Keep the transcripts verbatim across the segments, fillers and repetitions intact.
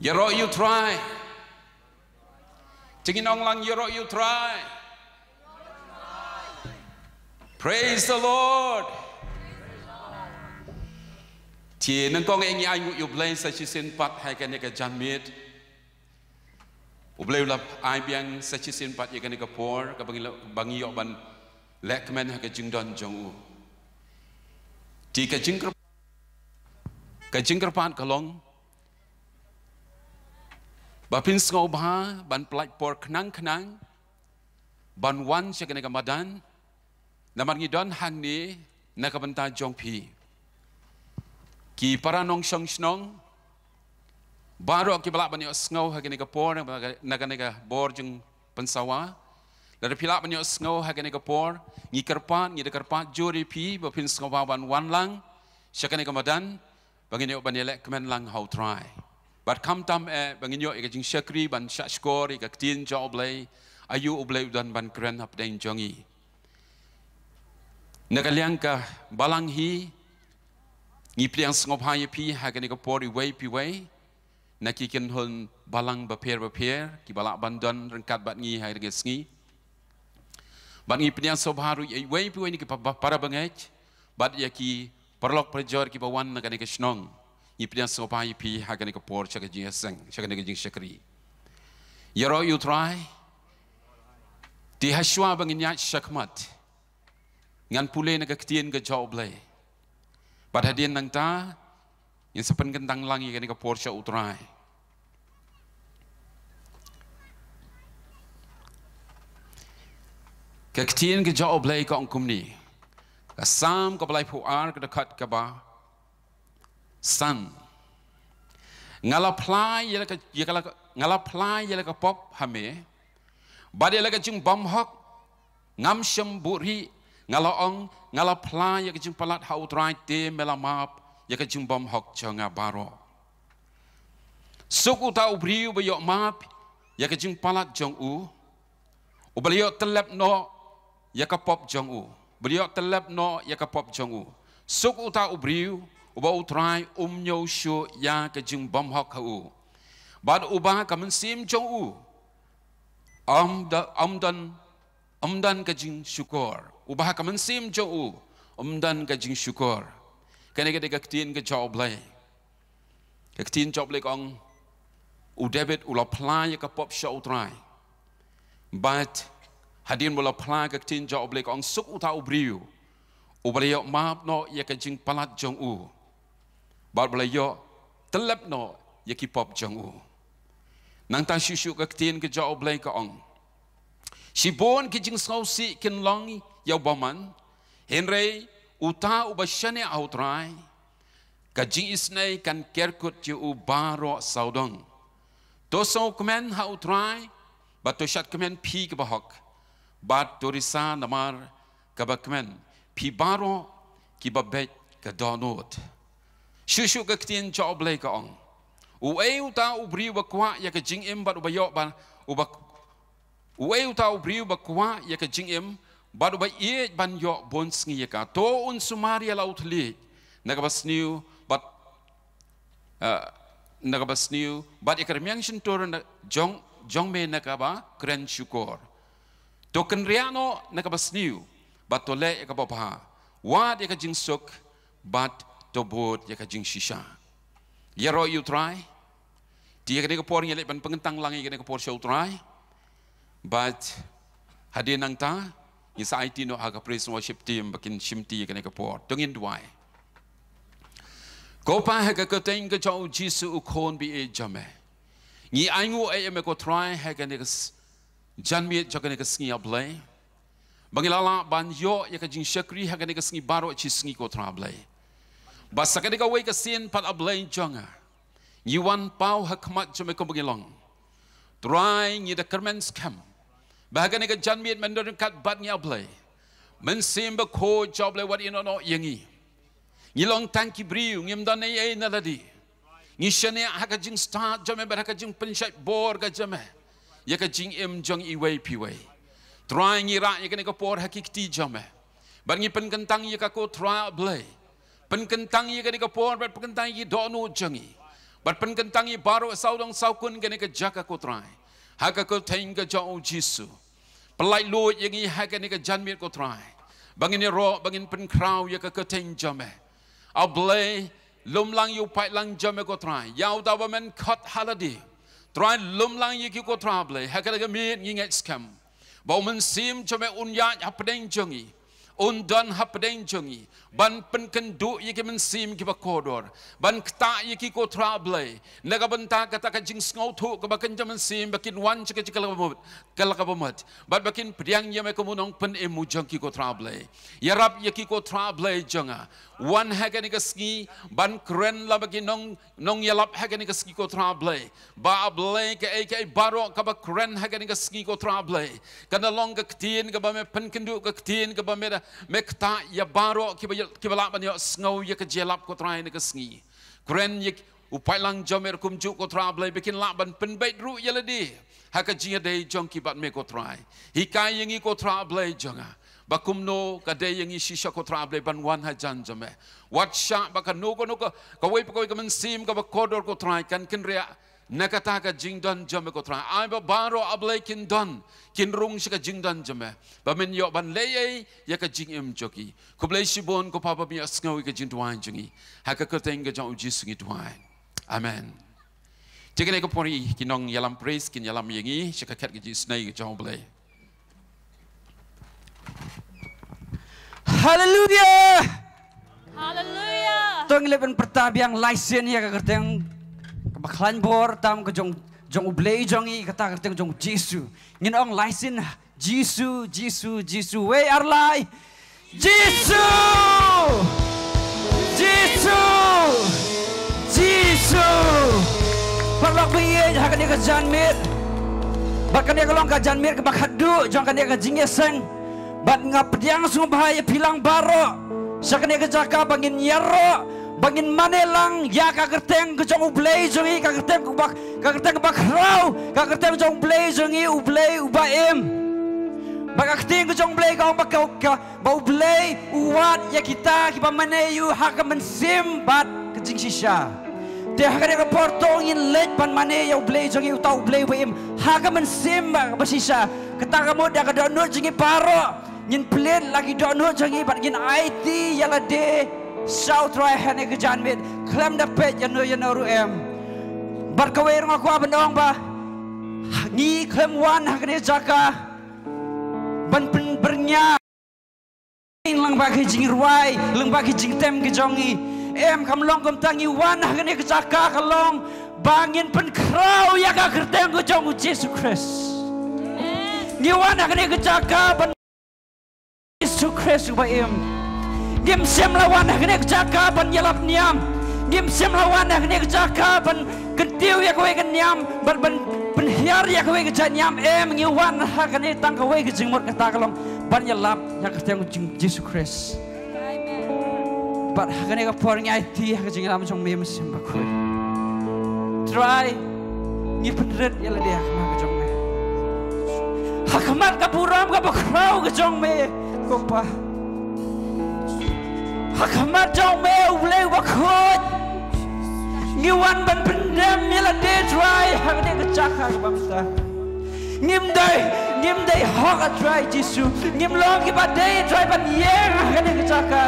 Ïaroh ïa u Trai. Te ngin ong lang, ïaroh ïa u Trai. Praise the Lord. Te nyngkong eh ngi ai nguh ïa u Blei sa shisien pat ha kane ka janmiet. U Blei u la ai biang sa shisien pat ïa kane ka por kaba ngi la, ba ngi ïoh ban leh kmen ha ka jingdon jong u. Te ka jingkyrpad, ka jingkyrpad ka long ba phin sngewbha ban pynlait por khnang khnang ban wan sha kane ka madan, namar ngi don hangne na ka bynta jong phi. Ki para nongshong shnong baroh kiba lah ban ïohsngew ha kane ka por, na kane ka bor jingpynsawa, lada phi lah ban ïohsngew ha kane ka por, ngi kyrpad, ngi da kyrpad jur ïa phi ba phin sngewbha ban wan lang sha kane ka madan, ba ngin ïoh ban ïaleh kmen lang ha u Trai. Bad khamtam eh ba ngin ïoh ïa ka jingshakri ban shahshkor ïa ka ktien jong u Blei, aïu u Blei u don ban kren hapdeng jong ngi. Na ka liang ka balang hi, ngi pdiang sngewbha ïa phi ha kane ka por iwei pa iwei na ki kynhun balang bapher bapher kiba lah ban don ryngkat bad ngi ha kane ka sngi. Bad ngi pdiang sngewbha ruh ïa iwei pa iwei na ki pa-, pa-, para bangeit bad ïa ki paralok parajor kiba wan na kane ka shnong. Ngi pdiang sngewbha ïa phi ha kane ka por sha ka jingïaseng, sha kane ka jingshakri. Ïaroh ïa u Trai. Te hashwa ba ngin ïaid shakhmat, ngan pule na ka ktien ka jong u Blei. Bad hadien nangta ngin sa pynkyntang lang ïa kane ka por sha u Trai. Ka ktien ka jong u Blei ka ong kumne. Ka Salm kaba laiphew ar, ka dkhot kaba san. Nga la phla ïa la ka, ïa ka la, nga la phla ïa la ka pop ha me, bad ïa la ka jingbymhok ngam shym buhrieh. Nga la ong, nga la phla ïa ka jingpalat ha u Trai, te me la map ïa ka jingbymhok jong nga baroh. Suk uta u briew uba ïoh map ïa ka jingpalat jong u, uba la ïoh tyllep noh ïa ka pop jong u. Uba la ïoh tyllep noh ïa ka pop jong u. Suk uta u briew uba u Trai um ñiew shuh ïa ka jingbymhok ha u, bad uba ha ka mynsiem jong u ym da-, ym don, ym don ka jingshukor. Uba ha ka mynsiem jong u ym don ka jingshukor. Kane ka dei ka ktien ka jong u Blei. Ka ktien jong u Blei ka ong, u David u la phla ïa ka pop sha u Trai. Bad hadien ba u la phla, ka ktien jong u Blei ka ong, suk uta u briew uba la ïoh map noh ïa ka jingpalat jong u, bad ba la ïoh tyllep noh ïa ki pop jong u. Nangta shuh shuh ka ktien ka jong u Blei ka ong, shibun ki jingsngewsih kin long ïa u bymman, hynrei uta uba shaniah ha u Trai, ka jingisynei kan kerkut ïa u baroh sawdong. To sngewkmen ha u Trai, bad to shad kmen phi kiba hok, bad to risa namar kaba kmen phi baroh kiba beit ka dohnud. Shuh shuh ka ktien jong u Blei ka ong, uei uta u briew uba kwah ïa ka jingim bad uba ïoh ban, uba, uei uta u briew uba kwah ïa ka jingim bad uba ïeit ban ïoh bun sngi ïa ka? To un sumar ïa la u thylliej na kaba sniew bad, eh, na kaba sniew, bad ïa ka rmiang shyntur na jong, jong me na kaba kren shukor. To kynriah noh na kaba sniew, bad to leh ïa kaba bha. Wad ïa ka jingsuk, bad to bud ïa ka jingshisha. Ïaroh ïa u Trai. Te ïa kane ka por ngi leit ban pynkyntang lang ïa kane ka por sha u Trai. Bad hadien nangta ngin sa aiti noh ha ka praise and worship team ba kin shimti ïa kane ka por. To ngin duwai. Ko Pa, ha ka kyrteng ka jong u Jisu u Khun ba ïeit jong me, ngi ainguh ïa me ko Trai ha kane ka s-, janmiet jong kane ka sngi, A Blei, ba ngi la lah ban ïoh ïa ka jingshakri ha kane ka sngi baroh shi sngi ko Trai Blei. Bad sa kane kawei ka sien pat, A Blei jong nga, ngi wan paw ha khmat jong me kumba ngi long. Trai, ngi da kyrmen skhem ba ha kane ka janmiet men don ryngkat bad ngi, A Blei. Mynsiem Bakhuid jong U Blei wat ïehnoh noh ïa ngi. Ngi long tang ki briew, ngim don ei ei na lade. Ngi shaniah ha ka jingstad jong me bad ha ka jingpynshait bor ka jong me ïa ka jingim jong iwei pa iwei. Trai, ngi rah ïa kane ka por ha ki kti jong me, bad ngi pynkyntang ïa ka ko Trai Blei. Pynkyntang ïa kane ka por bad pynkyntang ïa ki dohnud jong ngi. Bad pynkyntang ïa baroh sawdong sawkun kane ka jaka ko Trai. Ha ka kyrteng ka jong u Jisu. Pynlait luid ïa ngi ha kane ka janmiet ko Trai. Ba ngin ïaroh, ba ngin pynkhraw ïa ka kyrteng jong me. A Blei, lum lang ïa u paidlang jong me ko Trai. Ïa uta ba men khot ha lade. Trai lum lang ïa ki ko Trai Blei. Ha kane ka miet ngi ngeit skhem. Ba u mynsiem jong me un ïaid hapdeng jong ngi. Un don hapdeng jong ngi. Ban pynkynduh ïa ki mynsiem kiba kordor. Ban ktah ïa ki ko Trai Blei. Na ka bynta kata ka jingsngewthuh kaba kynja mynsiem ba kin wan sha ka jingkyrkhu ka la ka bamut. Bad ba kin pdiang ïa me kum u nongpynim u jong ki ko Trai Blei. Ïarap ïa ki ko Trai Blei jong nga. Wan ha kane ka sngi ban kren la ba ki nong nongïalap ha kane ka sngi ko Trai Blei. Ba A Blei kaei kaei baroh kaba kren ha kane ka sngi ko Trai Blei. Kan da long ka ktien kaba me pynkynduh ka ktien kaba me da me ktah ïa baroh kiba ïa- kiba lah ban ïohsngew ïa ka jingïalap ko Trai ha kane ka sngi. Kren ïa u paidlang jong me ruh kumjuh ko Trai Blei ba kin lah ban pynbeit ruh ïa lade. Ha ka jingïadei jong ki bad me ko Trai. Hikai ïa ngi ko Trai Blei jong nga. Ba kumno ka dei ïa ngi shisha ko Trai Blei ban wan hajan jong me. Wat shah ba kano kano ka kawei pa kawei ka mynsiem kaba kordor ko Trai kan kynriah. Na kata ka jingdon jong me ko Trai. Ai ba baroh A Blei kin don kin rung sha ka jingdon jong me. Ba men ïoh ban leh ei ïa ka jingim jong ki. Khublei shibun ko Papa ba me ïohsngew ïa ka jingduwai jong ngi. Ha ka kyrteng ka jong u Jisu ngi duwai. Amen. Te kane ka por ngi ki nongïalam praise kin ïalam ïa ngi sha ka khet ka jingisynei ka jong U Blei. Haleluya. Haleluya. To ngin leit ban pyrta biang lai sien ïa ka kyrteng kaba khlaiñ bor tam ka jong jong U Blei jong ngi, kata ka kyrteng jong U Jisu. Ngin ong lai sien Jisu, Jisu, Jisu. Wei ar lai. Jisu! Jisu! Jisu! Paralok ba ïeit, ha kane ka janmiet. Bad kane ka long ka janmiet kaba khatduh jong kane ka jingïaseng. Bad nga pdiang sngewbha ïa phi lang baroh sha kane ka jaka ba ngin ïaroh, ba ngin mane lang ïa ka kyrteng ka jong U Blei jong ngi, ka kyrteng kaba, ka kyrteng kaba khraw, ka kyrteng jong U Blei jong ngi, U Blei uba im. Ba ka ktien ka jong U Blei ka ong ba ka, ka, ba U Blei u wad ïa kita kiba mane ïa u ha ka mynsiem bad ka jingshisha. Te ha kane ka por to ngin leit ban mane ïa U Blei jong ngi, uta U Blei uba im, ha ka mynsiem bad ka shisha. Kata ka mut da ka dohnud jong ngi baroh ngin plie la ki dohnud jong ngi bad ngin aiti ïa lade sha U Trai ha kane ka janmiet. Khlem da peit ïano ïano ruh em. Bad kawei ruh nga kwah ban ong ba ngi khlem wan ha kane ka jaka ban pynbyrngia lyngba ki jingrwai, lyngba ki jingtem ki jong ngi. Em, kam long kumta, ngi wan ha kane ka jaka ka long ba ngin pynkhraw ïa ka kyrteng ka jong U Jisu Khrist. Ngi wan ha kane ka jaka ban Jisu Khrist uba im. Ngim shym la wan ha kane ka jaka ban ïalap niam. Ngim shym la wan ha kane ka jaka ban kyntiew ïa kawei ka niam, ban, ban pynhiar ïa kawei ka jait niam. Em, ngi wan ha kane tang kawei ka jingmut, kata ka long ban ïalap ïa ka kyrteng jong U Jisu Khrist. Bad ha kane ka por ngi aiti ha ka jingïalam jong me Mynsiem Bakhuid. Trai, ngi pynrit ïa lade ha khmat ka jong me. Ha khmat ka burom kaba khraw ka jong me, ko Pa. Ha khmat jong me U Blei uba khuid. Ngi wan ban pyndem ïa lade Trai ha kane ka jaka kaba mynta. Ngim dei, ngim dei hok, a Trai Jisu. Ngim long kiba dei Trai ban ïeng ha kane ka jaka.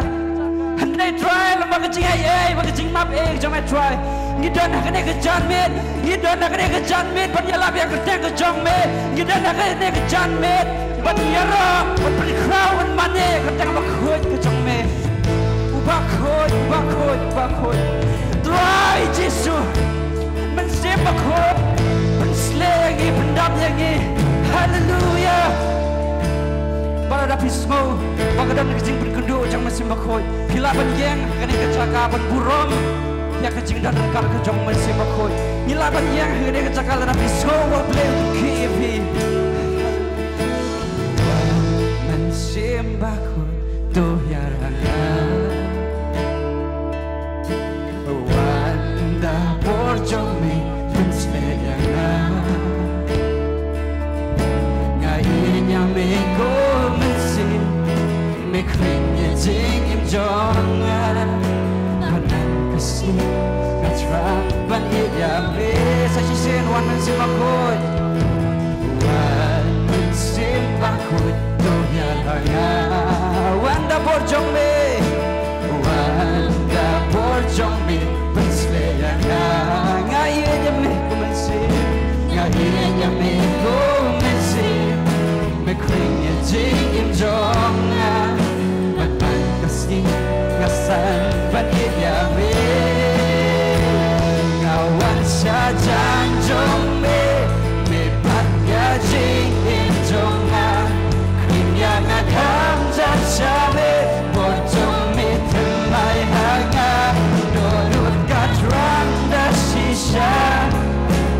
Hynrei Trai, lem bad ka jingaiei bad ka jingmap ei ka jong me Trai, ngi don ha kane ka janmiet. Ngi don ha kane ka janmiet ban ïalap ïa ka kyrteng ka jong me. Ngi don ha kane ka janmiet ban ïaroh, ban pynkhraw, ban mane ïa ka kyrteng bakhuid ka jong me. Uba khuid, uba khuid, uba khuid. Trai Jisu, Mynsiem Bakhuid, pynshlei ïa ngi, pyndap ïa ngi. Haleluya. Bad lada phi sngew ba ka don ka jingpynkynduh jong Mynsiem Bakhuid, phi lah ban ïeng ha kane ka jaka ban burom ïa ka jingdon ryngkat ka jong Mynsiem Bakhuid. Ngi lah ban ïeng ha kane ka jaka lada phi sngew ba U Blei u kyrkhu ïa phi. Mynsiem Bakhuid, to ïarap nga. Wan da bor jong me, pynshlei ïa nga. Nga ïeit ïa me ko Mynsiem, me khring ïa jingim jong nga. Mynta ka sngi nga thrang ban ïa Sa shisien, wan Mynsiem Bakhuid. Wan Mynsiem Bakhuid, to ïaid ha nga. Wan da bor jong me. Wan da bor jong me, pynsleh ïa nga. Nga ïeit ïa me ko Mynsiem. Nga ïeit ïa me ko Mynsiem. Me khring ïa jingim jong nga. Bad man ka sngi nga san ban ïeit ïa me. Nga wan sha jan jong me. Me pat ïa jingim jong nga. Khring ïa nga kham jan sha me. Bor jong me thymmai ha nga. Dohnud ka thrang da shisha.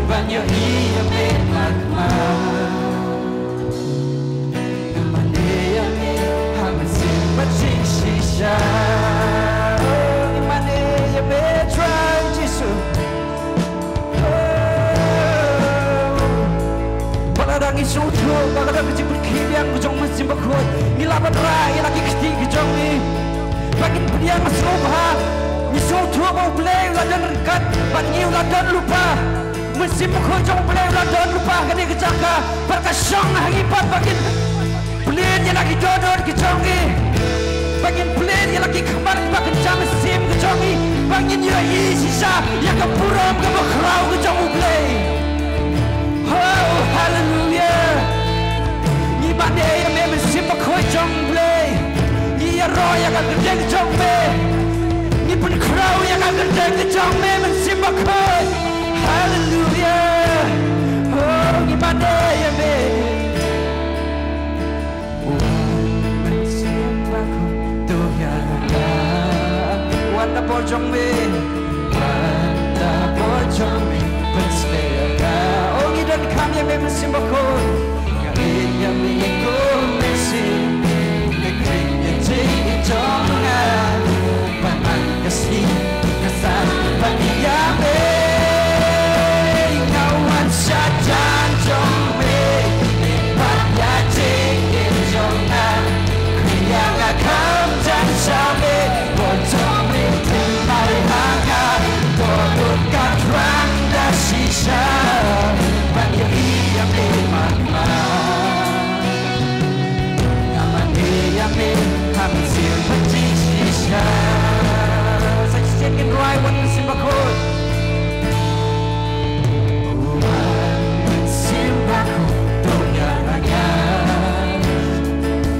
Ban ïohi ïa me markhmat. Mane ïa me ha mynsiem bad jingshisha. Oh, mane ïa me Trai Jisu. Oh. Ba lada ngi sngewthuh ba ka don ka jingpynkhiah biang ka jong u Mynsiem Bakhuid, ngi lah ban rah ïa la ki kti ka jong ngi. Ba ngin pdiang sngewbha. Ngi sngewthuh ba U Blei u la don ryngkat bad ngi, u la don lypa. Mynsiem Bakhuid jong U Blei u la don lypa ha kane ka jaka. Bad ka shong ha ngi pat ba ngin plie ïa la ki dohnud ki jong ngi. Ba ngin plie ïa la ki khmat ba kynja mynsiem ki jong ngi. Ba ngin ïohi shisha ïa ka burom kaba khraw ka jong U Blei. Oh, haleluya. Ngi mane ïa me Mynsiem Bakhuid jong U Blei. Ngi ïaroh ïa ka kyrteng jong me. Ngi pynkhraw ïa ka kyrteng jong me Mynsiem Bakhuid. Haleluya. Oh, ngi mane ïa me. Oh, Mynsiem Bakhuid, to ïaid ha nga. Wan da bor jong me. Wan da bor jong me. Pynsleh ïa nga. Oh, ngi donkam ïa me Mynsiem Bakhuid. Nga ïeit ïa me ko Mynsiem. Me khring ïa jingim jong nga. Bad man ka sngi nga san ban ïeit ïa me. Nga wan sha jan jong me. Me pat ïa jingim jong nga. Khring ïa nga kham jan sha me. Bor jong me thymmai ha nga. Dohnud ka thrang da shisha. Ban ïohi ïa me markhmat. Nga mane ïa me ha mynsiem bad jingshisha. Sa shisien ngin duwai, wan Mynsiem Bakhuid. Wan Mynsiem Bakhuid, to ïaid ha nga.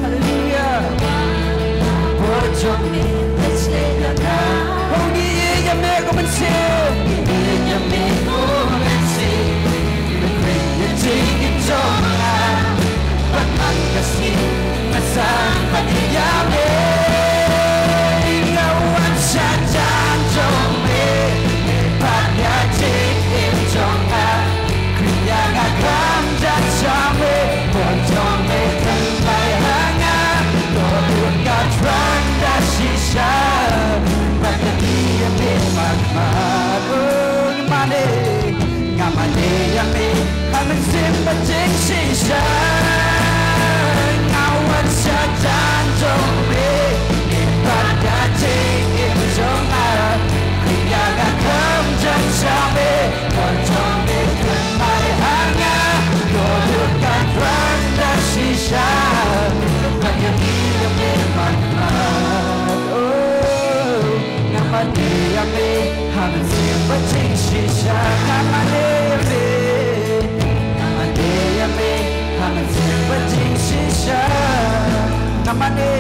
Haleluya. Bor jong me pynsleh ïa nga. Oh, ngi ïeit ïa me ko Mynsiem. Ngi ïeit ïa me ko Mynsiem. Me khring ïa jingim jong nga. Bad man ka sngi nga san ban ïeit ïa me. Nga wan sha jan jong me. Me pat ïa jingim jong nga. Khring ïa nga kham jan sha me. Bor jong me thymmai ha nga. Dohnud ka thrang da shisha. Ban ïohi ïa me markhmat. Oh, ngi mane. Nga mane ïa me ha mynsiem bad jingshisha. Nga wan sha jan jong me. Me pat ïa jingim jong nga. Khring ïa nga kham jan sha me. Bor jong me thymmai ha nga. Dohnud ka thrang da shisha. Ban ïohi ïa me markhmat. Oh. Nga mane ïa me ha mynsiem bad jingshisha. Nga mane ïa me. Nga mane ïa me ha mynsiem bad jingshisha. Nga mane.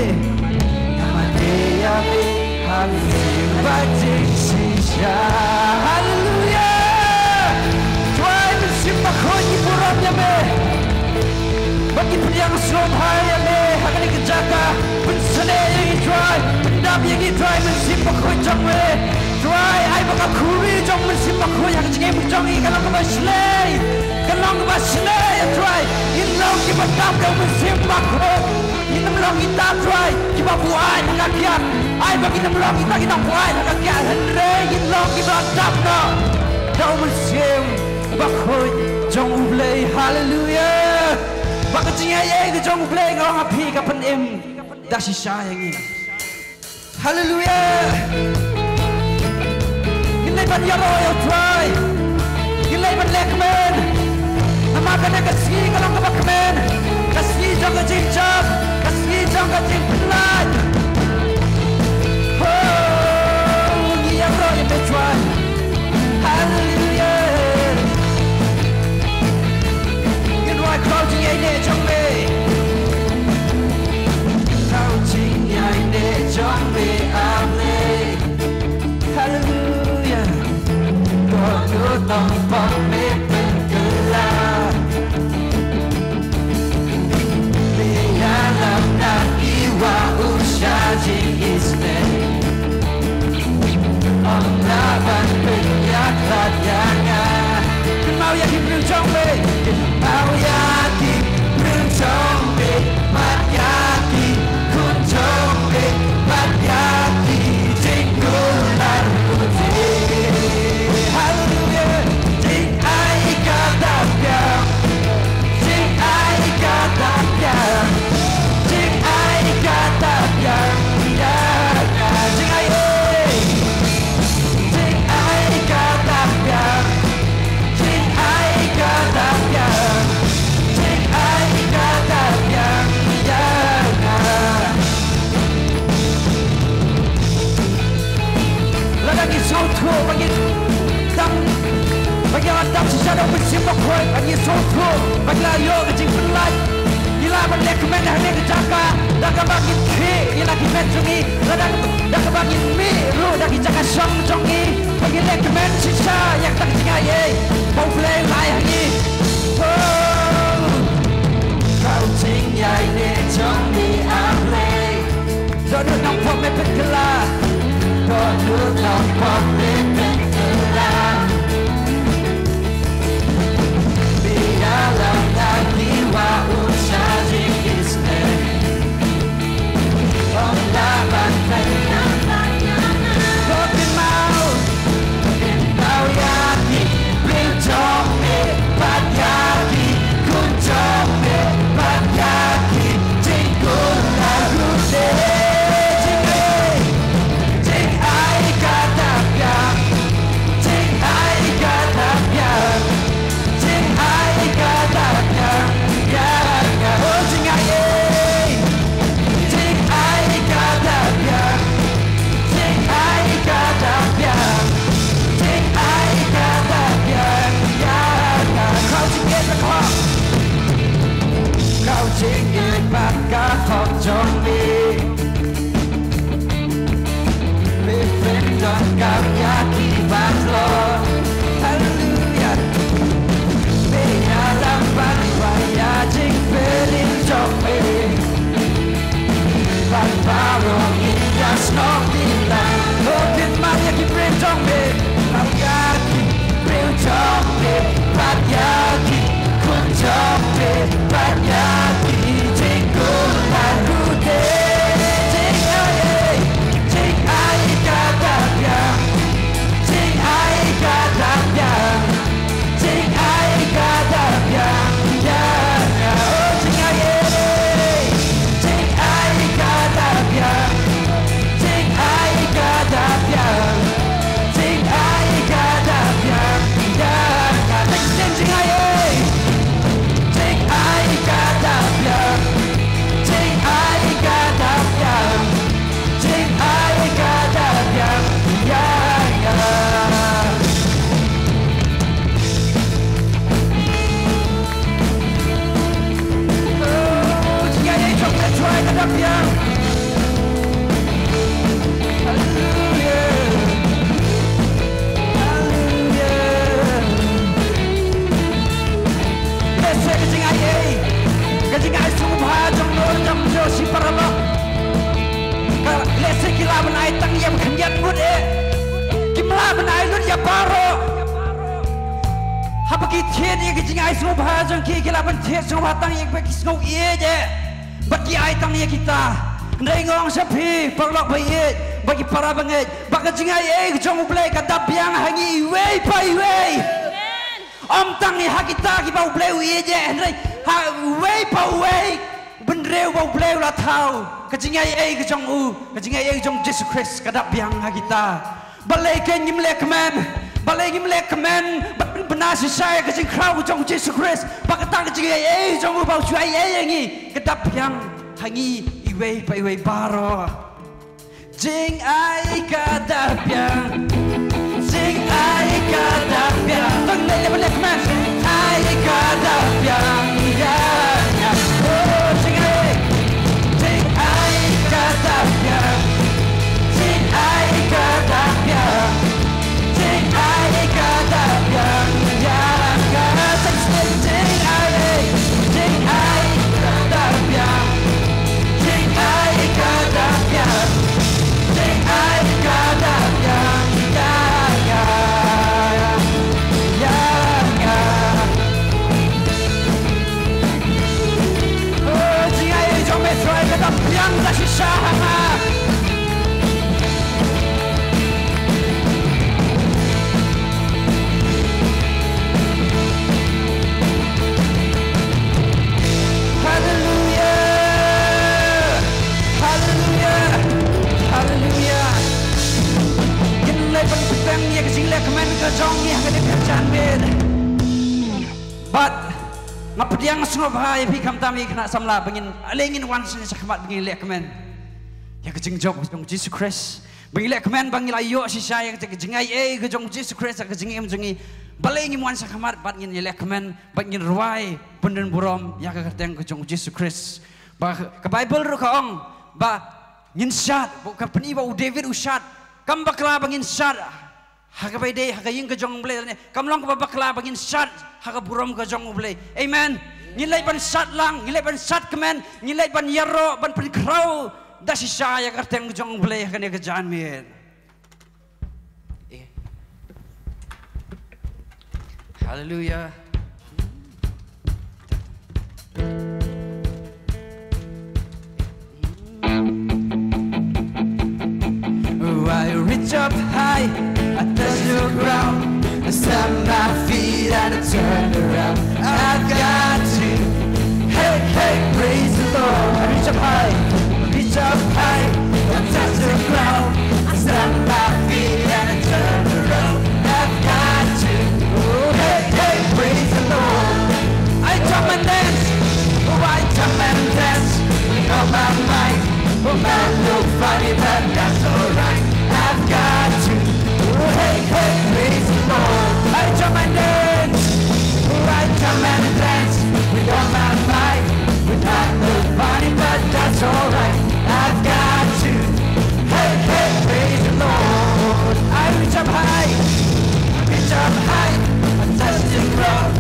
Nga mane ïa me ha mynsiem bad jingshisha. Haleluya. Trai Mynsiem Bakhuid, ngi burom ïa me. Ba ngin pdiang sngewbha ïa me ha kane ka jaka. Pynsneng ïa ngi Trai, pyndap ïa ngi Trai Mynsiem Bakhuid jong me. Trai, ai ba ka khuri jong Mynsiem Bakhuid ha ka jingim jong ngi ka long kaba shlei. Ka long kaba shlei ïa Trai. Ngin long kiba dap da u Mynsiem Bakhuid. Ngin ym long kita Trai kiba buaid ha ka kiad. Ai ba ngin ym long kita ki nongbuaid ha ka kiad, hynrei ngin long kiba dap noh da u Mynsiem Bakhuid jong U Blei. Haleluya. Ba ka jingaiei ka jong U Blei nga ong ha phi ka pynim da shisha ïa ngi. Haleluya. Ngin leit ban ïaroh ïa U Trai. Ngi leit ban leh kmen. Namar kane ka sngi ka long kaba kmen. Ka sngi jong ka jingjop, ka sngi jong ka jingpynlait. Oh, ngi ïaroh ïa me Trai. Haleluia. Ngin rwai khraw jingïaineh jong me. Khraw jingïaineh jong me, amen. Haleluia. Ko nu tong pok me pynkylla. Me ïalam na i wa u sha jingïaseng. Ong la ban pynïakhlad ïa nga. Kynmaw ïa ki briew jong me. Kynmaw ïa ki briew jong me. Bad ïa ki khun jong me. Bad ïa ki jingkular ruh te. Haleluia. Jingai kata biang. Jingai kata biang. Jingai kata biang. Ïa nga. Jingai, eh. Jingai kata biang. Jingai kata biang. Jingai kata biang. Ïa nga. Lada ngi sngewthuh ba ngi dang, ba ngi la dap shisha da u Mynsiem Bakhuid, ba ngi sngewthuh ba ngi la ïoh ka jingpynlait, ngi lah ban leh kmen hangne ka jaka da kaba ngin khih ïa la ki met jong ngi, lada da kaba ngin mih ruh da ki jaka shong jong ngi, ba ngi leh kmen shisha ïa kata ka jingai ei ba U Blei u la ai ha ngi. Oh, ka jingïaineh jong ngi, ah Blei. Dohnud nongpop me pynkylla. Dohnud nongpop me pynkylla. Me ïalam na ki wa u sha jingïaseng. Ong la ban pynkylla. Ko kynmaw. Kynmaw ïa ki briew jong me, bad ïa ki khun jong me, bad ïa ki jingkular ruh te. Jingai, jingai kata biang, jingai kata biang, jingai kata biang ïa nga. Oh, jingai ei. Jingai kata biang. Jingai kata biang. Jingai kata biang ïa nga. Khraw jingngeit bakhuid. Khraw jingngeit bakhuid jong me. Me pyndonkam ïa ki ba tlot. Haleluia. Me ïalam ban rwai ïa jingpynim jong me. Bad baroh ngin ïasnoh bilang. Oh, kynmaw ïa ki briew jong me. Kynmaw ïa ki briew jong me. Bad ïa ki khun jong me. Bad ïa ki jingkular ruh te. Jingai, jingai kata biang. Jingai kata biang. Jingai kata biang ïa nga. Oh, jingai ei. Jingai kata biang. Jingai kata biang. Jingai kata biang ïa nga. Teng teng jingai ei. Jingai kata biang. Jingai kata biang. Jingai kata biang ïa nga. Oh, jingai ei jong me Trai ka dap biang. Haleluia. Haleluia. Lehse ka jingai ei, ka jingai sngewbha jong no jong no shi paralok. Ka lehse ki lah ban ai tang ïa ba khyndiat ngut eh. Kim lah ban ai lut ïa baroh. Haba ki thied ïa ka jingai sngewbha jong ki, ki lah ban thied sngewbha tang ïa ba ki sngew ïeit eh. Bad ki ai tang ïa kita. Hynrei nga ong sha phi paralok ba ïeit, ba ki para bangeit, ba ka jingai ei ka jong U Blei ka dap biang ha ngi iwei pa iwei. Ym tang ïa ha kita kiba U Blei u ïeit eh, hynrei ha uwei pa uwei bynriew ba U Blei u la thaw. Ka jingai ei ka jong u, ka jingai ei ka jong Jisu Khrist ka dap biang ha kita. Balei kein ngim leh kmen? Balei ngim leh kmen ban pynbna shisha ïa ka jingkhraw ka jong u Jisu Khrist, ba kata ka jingaiei jong u ba u shu aiei ïa ngi ka da pdiang ha ngi iwei pa iwei baroh. Jingai ka da pdiang. Jingai ka da pdiang. Tang dei ban leh kmen. Ai ka da pdiang ïa nga. Oh, jingai. Jingai ka da pdiang. Jingai ka da pdiang. Jingai ka da pdiang ïa nga. Tang dei jingai. Jingai ka da pdiang. Jingai ka da pdiang. Jingai ka da pdiang ïa nga, ïa nga. Oh, jingai jong me Trai ka da pdiang da shisha ha nga. Haleluia. Haleluia. Haleluia. Ngin leit ban bteng ïa ka jingleh kmen ka jong ngi ha kane ka janmiet. Bad nga pdiang sngewbha ïa phi khamtam ïa ki khynnah samla ba ngin, ale ngin wan sha, shakhmat ba ngin leh kmen ïa ka jingjop ka jong u Jisu Khrist. Ba ngin leh kmen ba ngin la ïoh shisha ïa ka jingaiei ka jong u Jisu Khrist ha ka jingim jong ngi. Balei ngim wan shakhmat bad ngin ïaleh kmen bad ngin rwai pyndon burom ïa ka kyrteng ka jong u Jisu Khrist. Ba ka Baibl ruh ka ong ba ngin shad, ba ka pyni ba u David u shad. Kam bakla ba ngin shad ha kaba ïadei ha ka ïing ka jong u Blei, lane kam long kaba bakla ba ngin shad ha ka burom ka jong u Blei. Amen. Ngin leit ban shad lang, ngin leit ban shad kmen, ngin leit ban ïaroh ban pynkhraw da shisha ïa ka kyrteng ka jong u Blei ha kane ka janmiet. Haleluia. Oh, I reach up high, I touch the ground, I stamp my feet and I turn around. I've got you. Hey, hey, praise the Lord. I reach up high, I reach up high, I touch the ground, I stamp my feet and I turn around. I've got you. Oh, hey, hey, praise the Lord. I jump and dance. Oh, I jump and dance with all my might. Oh, man, look funny, but that's alright. I've got you. Oh, hey, hey, praise the Lord. I jump and dance. Oh, I jump and dance with all my might. With not look funny, but that's alright. I've got you. Hey, hey, praise the Lord. I reach up high. Reach up high, I touch the ground.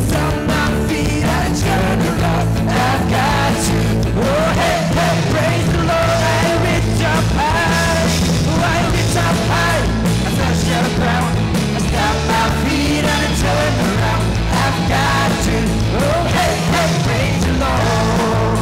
Stamp my feet, I turn around. I've got you. Oh, hey, hey, praise the Lord. I reach up high. Oh, I reach up high, I touch the ground. I stamp my feet and I turn around. I've got you. Oh, hey, hey, praise the Lord.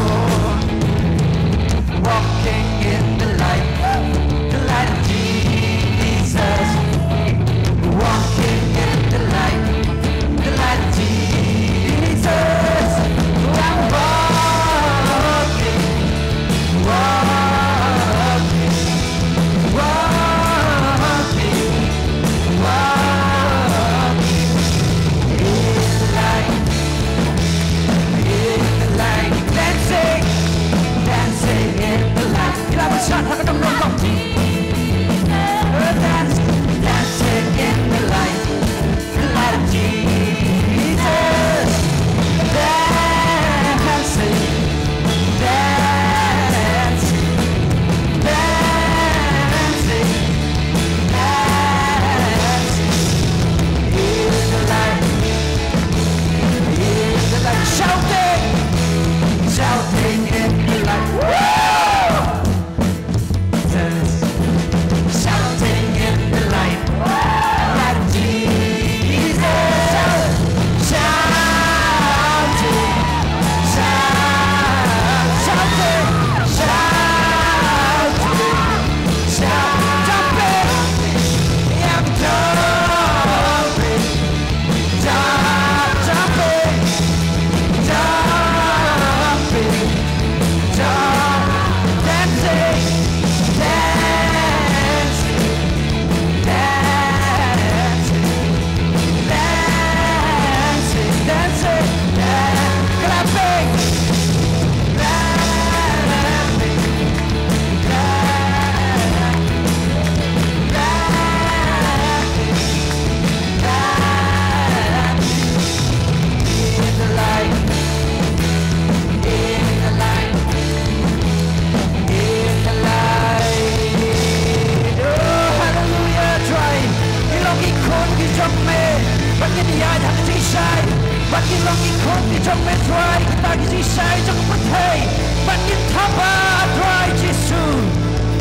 Ki jong me Trai, kita ki jingshai jong ka pyrthei. Ban ngin thap ba Trai Jisu,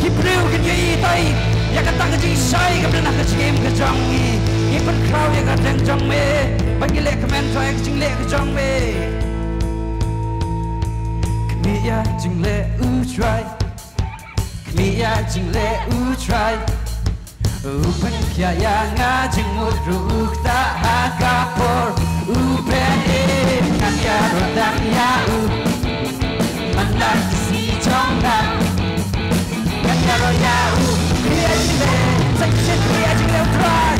ki briew kin ïohi tai ïa kata ka jingshai kaba don ha ka jingim ka jong ngi. Ngi pynkhraw ïa ka rdeng jong me. Ban ngi leh kmen Trai ka jingleh ka jong me. Kmie ïa jingleh u Trai. Kmie ïa jingleh u Trai. U pynkhia ïa nga jingmut ruh u ktah ha ka por. U pynim ngan ïaroh tang ïa u. Man la ki sngi jong nga ngan ïaroh ïa u. Kmie ïa jingleh, sa shisien kmie ïa jingleh u Trai.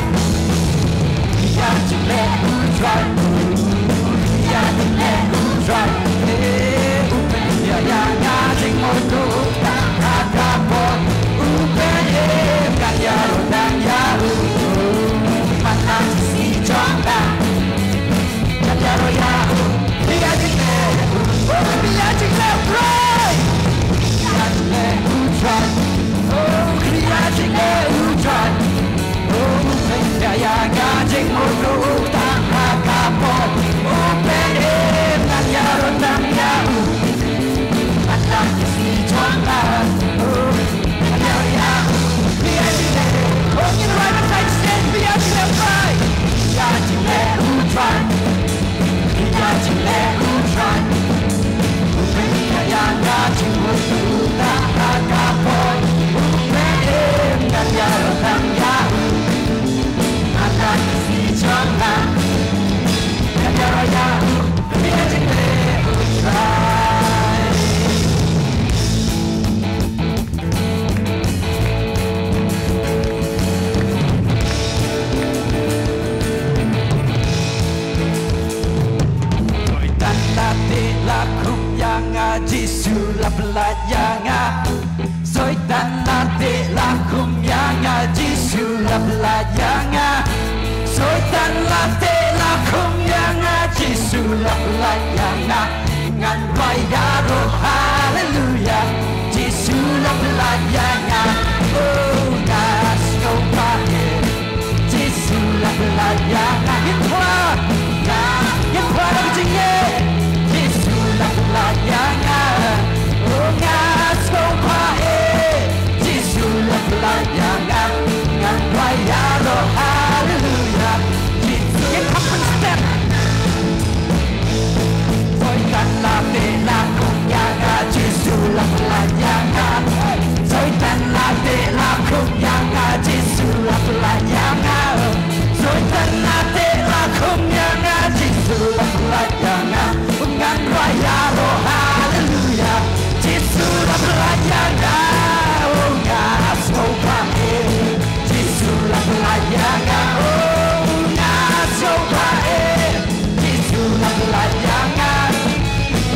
Kmie ïa jingleh u Trai. Kmie ïa jingleh u Trai. Eh, u pynkhia ïa nga jingmut ruh u ktah ha ka por. U pynim ngan ïaroh tang ïa u. Man la ki sngi jong nga ngan ïaroh ïa u. Kmie ïa jingleh u, kmie ïa jingleh u Trai. Kmie ïa jingleh u Trai. Oh, kmie ïa jingleh u Trai. Oh, u pynkhia ïa nga jingmut ruh u ktah ha ka por. U pynim ngan ïaroh tang ïa u. Man la ki sngi jong nga. Oh, ngan ïaroh ïa u. Kmie ïa jingleh. Oh, ngin rai ban rai shisien, kmie ïa jingleh u Trai. Kmie ïa jingleh u Trai. Kmie ïa jingleh u Trai. U pynkhia ïa nga jingmut ruh u ktah ha ka por. U pynim ngan ïaroh tang ïa u. Man la ki sngi jong nga ngan ïaroh ïa u. Kmie ïa jingleh u Trai. Soitan la teh la khum ïa nga, Jisu la pyllait ïa nga. Soitan la teh la khum ïa nga, Jisu la pyllait ïa nga. Soitan la teh la khum ïa nga, Jisu la pyllait ïa nga. Ngan rwai ïaroh haleluya, Jisu la pyllait ïa nga. Oh, nga sngewbha eh, Jisu la pyllait ïa nga. Ngin phla, nga, ngin phla da ka jingngeit. Jisu la pyllait ïa nga. Oh, nga sngewbha eh, Jisu la pyllait ïa nga. Ngan rwai ïaroh haleluya. Jisu, ngin kham pynstep. Soitan la teh la khum ïa nga, Jisu la pyllait ïa nga. Soitan la teh la khum ïa nga, Jisu la pyllait ïa nga. Soitan la teh la khum ïa nga, Jisu la pyllait ïa nga. Ngan rwai ïaroh haleluya, Jisu la pyllait ïa nga. Oh, nga sngewbha eh, Jisu la pyllait ïa nga. Oh, nga sngewbha eh, Jisu la pyllait ïa nga.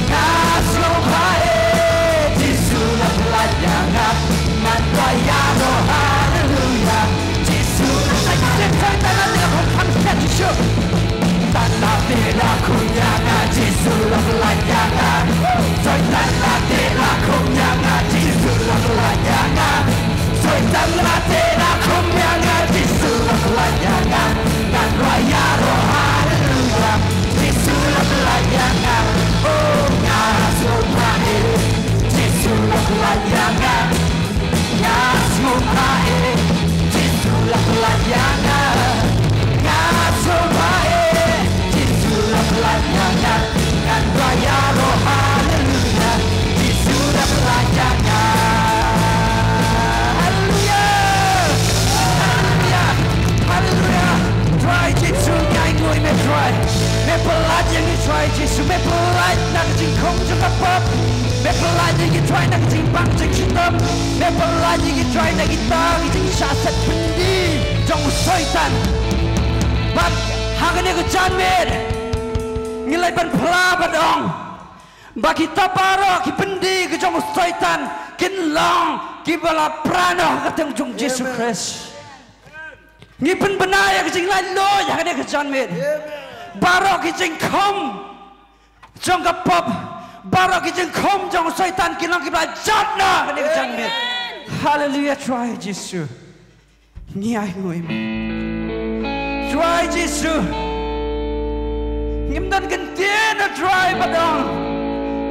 Nga sngewbha eh, Jisu la pyllait ïa nga. Ngan rwai ïaroh haleluya, Jisu la pyllait ïa nga. Soitan la teh la khum, kham stet Jisu. Soitan la teh la khum ïa nga, Jisu la pyllait ïa nga. Soitan la teh la khum ïa nga, Jisu la pyllait ïa nga. Soitan la teh la khum ïa nga, Jisu la pyllait ïa nga. Ngan rwai ïaroh haleluya, Jisu la pyllait ïa nga. Oh, nga sngewbha eh, Jisu la pyllait ïa nga. Nga sngewbha eh, Jisu la pyllait ïa nga. Nga sngewbha eh, Jisu la pyllait ïa nga. Ngan rwai ïaroh haleluya, Jisu la pyllait ïa nga. Haleluya. Haleluya. Haleluya. Trai Jisu, ngi ainguh ïa me Trai. Me pyllait ïa ngi Trai Jisu, me pyllait na ka jingkhum jong ka pop. Me pyllait ïa ngi Trai na ka jingbang jingshitom. Me pyllait ïa ngi Trai na kita ki jingshah set byndi jong u Soitan. Bad ha kane ka janmiet ngi leit ban phla bad ong ba kita baroh ki byndi ki jong u Soitan kin long kiba la pra noh ha ka kyrteng jong u Jisu Khrist. Ngi pynbna ïa ka jinglaitluid ha kane ka janmiet. Baroh ki jingkhum jong ka pop, baroh ki jingkhum jong u Soitan kin long kiba la jot noh ha kane ka janmiet. Haleluya, Trai Jisu. Ngi ainguh ïa me Trai Jisu. Ngim don kyntien, A Trai, bad ong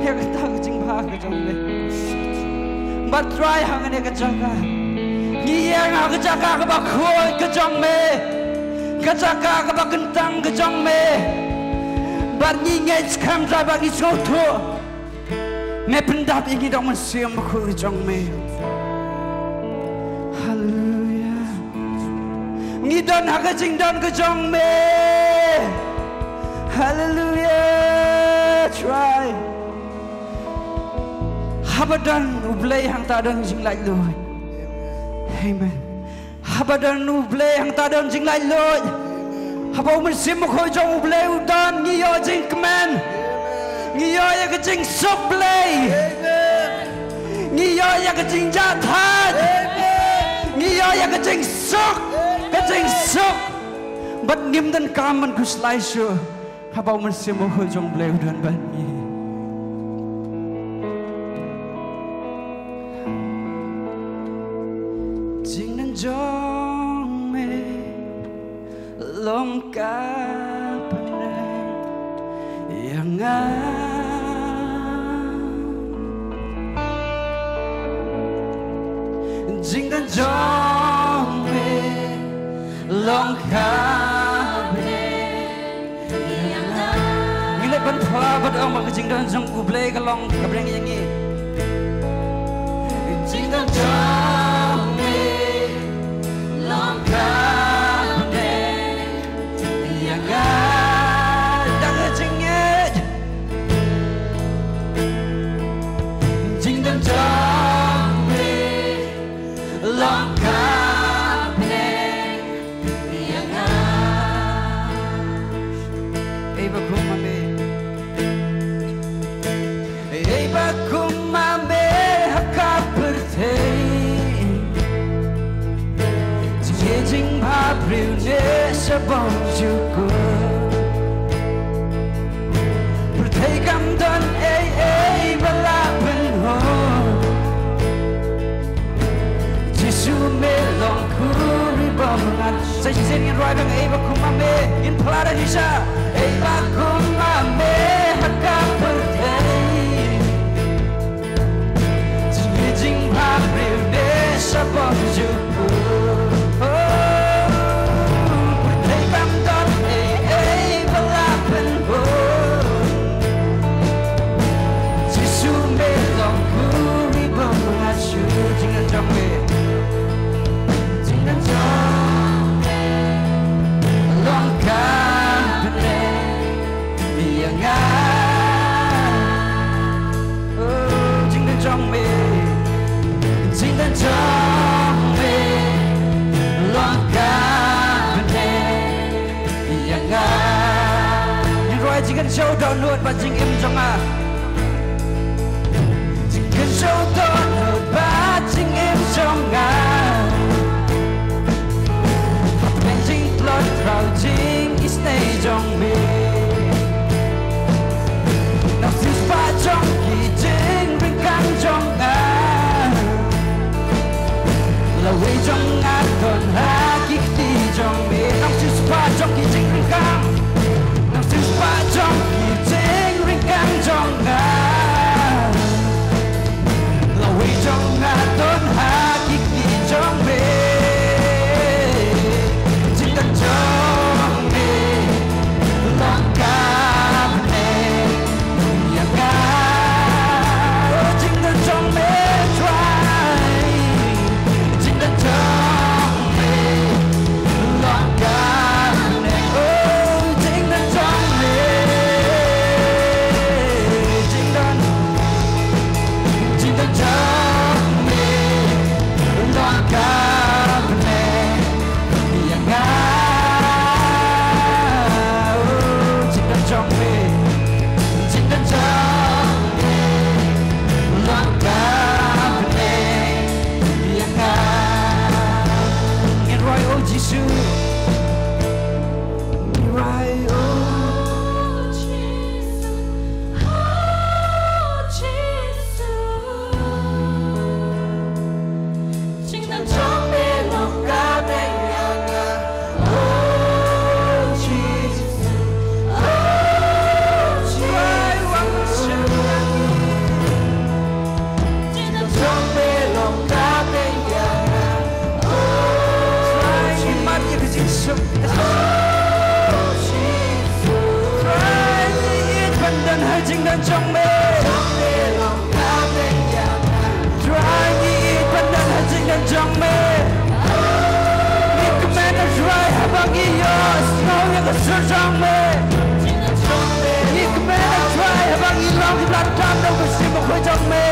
ïa kata ka jingbha ka jong me. Bad Trai, ha kane ka jaka ngi ïeng ha ka jaka kaba khuid ka jong me, ka jaka kaba kyntang ka jong me. Bad ngi ngeit skhem, Trai, bad ngi sngewthuh me pyndap ïa ngi da U Mynsiem Bakhuid ka jong me. Haleluia. Ngi don ha ka jingdon ka jong me. Haleluia, Trai. Haba don U Blei hangta don jinglaitluid. Amen. Haba don U Blei hangta don jinglaitluid. Haba U Mynsiem Bakhuid jong U Blei u don, ngi ïoh jingkmen. Ngi ïoh ïa ka jingsuk Blei. Ngi ïoh ïa ka jingjahthait. Ngi ïoh ïa ka jingsuk, ka jingsuk. Bad ngim donkam ban khuslai shuh haba U Mynsiem Bakhuid jong U Blei u don bad ngi. Jingdon jong me long ka bneng ïa nga. Jingdon jong me long ka bneng ïa nga. Ngi leit ban phla bad ong ba ka jingdon jong U Blei ka long ka bneng ïa ngi. Jingdon jong me long ka bneng ïa nga. Da ka jingngeit. Jingdon jong me long ka bneng ïa nga. Ei ba kum ma me. Ei ba kum ma me ha ka pyrthei. Jingïeit jingbha briew ne sha bymjukut. Pyrthei kam don ei ei ba lah pynhun. Jisu me long khuri bymngat. Sa shisien ngin rwai biang, ei ba kum ma me. Ngin phla da shisha. Ei ba kum ma me ha ka pyrthei. Jingïeit jingbha briew ne sha bymjukut. Oh, pyrthei kam don ei ei ba lah pynbun. Jisu me long khuri bymngat shuh. Jingdon jong me. Jingdon jong me long ka bneng ïa nga. Oh, jingdon jong me, jingdon jong me long ka bneng ïa nga. Ngin rwai. Jingkynshew dohnud bad jingim jong nga. Jingkynshew dohnud bad jingim jong nga. Hapdeng jingtlot khraw jingisynei jong me. Nongsiewspah jong ki jingryngkang jong nga. Lawei jong nga don ha ki kti jong me. Nongsiewspah jong ki jingryngkang. Nongsiewspah jong ki jingryngkang jong nga. Lawei jong me. Trai, ngi ïeit ban don ha jingdon jong me. Ngi kmen, Trai, haba ngi ïohsngew ïa ka sur jong me. Ngi kmen, Trai, haba ngi long ki ba la dap da u Mynsiem Bakhuid jong me.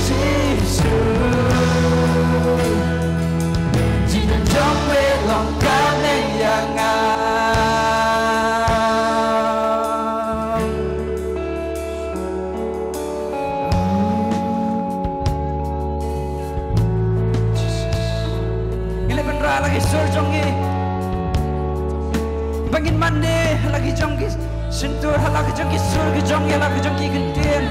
Jisu, jingdon jong me long kane ïa nga. Ngi leh ban rah la ki sur jong ngi. Ba ngin mane ha la ki jong ki shyntur, ha la ki jong ki sur ki jong ngi, ha la ki jong ki kyntien.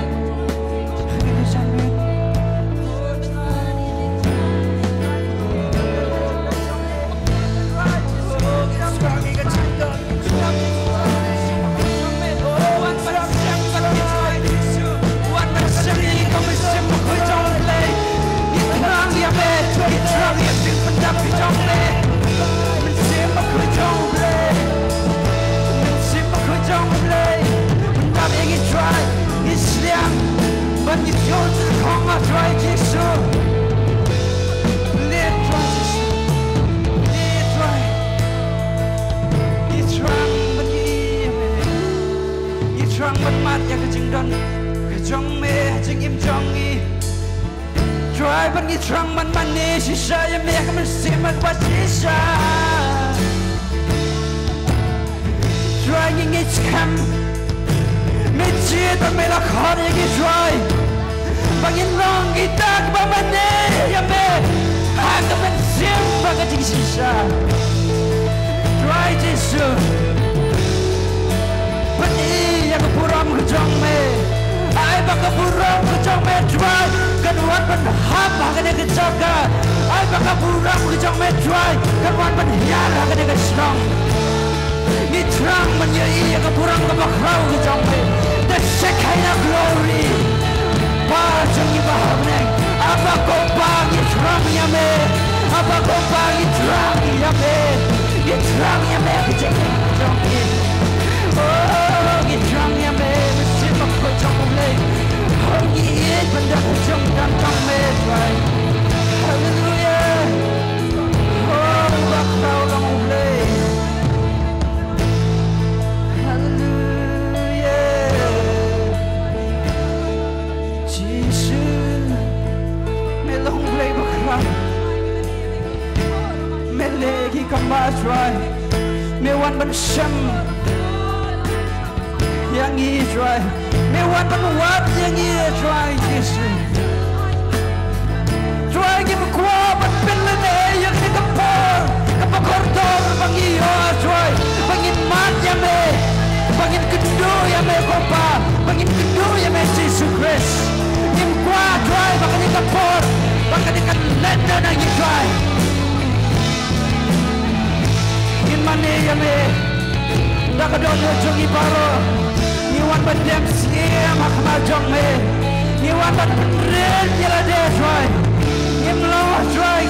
Ngi thrang ban ïohi ïa me. Ngi thrang ban mad ïa ka jingdon ka jong me ha jingim jong ngi. Trai, bad ngi thrang ban mane shisha ïa me ha ka mynsiem bad shisha. Trai, ngi ngeit skhem me jied bad me la khot ïa ngi, Trai, ba ngin long kita kiba mane ïa me ha ka mynsiem bad ka jingshisha. Trai Jisu, pyni ïa ka burom ka jong me. Ai ba ka burom ka jong me, Trai, kan wan ban hap ha kane ka jaka. Ai ba ka burom ka jong me, Trai, kan wan ban hiar ha kane ka shnong. Ngi thrang ban ïohi ïa ka burom kaba khraw ka jong me. The Shekinah glory. Pa jong ngi ba ha bneng. Aba Kpa, ngi thrang ïa me. Aba Kpa, ngi thrang ïa me. Ngi thrang ïa me ha ka jingim ka jong ngi. Oh, ngi thrang ïa me, Mynsiem Bakhuid jong U Blei. Oh, ngi ïeit ban don ha jingdon jong me, Trai. Haleluia. Oh, ba khraw long U Blei. Haleluia. Jisu, me long U Blei ba khraw. Me leh ki kam ba, Trai. Me wan ban shem ïa ngi, Trai. Me wan ban wad ïa ngi, Trai Jisu. Trai, ngim kwah ban pynlehnoh ïa kane ka por kaba kordor ba ngi ïoh, Trai, ba ngin mad ïa me, ba ngin kynduh ïa me, Kpa, ba ngin kynduh ïa me, Jisu Khrist. Ngim kwah, Trai, ba kane ka por, ba kane ka lehnoh na ngi, Trai. Ngin mane ïa me da ka dohnud jong ngi baroh. Ngi wan ban dem siem ha khmat jong me. Ngi wan ban pynrit ïa lade, Trai. Ngim long, Trai,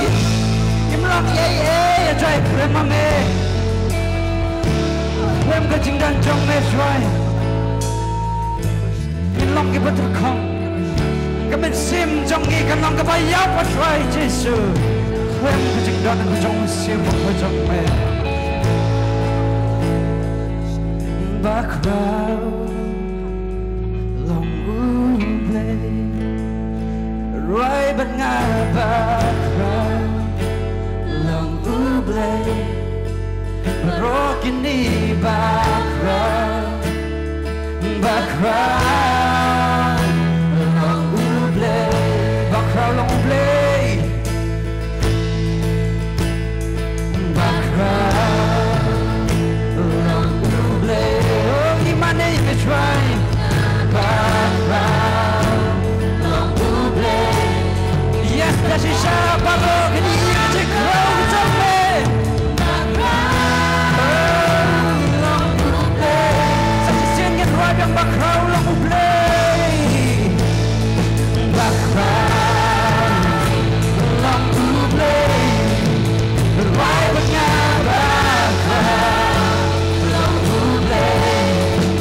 ngim long ei ei, Trai, khlem ma me. Khlem ka jingdon jong me, Trai, ngin long kiba tyrkhong. Ka mynsiem jong ngi kan long kaba ïap, Trai Jisu. Khlem ka jingdon ka jong U Mynsiem Bakhuid jong me. Ba khraw long U Blei. Rwai bad nga, ba khraw long U Blei. Baroh kine, ba khraw, ba khraw long U Blei. Ba khraw long U Blei. Ba khraw long U Blei. Oh, ngi mane ïa me, Trai. Ba khraw long U Blei. Yes, da shisha baroh kine ki jingkhraw ki jong me. Ba khraw long U Blei. Sa shisien ngin rwai biang, ba khraw long U Blei. Ba khraw long U Blei. Rwai bad nga, ba khraw long U Blei.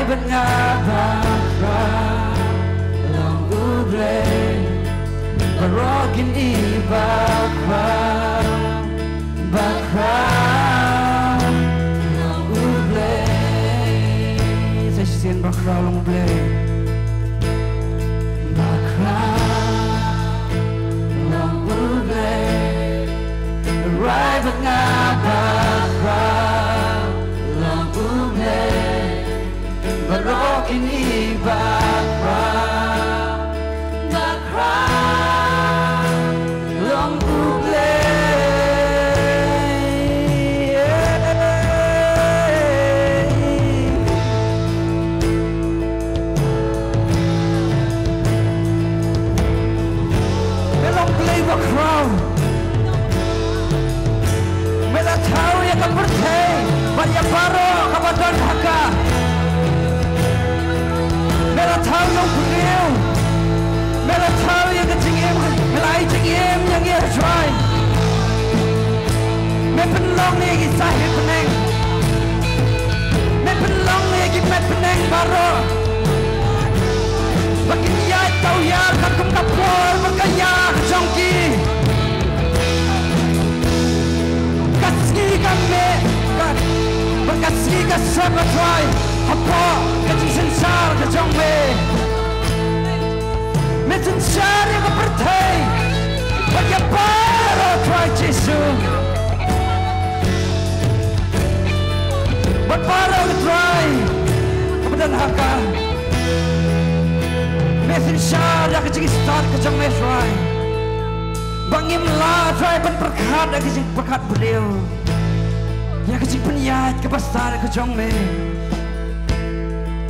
Bad nga bakhraw long U Blei, baroh kin ïohi bakhraw, bakhraw long U Blei. Sa shisien, bakhraw long U Blei. Bakhraw long U Blei. Rai bad nga bakhraw long U Blei. Baroh kin ïohi bakhraw, bakhraw long U Blei. Me long Blei bakhraw. Me la thaw ïa ka pyrthei bad ïa baroh kaba don ha ka. Me la thaw long briew. Me la thaw ïa ka jingim. Me la ai jingim ïa ngi, Trai. Me pynlong ïa ki sahit bneng. Me pynlong ïa ki met bneng baroh ba kin ïaid tawiar katkum ka por bad ka ïa ka jong ki. Ka sngi ka mih, ka, bad ka sngi ka sep, A Trai, hapoh ka jingsynshar ka jong me. Me synshar ïa ka pyrthei bad ïa baroh, Trai Jisu. Bad baroh, Trai, kaba don ha ka. Me synshar ïa ka jingstad ka jong me, Trai. Ba ngim lah, Trai, ban pyrkhat ïa ka jingpyrkhat briew, ïa ka jingpynïaid kaba stad ka jong me.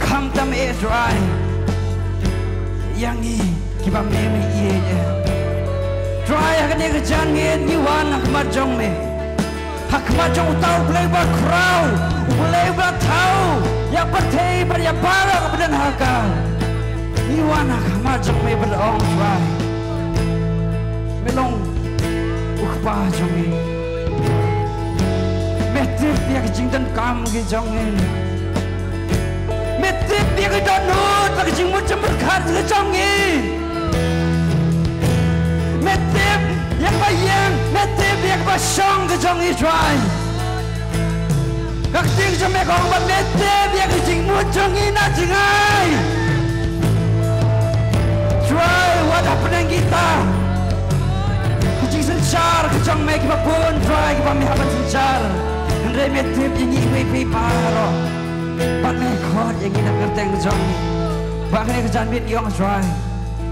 Khamtam eh, Trai, ïa ngi kiba me, me ïeit eh. Trai, ha kane ka janmiet ngi wan ha khmat jong me. Ha khmat jong uta U Blei bakhraw, U Blei ba thaw ïa ka pyrthei bad ïa baroh kaba don ha ka. Ngi wan ha khmat jong me bad ong, Trai, me long U Kpa jong ngi. Me tip ïa ka jingdonkam ka jong ngi. Me tip ïa ka dohnud bad ka jingmut jingpyrkhat ka jong ngi. Me tip ïa kaba ïeng, me tip ïa kaba shong ka jong ngi, Trai. Ka ktien jong me ka ong ba me tip ïa ka jingmut jong ngi na jngai. Trai, wat hapdeng kita ka jingsynshar ka jong me kiba bun, Trai, kiba me hap ban synshar. Hynrei me tip ïa ngi iwei pa iwei baroh. Bad me khot ïa ngi na ka kyrteng jong ngi. Ba kane ka janmiet ngi ong, Trai,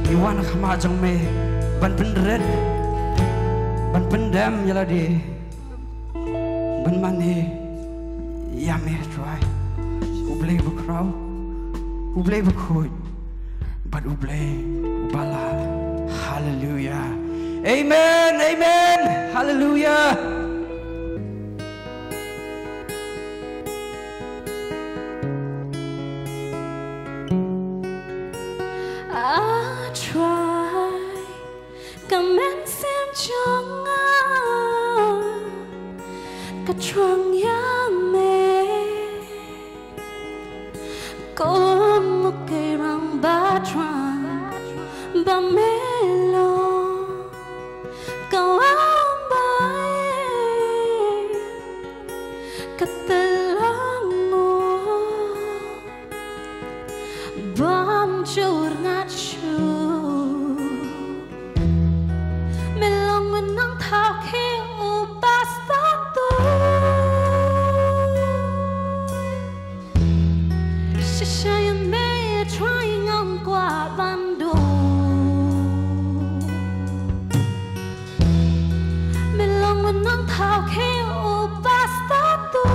ngi wan ha khmat jong me ban pynrit, ban pyndem ïa lade, ban mane ïa me, Trai. U Blei bakhraw, U Blei bakhuid, bad U Blei uba lah. Haleluia. Amen, amen. Haleluia. Ah, Trai, ka mynsiem jong nga ka trang ïa me. Kum u keyrang ba trang ba me long, ka wan ba ïeit, ka tyrlong, bym ju rngat shuh. Me long u nongthaw khie uba stad tuh. Shisha ïa me, Trai, ngam kwah ban duh. Me long u nongthaw khie uba stad tuh.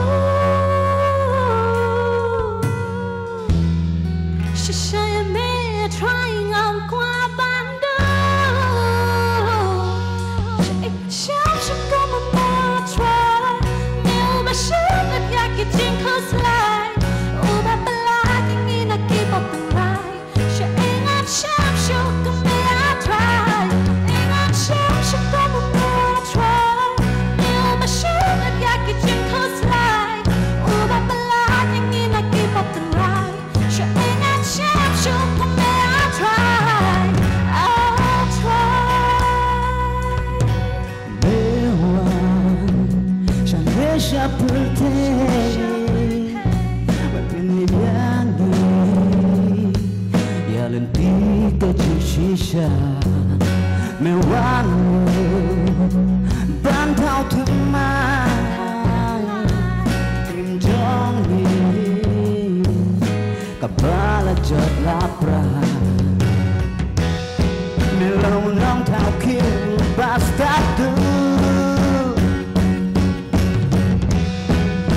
Wan pynlip ïa ngi ïa lynti ka jingshisha. Me wan ban thaw thymmai. Im jong ngi kaba la jot la pra. Me long nongthaw khiew ba stad duh.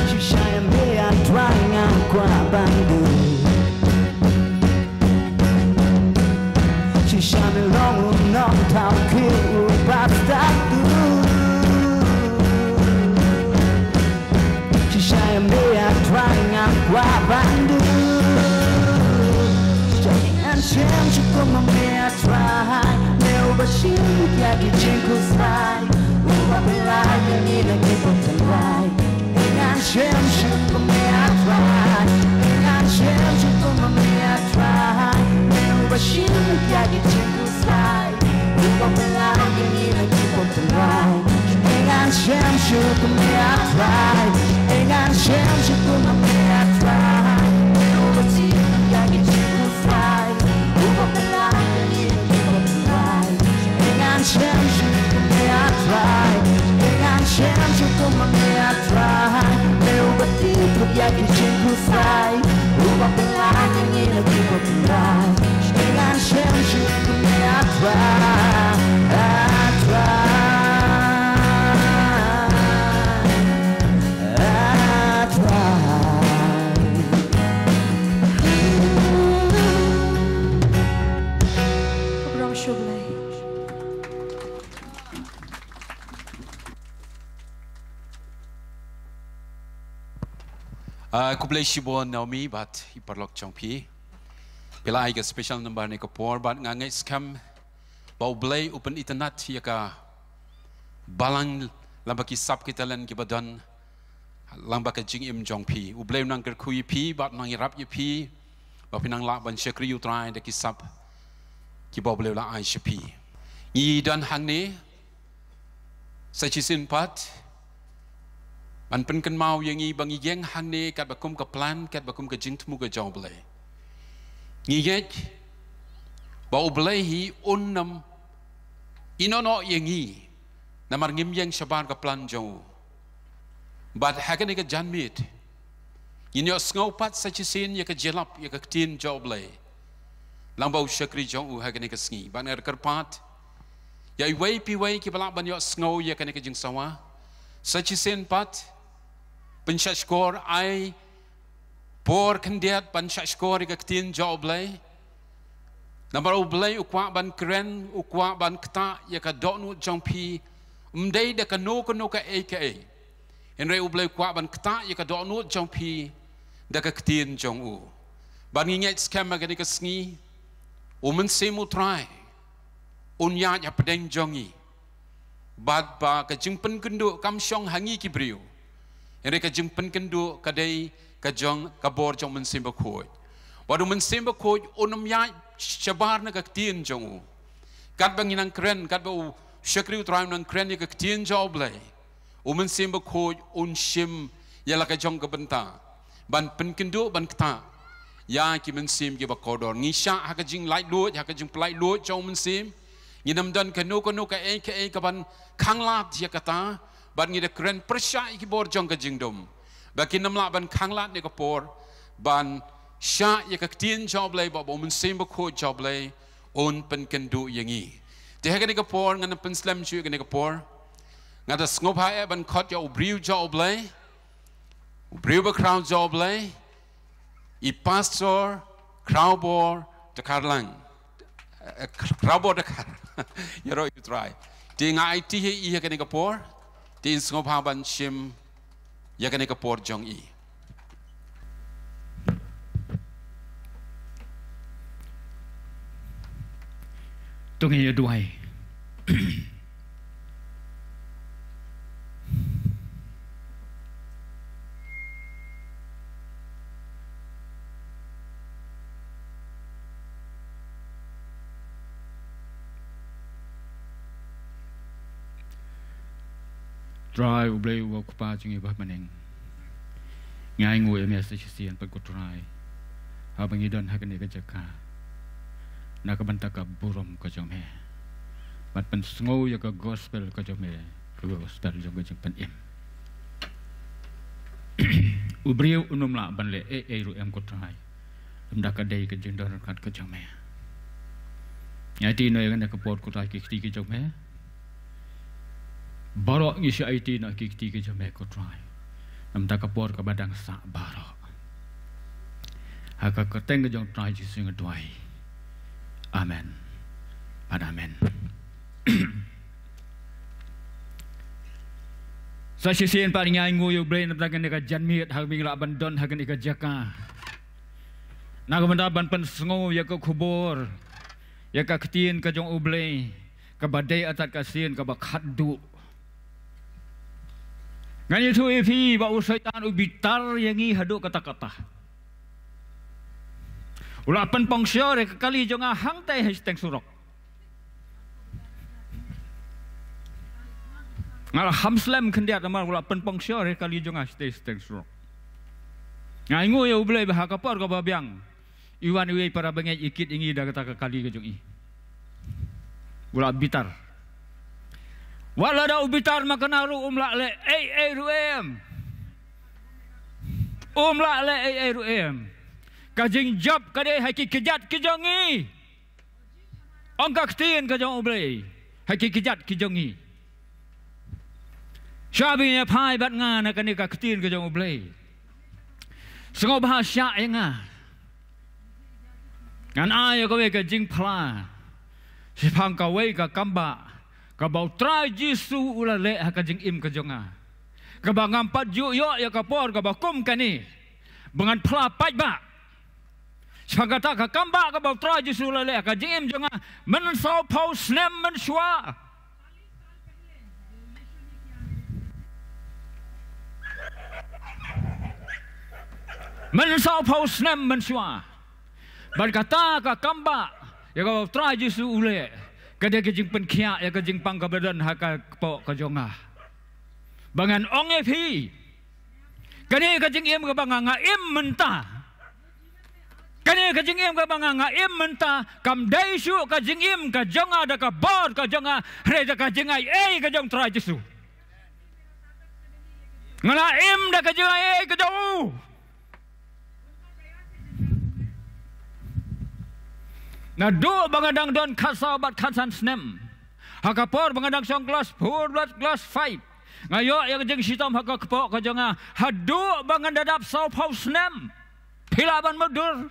Shisha ïa me A Trai ngan kwah ban duh. Shisha me long nongthaw khiew ba stad duh. Shisha ïa me A Trai ngan kwah ban duh. Ngan shem shuh kum ma me A Trai. Me uba shim ïa ki jingkhuslai, uba pynlait ïa ngi na ki por tynrai. Ngan shem shuh kum ma me A Trai. Ngan shem shuh kum ma me A Trai. Me uba shim ïa ki jingkhuslai, uba pynlait ïa ngi na ki por tynrai. Ngan shem shuh kum ma me A Trai. Ngan shem shuh kum ma me A Trai. Me uba shim ïa ki jingkhuslai, uba pynlait ïa ngi na ki por tynrai. Ngan shem shuh kum ma me A Trai. Ngan shem shuh kum ma me A Trai. Me uba tip lut ïa ki jingkhuslai, uba pynlait ïa ngi na ki por tynrai. Ngan shem shuh kum ma me A Trai. A Trai. A Trai. Khublei shibun. Ah, khublei shibun Naomi bad i paralok jong phi. Phi la ai ka special number ne ka por bad nga ngeit skhem ba U Blei u pynitynnad ïa ka balang lyngba ki sap ki talent kiba don lyngba ka jingim jong phi. U Blei u nang kyrkhu ïa phi bad u nang ïarap ïa phi ba phin nang lah ban shakri ïa U Trai da ki sap kiba U Blei u la ai sha phi. Ngi don hangne sa shisien pat ban pynkynmaw ïa ngi ba ngi ïeng hangne katba kum ka plan, katba kum ka jingthmu ka jong U Blei. Ngi ngeit ba U Blei hi un nym ïehnoh ïa ngi namar ngim ïeng shabar ka plan jong u. Bad ha kane ka janmiet ngin ïohsngew pat sa shisien ïa ka jingïalap ïa ka ktien jong U Blei lyngba u shakri jong u ha kane ka sngi. Bad nga kyrpad ïa iwei pa iwei kiba lah ban ïohsngew ïa kane ka jingsawa sa shisien pat, pynshahshkor, ai por khyndiat ban shahshkor ïa ka ktien jong U Blei. Namar U Blei u kwah ban kren, u kwah ban ktah ïa ka dohnud jong phi, ym dei da kano kano kaei kaei. Hynrei U Blei u kwah ban ktah ïa ka dohnud jong phi da ka ktien jong u. Bad ngi ngeit skhem ha kane ka sngi, U Mynsiem U Trai un ïaid hapdeng jong ngi. Bad ba ka jingpynkynduh kam shong ha ngi ki briew, hynrei ka jingpynkynduh ka dei ka jong ka bor jong U Mynsiem Bakhuid. Bad U Mynsiem Bakhuid un ym ïaid shabar na ka ktien jong u. Katba ngi nang kren, katba u shakri U Trai u nang kren ïa ka ktien jong U Blei, U Mynsiem Bakhuid un shim ïa la ka jong ka bynta ban pynkynduh, ban ktah ïa ki mynsiem kiba kordor. Ngi shah ha ka jinglaitluid, ha ka jingpynlaitluid jong U Mynsiem. Ngin ym don kano kano kaei kaei kaban khanglad ïa kata, bad ngi da kren pyrshah ïa ki bor jong ka jingdum ba kin ym lah ban khanglad ïa ka por ban shah ïa ka ktien jong U Blei, ba U Mynsiem Bakhuid jong U Blei un pynkynduh ïa ngi. Te ha kane ka por ngan pynslem shuh ïa kane ka por. Nga da sngewbha eh ban khot ïa u briew jong U Blei, u briew bakhraw jong U Blei, i Pastor Khrawbor Dkhar Lang. Eh, Khrawbor Dkhar. Ïaroh ïa U Trai. Te nga aiti ïa i ha kane ka por. Te in sngewbha ban shim ïa kane ka por jong i. To ngin ïa duwai. Trai U Blei uba u Kpa jong ngi uba ha bneng. Ngi ainguh ïa me sa shisien pat ko Trai, haba ngi don ha kane ka jaka na ka bynta ka burom ka jong me, ban pynsngew ïa ka gospel ka jong me, ka gospel jong ka jingpynim. U briew um lah ban leh ei ei ruh em ko Trai, lymda ka dei ka jingdon ryngkat ka jong me. Ngi aiti noh ïa kane ka por ko Trai ha ki kti ki jong me. Baroh ngi sa aiti noh ha ki kti ki jong me ko Trai, namar ka por kaba dang sah baroh. Ha ka kyrteng ka jong u Trai Jisu nga duwai. Amen. Bad amen. Sa shisien pat ngi ainguh ïa U Blei namar kane ka janmiet haba ngi lah ban don ha kane ka jaka, na ka bynta ban pynsngew ïa ka khubor, ïa ka ktien ka jong U Blei, kaba dei artat ka sien kaba khatduh. Ngan ïathuh ïa phi ba u Soitan u bitar ïa ngi haduh katta katta. U la pynpong shor ïa ka kali jong nga hangtai ha shiteng surok. Nga la kham slem khyndiat namar u la pynpong shor ïa ka kali jong nga hangtai ha shiteng surok. Nga ainguh ïa U Blei ba ha ka por kaba biang, i wan iwei i para bangeit i kit ïa ngi da kata ka kali ka jong i. U la bitar. Wat lada u bitar ma kane ruh um lah leh ei ei ruh em. Um lah leh ei ei ruh em. Ka jingjop ka dei ha ki kjat ki jong ngi, ong ka ktien ka jong U Blei, ha ki kjat ki jong ngi. Shwa ba ngin ïa phai bad nga na kane ka ktien ka jong U Blei, sngewbha shah ïa nga. Ngan ai ïa kawei ka jingphla shaphang kawei ka kambah kaba u Trai Jisu u la leh ha ka jingim ka jong nga, kaba ngam pat ju ïoh ïa ka por kaba kum kane ba ngan phla paidbah shaphang kata ka kambah kaba u Trai Jisu u la leh ha ka jingim jong nga mynsaw phew snem mynshuwa. Mynsaw phew snem mynshuwa. Bad kata ka kambah ïa kaba u Trai Jisu u leh, ka dei ka jingpynkhiah ïa ka jingpang kaba don ha ka kpoh ka jong nga. Ba ngan ong ïa phi, kane ka jingim kaba nga nga im mynta, kane ka jingim kaba nga nga im mynta kam dei shuh ka jingim ka jong nga da ka bor ka jong nga, hynrei da ka jingai ei ka jong u Trai Jisu. Nga la im da ka jingai ei ka jong u. Naduh ba nga dang don khatsaw bad khatsan snem, ha ka por ba nga dang shong klas four bad klas five, nga ïoh ïa ka jingshitom ha ka kpoh ka jong nga. Haduh ba ngan da dap saw phew snem, phi lah ban mutdur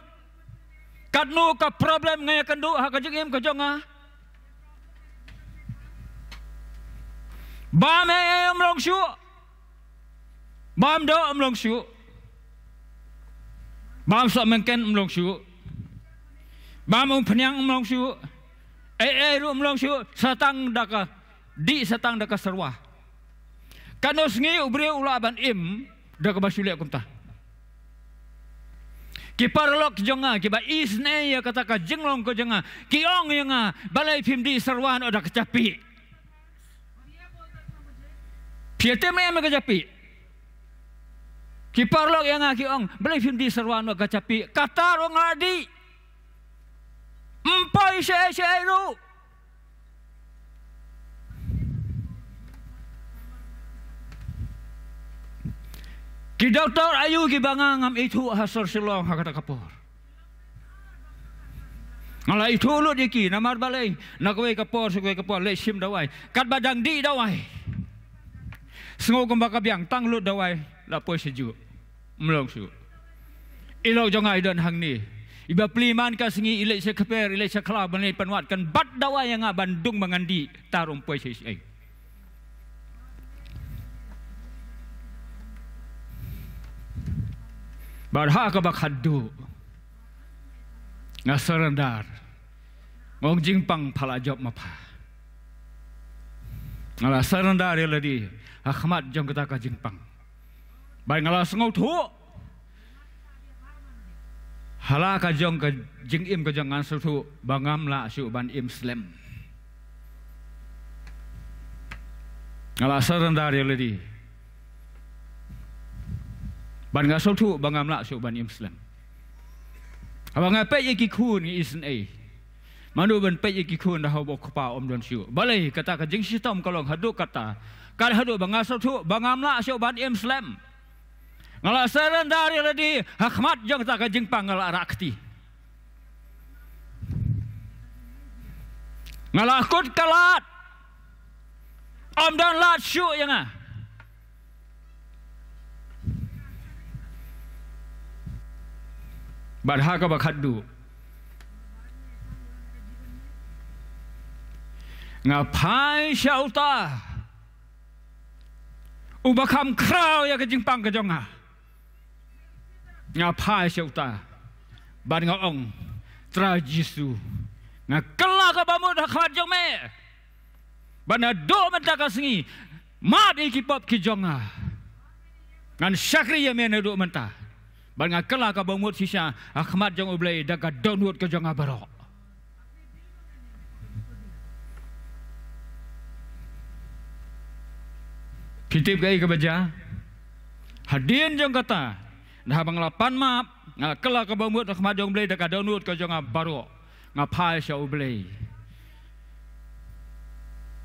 katno ka problem nga ïakynduh ha ka jingim ka jong nga. Bam ei ei um long shuh. Bam doh um long shuh. Bam soh mynken um long shuh. Bam umphniang um long shuh. Ei ei ruh um long shuh. Sa tang da ka dih, sa tang da ka syrwa. Katno sngi u briew u lah ban im da kaba shu leh kumta? Ki paralok jong nga kiba isynei ïa kata ka jinglong ka jong nga ki ong ïa nga, balei phim dih syrwa noh da ka japieh? Phi ïa tim em ïa ka japieh? Ki paralok ïa nga ki ong, balei phim dih syrwa noh da ka japieh? Kata ruh nga la dih. Ym poi shaei shaei ruh. Ki doktor aïu kiba nga ngam ithuh ha sor Shillong ha kata ka por. Nga la ithuh lut ïa ki, namar balei? Na kawei ka por sha kawei ka por leit shim dawai. Katba dang dih dawai, sngew kumba ka biang, tang lut dawai la poi sha juh. Ym long shuh. I lok jong nga i don hangne. I bapli man ka sngi i leit sha kper, i leit sha khlaw ban leit pynwad, kan bat dawai ïa nga ban dung ba ngan dih, tang ruh ym poi shaei shaei. Bad ha kaba khatduh nga surrender. Nga ong, jingpang, pha la jop ma pha. Nga la surrender ïa lade ha khmat jong kata ka jingpang. Bad nga la sngewthuh, ha la ka jong ka jingim ka jong nga, ngan sngewthuh ba ngam lah shuh ban im slem. Nga la surrender ïa lade. Bad nga sngewthuh ba ngam lah shuh ban im slem. Haba nga peit ïa ki khun ngi isynei. Mano ban peit ïa ki khun da haba u kpa um don shuh. Balei kata ka jingshitom ka long haduh kata. Kat haduh ba nga sngewthuh ba ngam lah shuh ban im slem. Nga la surrender ïa lade ha khmat jong kata ka jingpang, nga la rah kti. Nga la kut ka lad. Um don lad shuh ïa nga. Bad ha kaba khatduh nga phai sha uta uba kham khraw ïa ka jingpang ka jong nga. Nga phai sha uta bad nga ong, Trai Jisu, nga kylla ka bamut ha khmat jong me. Bad naduh mynta ka sngi, map ïa ki pop ki jong nga. Ngan shakri ïa me naduh mynta. Bad nga kylla ka bamut shisha ha khmat jong U Blei da ka dohnud ka jong nga baroh. Phi tip kaei kaba jia? Hadien jong kata, da haba nga la pan map, nga la kylla ka bamut ha khmat jong U Blei da ka dohnud ka jong nga baroh. Nga phai sha U Blei.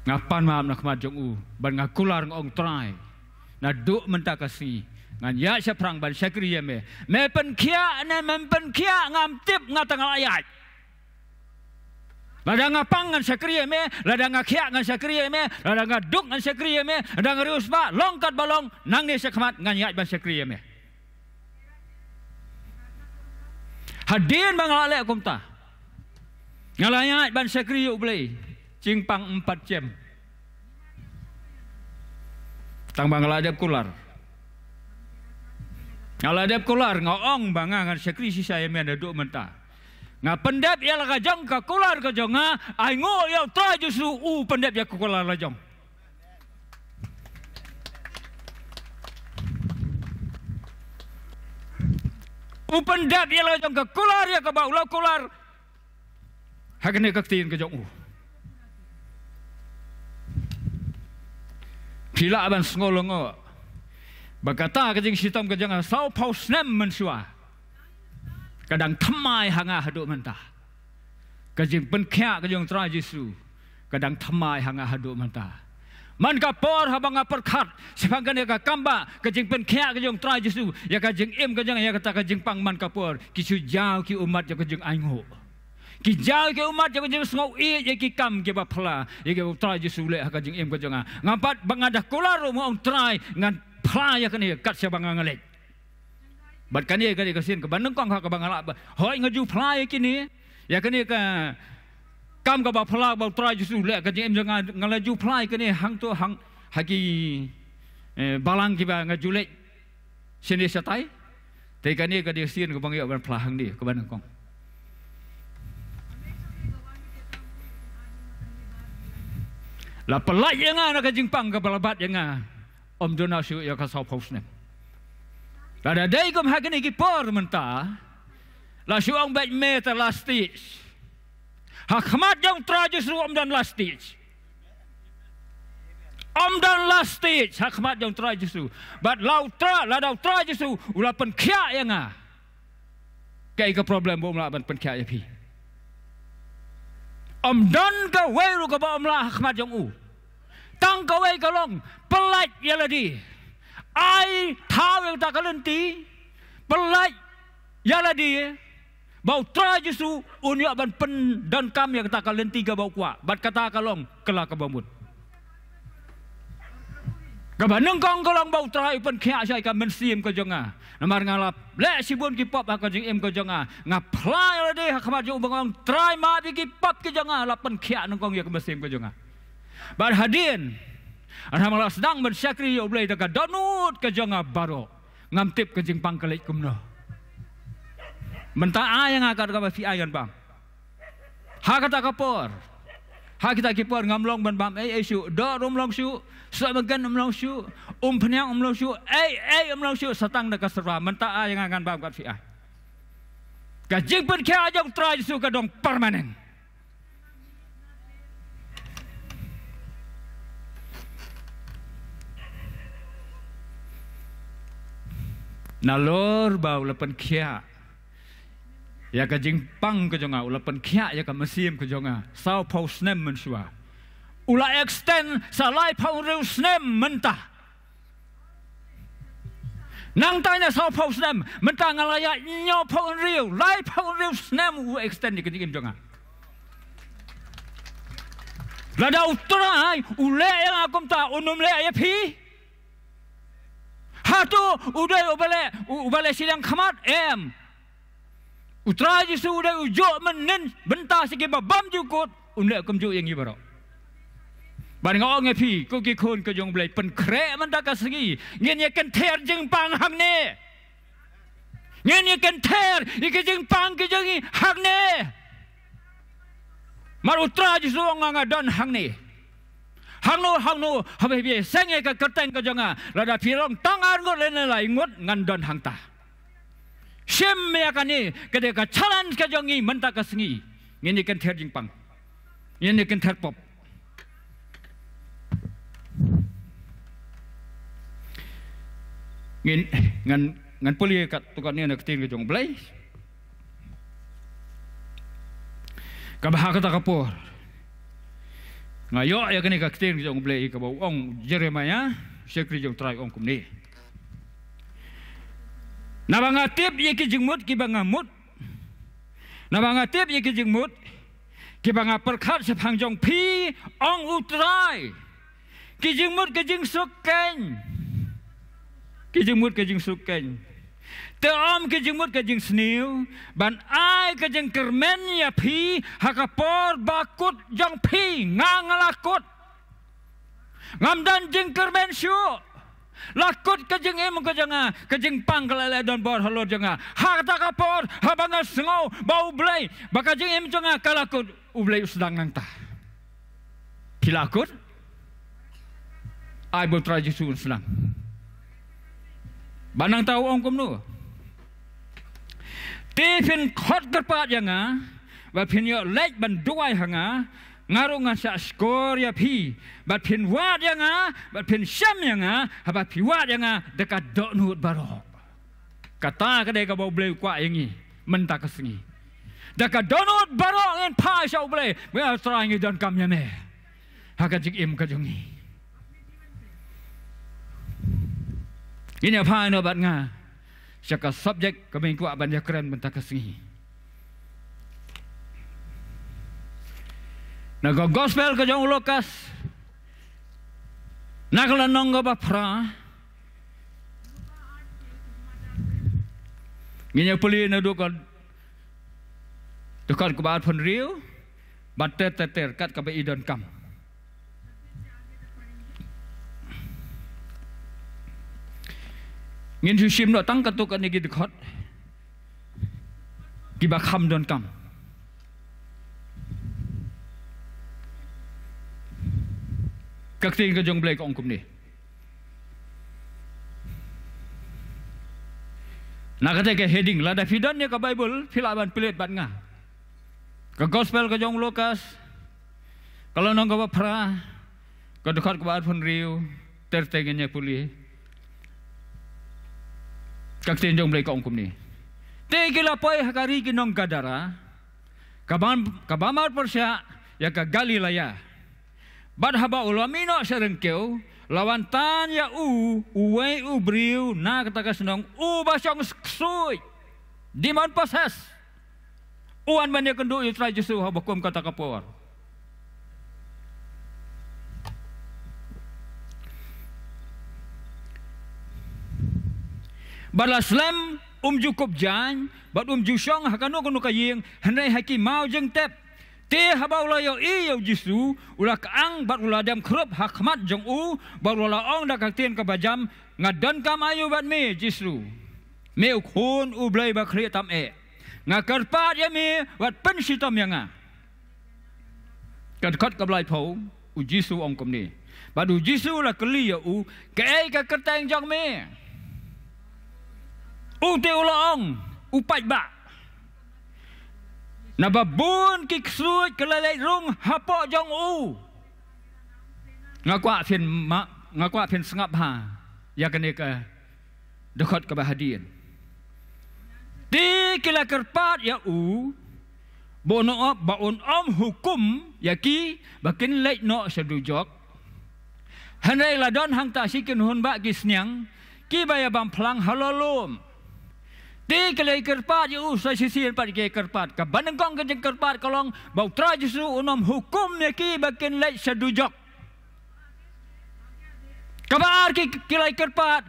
Nga pan map na khmat jong u bad nga kular, nga ong, Trai, naduh mynta ka sngi ngan ïaid shaphrang ban shakri ïa me. Me pynkhiah ne mem pynkhiah ngam tip, nga tang la ïaid. Lada nga pang ngan shakri ïa me, lada nga khiah ngan shakri ïa me, lada nga duk ngan shakri ïa me, lada nga riewspah, long katba long, nangne shakhmat ngan ïaid ban shakri ïa me. Hadien ba nga la leh kumta, nga la ïaid ban shakri ïa U Blei jingpang em pat snem. Tang ba nga la dep kular. Nga la dep kular, nga ong ba nga ngan shakri shisha ïa me naduh mynta. Nga pyndep ïa la ka jong ka kular ka jong nga, ainguh ïa U Trai Jisu, u pyndep ïa ka kular la jong. U pyndep ïa la ka jong ka kular ïa kaba u la kular. Ha kane ka ktien ka jong u. Phi lah ban sngew lyngngoh ba kata ka jingshitom ka jong nga sawphew snem mynshuwa ka dang thymmai ha nga haduh mynta. Ka jingpynkhiah ka jong U Trai Jisu ka dang thymmai ha nga haduh mynta. Man ka por haba nga pyrkhat shaphang kane ka kambah ka jingpynkhiah ka jong U Trai Jisu ïa ka jingim ka jong nga, ïa kata ka jingpang, man ka por ki shu jaw ki ummat jong ka jingainguh. Ki jaw ki ummat jong ka jingsngew ïeit ïa ki kam kiba phylla ïa kiba U Trai Jisu u leh ha ka jingim ka jong nga. Nga pat ba nga da kular ruh, nga ong, Trai, ngan phylla ïa kane kat shaba nga leit. Bad kane ka dei ka sien kaba nyngkong ha kaba nga lah ba, hooid, nga ju phylla ïa kine, ïa kane ka kam kaba phylla ba U Trai Jisu u leh ha ka jingim jong nga, nga la ju phylla ïa kane hangto hang ha ki, eh, balang kiba nga ju leit shane shatai. Te kane ka dei ka sien kaba nga ïoh ban phylla hangne kaba nyngkong. La pyllait ïa nga na ka jingpang kaba la bat ïa nga. Ym duna shuh ïa ka sawphew snem. Lada dei kum ha kine ki por mynta, la shu ong beit me te last stage. Ha khmat jong U Trai Jisu ym don last stage. Ym don last stage ha khmat jong U Trai Jisu. Bad la U Trai, lada U Trai Jisu u la pynkhiah ïa nga, kaei ka problem ba um lah ban pynkhiah ïa phi? Ym don kawei ruh kaba um lah ha khmat jong u. Tang kawei ka long, pyllait ïa lade. Ai thaw ïa kata ka lynti, pyllait ïa lade, ba U Trai Jisu un ïoh ban pyndonkam ïa kata ka lynti kaba u kwah. Bad kata ka long kylla ka bamut. Kaba nyngkong ka long ba U Trai u pynkhiah shai ka mynsiem ka jong nga. Namar nga la leh shibun ki pop ha ka jingim ka jong nga. Nga phylla ïa lade ha khmat jong u ba nga ong, Trai, map ïa ki pop ki jong nga, la pynkhiah nyngkong ïa ka mynsiem ka jong nga. Bad hadien, haba nga la sdang ban shakri ïa U Blei da ka dohnud ka jong nga baroh, ngam tip ka jingpang ka leit kumno. Mynta ai ïa nga kat kaba phi ai ngan bam. Ha kata ka por, ha kita ki por ngam long ban bam ei ei shuh, doh ruh ym long shuh, sohmynken ym long shuh, umphniang ym long shuh, ei ei ym long shuh, sa tang da ka serba. Mynta ai ïa nga ngan bam kat phi ai. Ka jingpynkhiah jong U Trai Jisu ka dang permanent. Nalor ba u la pynkhiah ïa ka jingpang ka jong nga, u la pynkhiah ïa ka mynsiem ka jong nga sawphew snem mynshuwa, u la extend sa laiphew hynriew snem mynta. Nangta na sawphew snem, mynta nga la ïaid hynñiewphew hynriew, laiphew hynriew snem u extend ïa ka jingim jong nga. Lada U Trai u leh ïa nga kumta, un ym leh ïa phi? Hato u dei uba leh, u, uba leh shiliang khmat? Em. U Trai Jisu u dei u juh mynnin bynta sha kiba bymjukut, un leh kumjuh ïa ngi baroh. Bad nga ong ïa phi, ko ki khun ka jong U Blei, pynkhreh mynta ka sngi, ngin ïa kynther jingpang hangne. Ngin ïa kynther ïa ki jingpang ki jong ngi hangne. Namar U Trai Jisu u ong, nga don hangne. Hangno hangno haba phi seng ïa ka kyrteng ka jong nga, lada phi long tang ar ngut lane lai ngut, ngan don hangta. Shim ïa kane, ka dei ka challenge ka jong ngi mynta ka sngi. Ngin ïa kynther jingpang, ngin ïa kynther pop. Ngin, ngan, ngan pule katto katne na ka ktien ka jong U Blei. Kaba ha kata ka por nga ïoh ïa kane ka ktien ka jong U Blei kaba u ong u Jeremaïah, u shakri jong U Trai, u ong kumne: Naba nga tip ïa ki jingmut kiba nga mut, naba nga tip ïa ki jingmut kiba nga pyrkhat shaphang jong phi, ong U Trai, ki jingmut ka jingsuk keiñ, ki jingmut ka jingsuk keiñ, te ym ki jingmut ka jingsniew, ban ai ka jingkyrmen ïa phi ha ka por ba kut jong phi. Nga, nga la kut. Ngam don jingkyrmen shuh. La kut ka jingim ka jong nga, ka jingpang ka la leh donbor halor jong nga. Ha kata ka por haba nga sngew ba U Blei, ba ka jingim jong nga ka la kut, U Blei u sdang nangta. Phi la kut? Ai ba U Trai Jisu un sdang. Ba nangta u ong kumno? Te phin khot kyrpad ïa nga, ba phin ïoh leit ban duwai ha nga, nga ruh ngan sa shkor ïa phi, bad phin wad ïa nga, bad phin shem ïa nga, haba phi wad ïa nga da ka dohnud baroh. Kata ka dei kaba U Blei u kwah ïa ngi mynta ka sngi. Da ka dohnud baroh ngin phai sha U Blei, ba U Trai, ngi donkam ïa me ha ka jingim ka jong ngi. Ngin ïa phai noh bad nga sha ka subject kaba ngi kwah ban ïa kren mynta ka sngi. Na ka gospel ka jong u Lukas, na ka lynnong kaba phra, ngin ïa pule naduh ka dkhot kaba arphew hynriew bad ter ter ter, kat kaba i donkam. Ngin shu shim noh tang katto katne ki dkhot kiba kham donkam. Ka ktien ka jong U Blei ka ong kumne. Na kata ka heading, lada phi don ïa ka Baibl, phi lah ban plie bad nga. Ka gospel ka jong u Lukas, ka lynnong kaba phra, ka dkhot kaba arphew hynriew, ter ter ngin ïa pule. Ka ktien jong U Blei ka ong kumne. Te ki la poi ha ka ri ki nong Gadara, kaba, kaba marpyrshah ïa ka Galilea. Bad haba u la mih noh sha ryngkew, la wan tan ïa u uwei u briew na kata ka shnong, uba shong ksuid, demon possessed. U wan ban ïakynduh ïa u Trai Jisu haba kum kata ka por. Bad la slem, um ju kup jaiñ bad um ju shong ha kano kano ka ïing, hynrei ha ki maw jingtep. Te haba u la ïohi ïa u Jisu, u la kyang bad u la dem khrup ha khmat jong u, bad u la ong da ka ktien kaba jam, "Nga donkam aïu bad me, Jisu? Me u Khun U Blei Bakhlieh tam eh. Nga kyrpad ïa me, wat pynshitom ïa nga." Ka dkhot kaba laiphew, u Jisu u ong kumne. Bad u Jisu u la kylli ïa u, "Kaei ka kyrteng jong me?" U te u la ong, "U Paidbah." Naba bun ki ksuid ki la leit rung hapoh jong u. Nga kwah phin ma, nga kwah phin sngap bha ïa kane ka Dkhot kaba hadien. Te ki la kyrpad ïa u ba un ym, ba un ym hukum ïa ki ba kin leit noh sha dujok. Hynrei la don hangta shi kynhun bah ki sniang kiba ïa bam phlang ha la lum. Te ki la kyrpad ïa u sa shisien pat ki kyrpad. Kaba nyngkong ka jingkyrpad ka long ba U Trai Jisu un ym hukum ïa ki ba kin leit sha dujok. Kaba ar ki, ki la kyrpad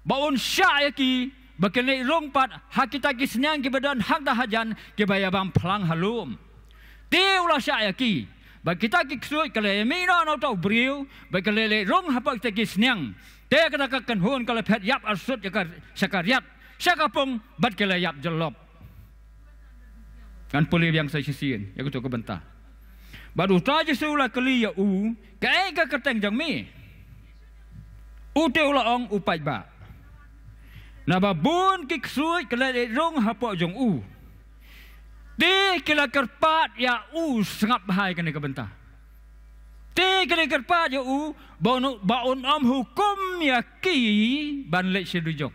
ba un shah ïa ki ba kin leit rung pat ha kita ki sniang kiba don hangta hajan kiba ïa bam phlang ha lum. Te u la shah ïa ki ba kita ki ksuid ki la ïa mih noh na uta u briew ba ki la leit rung hapoh kita ki sniang. Te kata ka kynhun ka la phet ïap arsut ïa ka, sha ka riat, sha ka pung bad ki la ïap jyllop. Ngan pule biang sa shisien ïa kato ka bynta. Bad U Trai Jisu u la kylli ïa u, kaei ka kyrteng jong me? U te u la ong, u paidbah. Naba bun ki ksuid ki la leit rung hapoh jong u. Te ki la kyrpad ïa u, sngap bha ïa kane ka bynta. Te ki la kyrpad ïa u ba un, ba un ym hukum ïa ki ban leit sha dujok.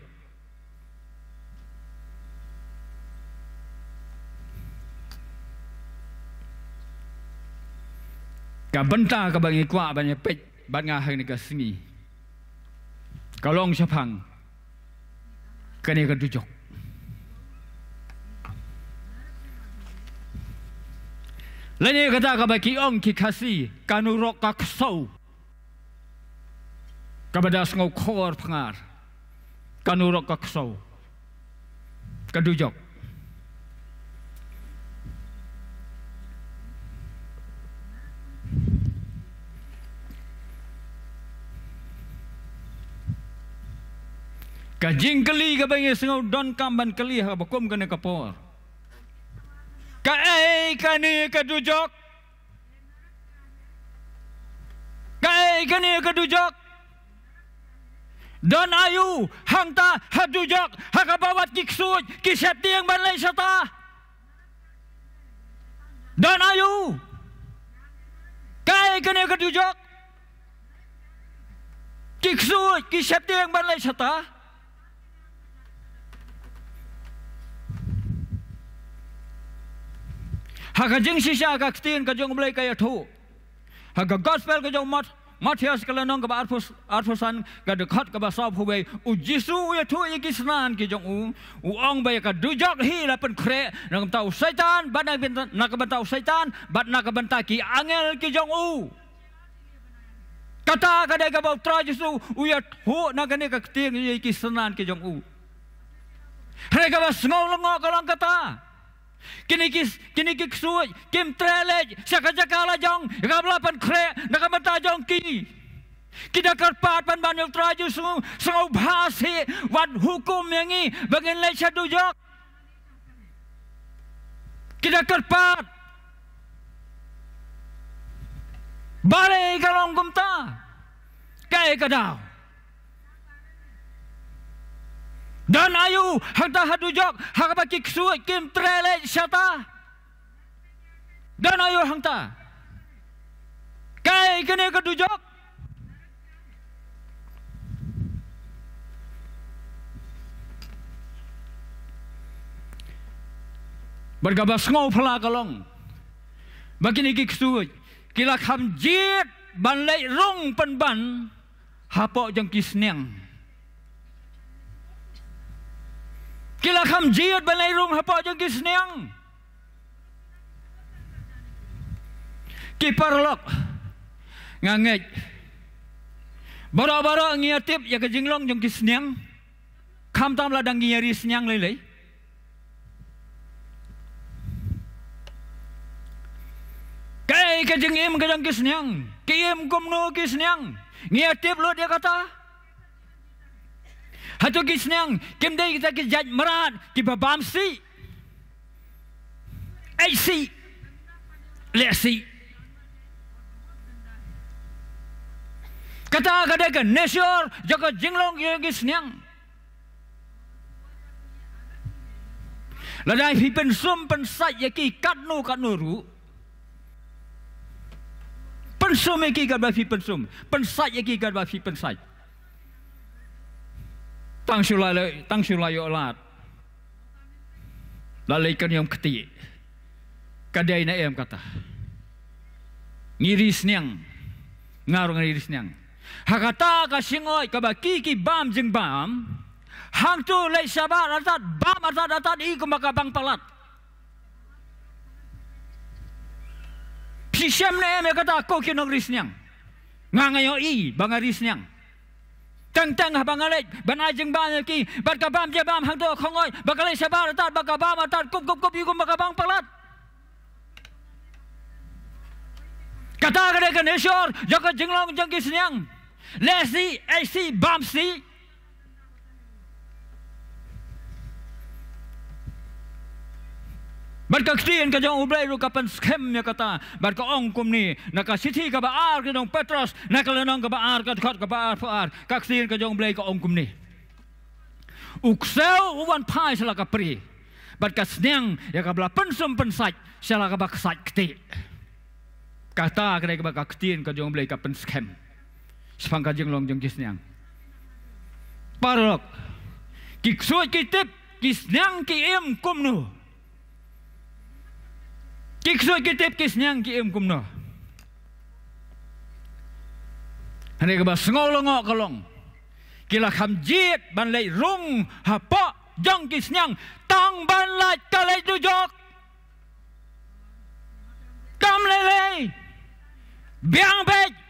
Ka bynta kaba ngi kwah ban ïa peit bad nga ha kane ka sngi ka long shaphang kane ka dujok. Lane kata kaba ki ong ki Khasi, ka nurok ka ksew. Kaba da sngew khor pyngar, ka nurok ka ksew, ka dujok. Ka jingkylli kaba ngi sngew donkam ban kylli ha kaba kum kane ka por, kaei kane ka dujok? Kaei kane ka dujok? Don aïu hangta ha dujok ha kaba wat ki ksuid ki sheptieng ban leit shata? Don aïu? Kaei kane ka dujok? Ki ksuid ki sheptieng ban leit shata. Ha ka jingshisha ka ktien ka jong U Blei ka ïathuh ha ka gospel ka jong Mat-, Mathaios ka lynnong kaba arphew, arphew san ka dkhot kaba sawphew wei, U Jisu u ïathuh ïa ki synran ki jong u, u ong ba ïa ka dujok hi la pynkhreh na ka bynta u Soitan, bad na ka bynta, na ka bynta u Soitan bad na ka bynta ki angel ki jong u. Kata ka dei kaba U Trai Jisu u ïathuh na kane ka ktien ïa ki synran ki jong u. Hynrei kaba sngew lyngngoh ka long kata. Kine ki, kine ki ksuid kim treh leit sha ka jaka la jong ïa kaba la pynkhreh na ka bynta jong ki. Ki da kyrpad ban ban ïa U Trai Jisu, sngewbha seh wat hukum ïa ngi ba ngin leit sha dujok. Ki da kyrpad. Balei ka long kumta? Kaei ka daw? Don aïu hangta ha dujok ha kaba ki ksuid kim treh leit shata? Don aïu hangta? Kaei kane ka dujok? Bad kaba sngewphylla ka long ba kine ki ksuid ki la kham jied ban leit rung pynban hapoh jong ki sniang. Ki la kham jied ban leit rung hapoh jong ki sniang. Ki paralok, nga ngeit baroh baroh ngi ïa tip ïa ka jinglong jong ki sniang. Khamtam lada ngi ïa ri sniang lei lei. Kaei ka jingim ka jong ki sniang? Ki im kumno ki sniang? Ngi ïa tip lut ïa kata? Hato ki sniang kim dei kita ki jait mrad kiba bam sih, eit sih, leh sih? Kata ka dei ka nature jong ka jinglong jong ki sniang. Lada phi pynsum pynsait ïa ki katno katno ruh, pynsum ïa ki katba phi pynsum, pynsait ïa ki katba phi pynsait, Tang shu la leh, tang shu la ïoh lad. La leh ka niam kti. Ka dei na em kata. Ngi ri sniang. Nga ruh nga ri sniang. Ha kata ka shnong kaba ki ki bam jingbam. Hangtu leh shabar atat, bam atat, atat i kumba ka bang palat. Phi shem ne em ïa kata ko ki nong ri sniang. Nga nga ïohi ba nga ri sniang. Teng teng haba nga leit ban ai jingbam ïa ki, bad ka bam je bam hangto khongoi, ba ka leit shabar atat, ba ka bam atat, kup kup kup i kumba ka bang palat. Kata ka dei ka neshor jong ka jinglong jong ki sniang. Leh shi, ai shi, bam shi. Bad ka ktien ka jong U Blei ruh ka pynskhem ïa kata. Bad ka ong kumne, na ka shithi kaba ar ka jong Petros, na ka lynnong kaba ar, ka dkhot kaba arphew ar, ka ktien ka jong U Blei ka ong kumne. U ksew u wan phai sha la ka pri. Bad ka sniang ïa kaba la pynsum pynsait sha la kaba ksait kti. Kata ka dei kaba ka ktien ka jong U Blei ka pynskhem shaphang ka jinglong jong ki sniang. Paralok, ki ksuid ki tip, ki sniang ki im kumno? Ki ksuid ki tip, ki sniang ki im kumno? Hynrei kaba sngew lyngngoh ka long, ki la kham jied ban leit rung hapoh jong ki sniang tang ban lait ka leit dujok. Kam lei lei. Biang beit.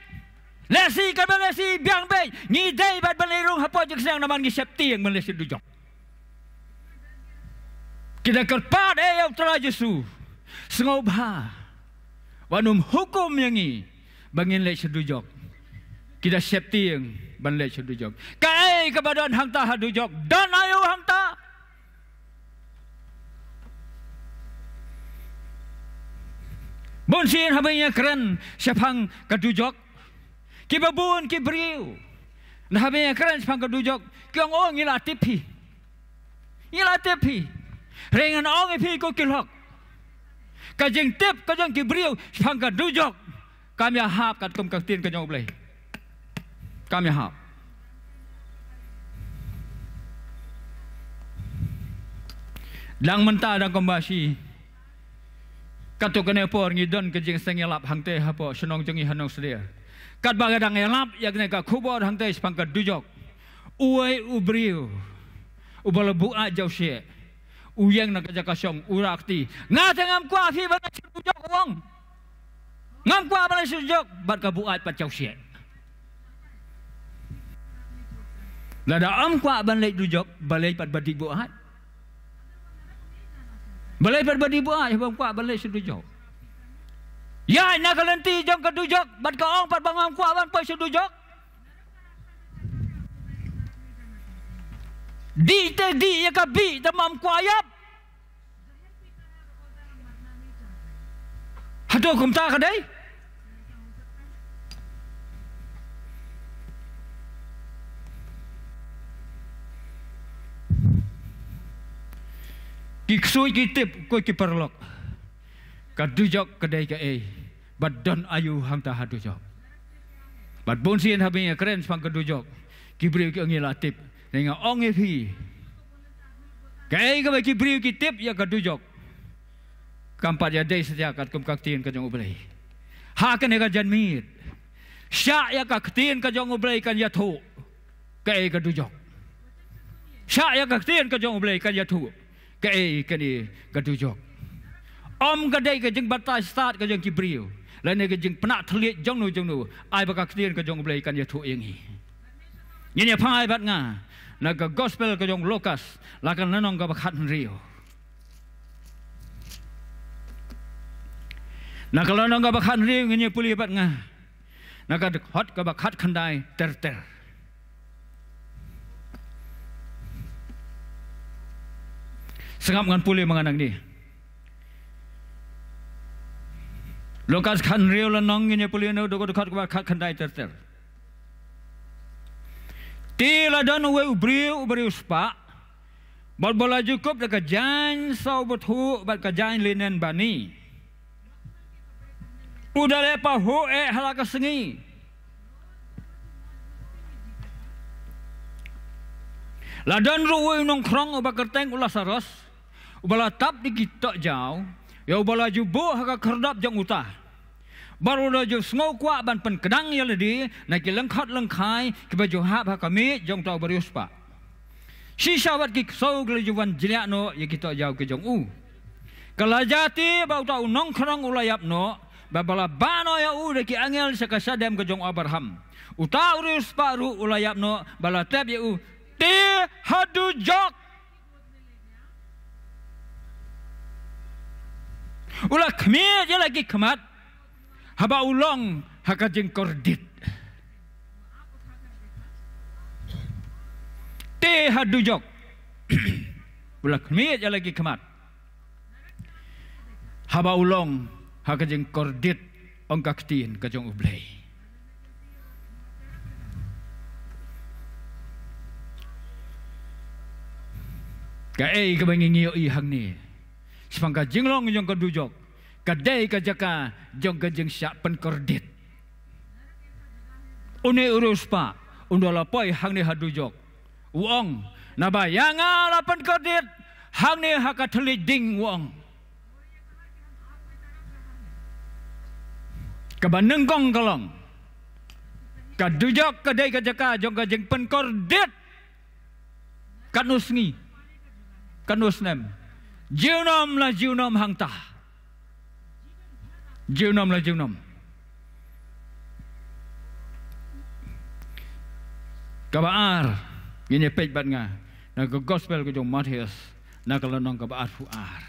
Leh shi, kaba leh shi, biang beit. Ngi dei bad ban leit rung hapoh jong ki sniang namar ngi sheptieng ban leit sha dujok. Ki da kyrpad ïa U Trai Jisu. Sngewbha. Wat nym hukum ïa ngi ba ngin leit sha dujok. Ki da sheptieng ban leit sha dujok. Kaei kaba don hangta ha dujok, don aïu hangta? Bun sien haba ngi ïakren shaphang ka dujok, kiba bun ki briew, na haba ngi ïakren shaphang ka dujok, ki ong, oh, ngi la tip hi. Ngi la tip hi. Hynrei ngan ong ïa phi ko ki lok, ka jingtip ka jong ki briew shaphang ka dujok kam ïahap katkum ka ktien ka jong U Blei. Kam ïahap. Dang mynta dang kumba shi. Katto katne por ngi don ka jingseng ïalap hangte hapoh shnong jong ngi ha Nongsder. Katba ka dang ïalap ïa kane ka khubor hangte shaphang ka dujok, uwei u briew uba la buaid jawshieh u ïeng na ka jaka shong, u rah kti. Nga te ngam kwah phi ban leit sha dujok, u ong. Ngam kwah ban leit sha dujok. Bad ka buaid pat jawshieh. Lada ym kwah ban leit dujok, balei pat ba dih buaid? Balei pat ba dih buaid haba ym kwah ban leit sha dujok? Ïaid na ka lynti jong ka dujok bad ka ong pat ba ngam kwah ban poi sha dujok. Dih te dih ïa ka bih, te ym kwah ïap. Hato kumta ka dei? Ki ksuid ki tip, ko ki paralok. Ka dujok ka dei kaei? Bad don aïu hangta ha dujok? Bad bun sien haba ngi ïakren shaphang ka dujok, ki briew ki ong ngi la tip. Te nga ong ïa phi, kaei kaba ki briew ki tip ïa ka dujok, kam pat ïadei satia katkum ka ktien ka jong U Blei. Ha kane ka janmiet, shah ïa ka ktien ka jong U Blei kan ïathuh kaei ka dujok. Shah ïa ka ktien ka jong U Blei kan ïathuh kaei kane ka dujok. Ym ka dei ka jingbatai stad ka jong ki briew, lane ka jingpynah thylliej jongno jongno, ai ba ka ktien ka jong U Blei kan ïathuh ïa ngi. Ngin ïa phai bad nga na ka gospel ka jong u Lukas, la ka lynnong kaba khathynriew. Na ka lynnong kaba khathynriew, ngin ïa pule bad nga na ka dkhot kaba khatkhyndai ter ter. Sngap, ngan pule ma nga nangne. Lukas khathynriew lynnong, ngin ïa pule na ka dkhot kaba khatkhyndai ter ter. Te la don uwei u briew uba riewspah, bad ba la ju kup da ka jaiñ saw bthuh bad ka jaiñ linen bani. U da leh pahuh eh ha la ka sngi. La don ruh uwei u nongkhrong uba kyrteng u Lasaros, uba la tap da ki tohjaw, ïa uba la ju buh ha ka khyrdop jong uta. Bad u la ju sngew kwah ban pynkdang ïa lade na ki lyngkhot lyngkhai kiba ju hap ha ka miej jong uta u bariewspah. Shisha wat ki ksew ki la ju wan jliah noh ïa ki tohjaw ki jong u. Ka la jia te ba uta u nongkhrong u la ïap noh, bad ba la bah noh ïa u da ki angel sha ka shadem ka jong u Abraham. Uta u riewspah ruh u la ïap noh, ba la tep ïa u, te ha dujok. U la khmied ïa la ki khmat, haba u long ha ka jingkordit. Te ha dujok. U la khmied ïa la ki khmat, haba u long ha ka jingkordit, ong ka ktien ka jong U Blei. Kaei kaba ngi ïohi hangne, shaphang ka jinglong jong ka dujok, ka dei ka jaka jong ka jingshah pynkordit. Une u riewspah, un da la poi hangne ha dujok, u ong, naba ïa nga la pynkordit hangne ha ka thylliej ding, u ong. Kaba nyngkong ka long, ka dujok ka dei ka jaka jong ka jingpynkordit. Katno sngi, katno snem, junom la junom hangta. Junom la junom. Kaba ar, ngin ïa peit bad nga na ka gospel ka jong u Mathaios, na ka lynnong kaba arphew ar.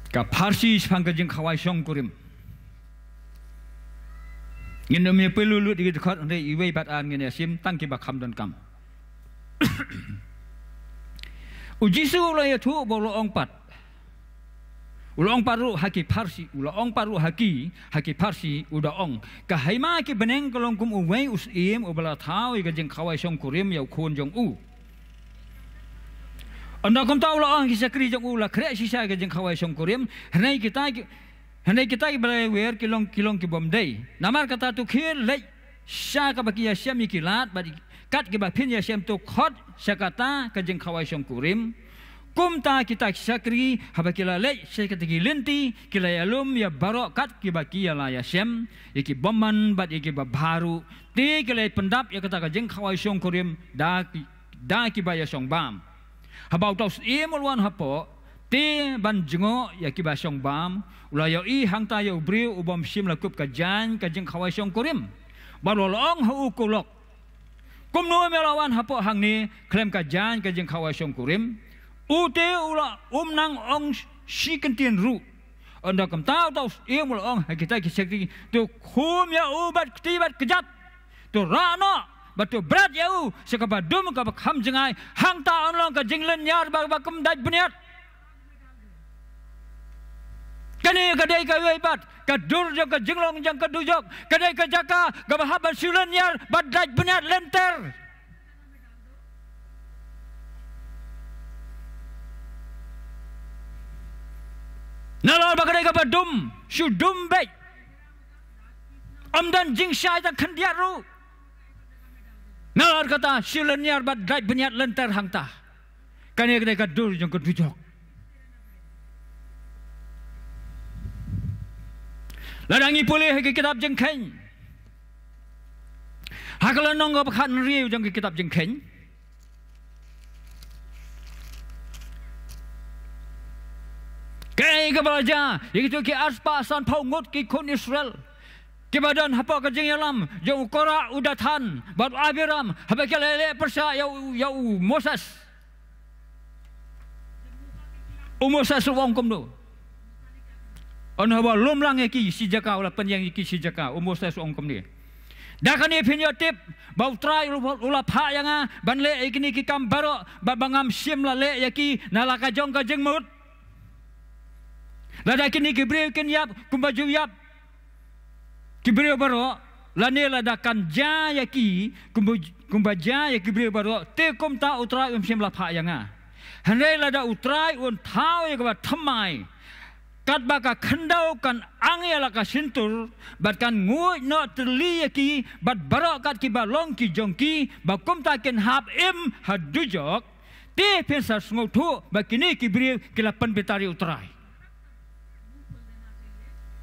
Ka pharshi shaphang ka jingkhawai shongkurim. Ngin ym ïa pule lut ïa ki dkhot, hynrei iwei bad ar ngin ïa shim tang kiba kham donkam. U Jisu u la ïathuh bad u la ong pat. U la ong pat ruh ha ki pharshi, u la ong pat ruh ha ki, ha ki pharshi, u da ong, ka hima ki bneng ka long kum uwei u syiem uba la thaw ïa ka jingkhawai shongkurim ïa u khun jong u. Ynda kumta u la ong ha ki shakri jong u, la khreh shisha ïa ka jingkhawai shongkurim, hynrei kita ki, hynrei kita kiba la ïawer ki long, ki long ki bym dei. Namar kata to khie leit sha kaba ki ïashem ïa ki lad, bad kat kiba phin ïashem to khot sha kata ka jingkhawai shongkurim. Kumta kita ki shakri haba ki la leit sha kita ki lynti, ki la ïalum ïa baroh kat kiba ki ïa la ïashem, ïa ki bymman bad ïa kiba bha ruh. Te ki la pyndap ïa kata ka jingkhawai shongkurim da ki, da kiba ïashong bam. Haba uta u syiem u la wan hapoh, te ban jngoh ïa kiba shong bam, u la ïohi hangta ïa u briew u bym shym la kup ka jaiñ ka jingkhawai shongkurim. Bad u la ong ha u, ko lok, kumno me la wan hapoh hangne khlem ka jaiñ ka jingkhawai shongkurim? U te u la um nang ong shi kyntien ruh. Ynda kumta uta u syiem u la ong ha kita ki shakri, to khum ïa u bad kti bad kjat. To rah noh bad to bret ïa u sha kaba dum kaba kham jngai, hangta yn long ka jinglynñiar ba, ba kum dait bniat. Kane ka dei kawei pat ka dur jong ka jinglong jong ka dujok, ka dei ka jaka kaba hap ban shu lynñiar bad dait bniat lynter. Nalor ba ka dei kaba dum, shu dum beit. Ym don jingshai tang khyndiat ruh. Nalor kata shu lynñiar bad dait bniat lynter hangta. Kane ka dei ka dur jong ka dujok. Lada ngi pule ha ki kitab Jingkheiñ, ha ka lynnong kaba khathynriew jong ka kitab Jingkheiñ, kaei kaba la jia ïa kito ki arspah sanphew ngut ki khun Israel kiba don hapoh ka jingïalam jong u Korah, u Dathan bad u Abiram, haba ki la leh pyrshah ïa u, ïa u Moses? U Moses u ong kumno? Ynda haba lum lang ïa ki shi jaka, u la pynïeng ïa ki shi jaka, u Moses u ong kumne: Da kane phin ïoh tip ba U Trai u la, u la phah ïa nga ban leh ïa kine ki kam baroh, ba, ba ngam shym la leh ïa ki na la ka jong ka jingmut. Lada kine ki briew kin ïap kumba ju ïap ki briew baroh, lane lada kan jia ïa ki kumba, kumba jia ïa ki briew baroh, te kumta U Trai um shym la phah ïa nga. Hynrei lada U Trai un thaw ïa kaba thymmai Katba ka khyndew kan ang ïa la ka shyntur, bad kan nguid noh tylli ïa ki, bad baroh kat kiba long ki jong ki, ba kumta kin hap im ha dujok, te phin sa sngewthuh ba kine ki briew ki la pynbitar ïa U Trai.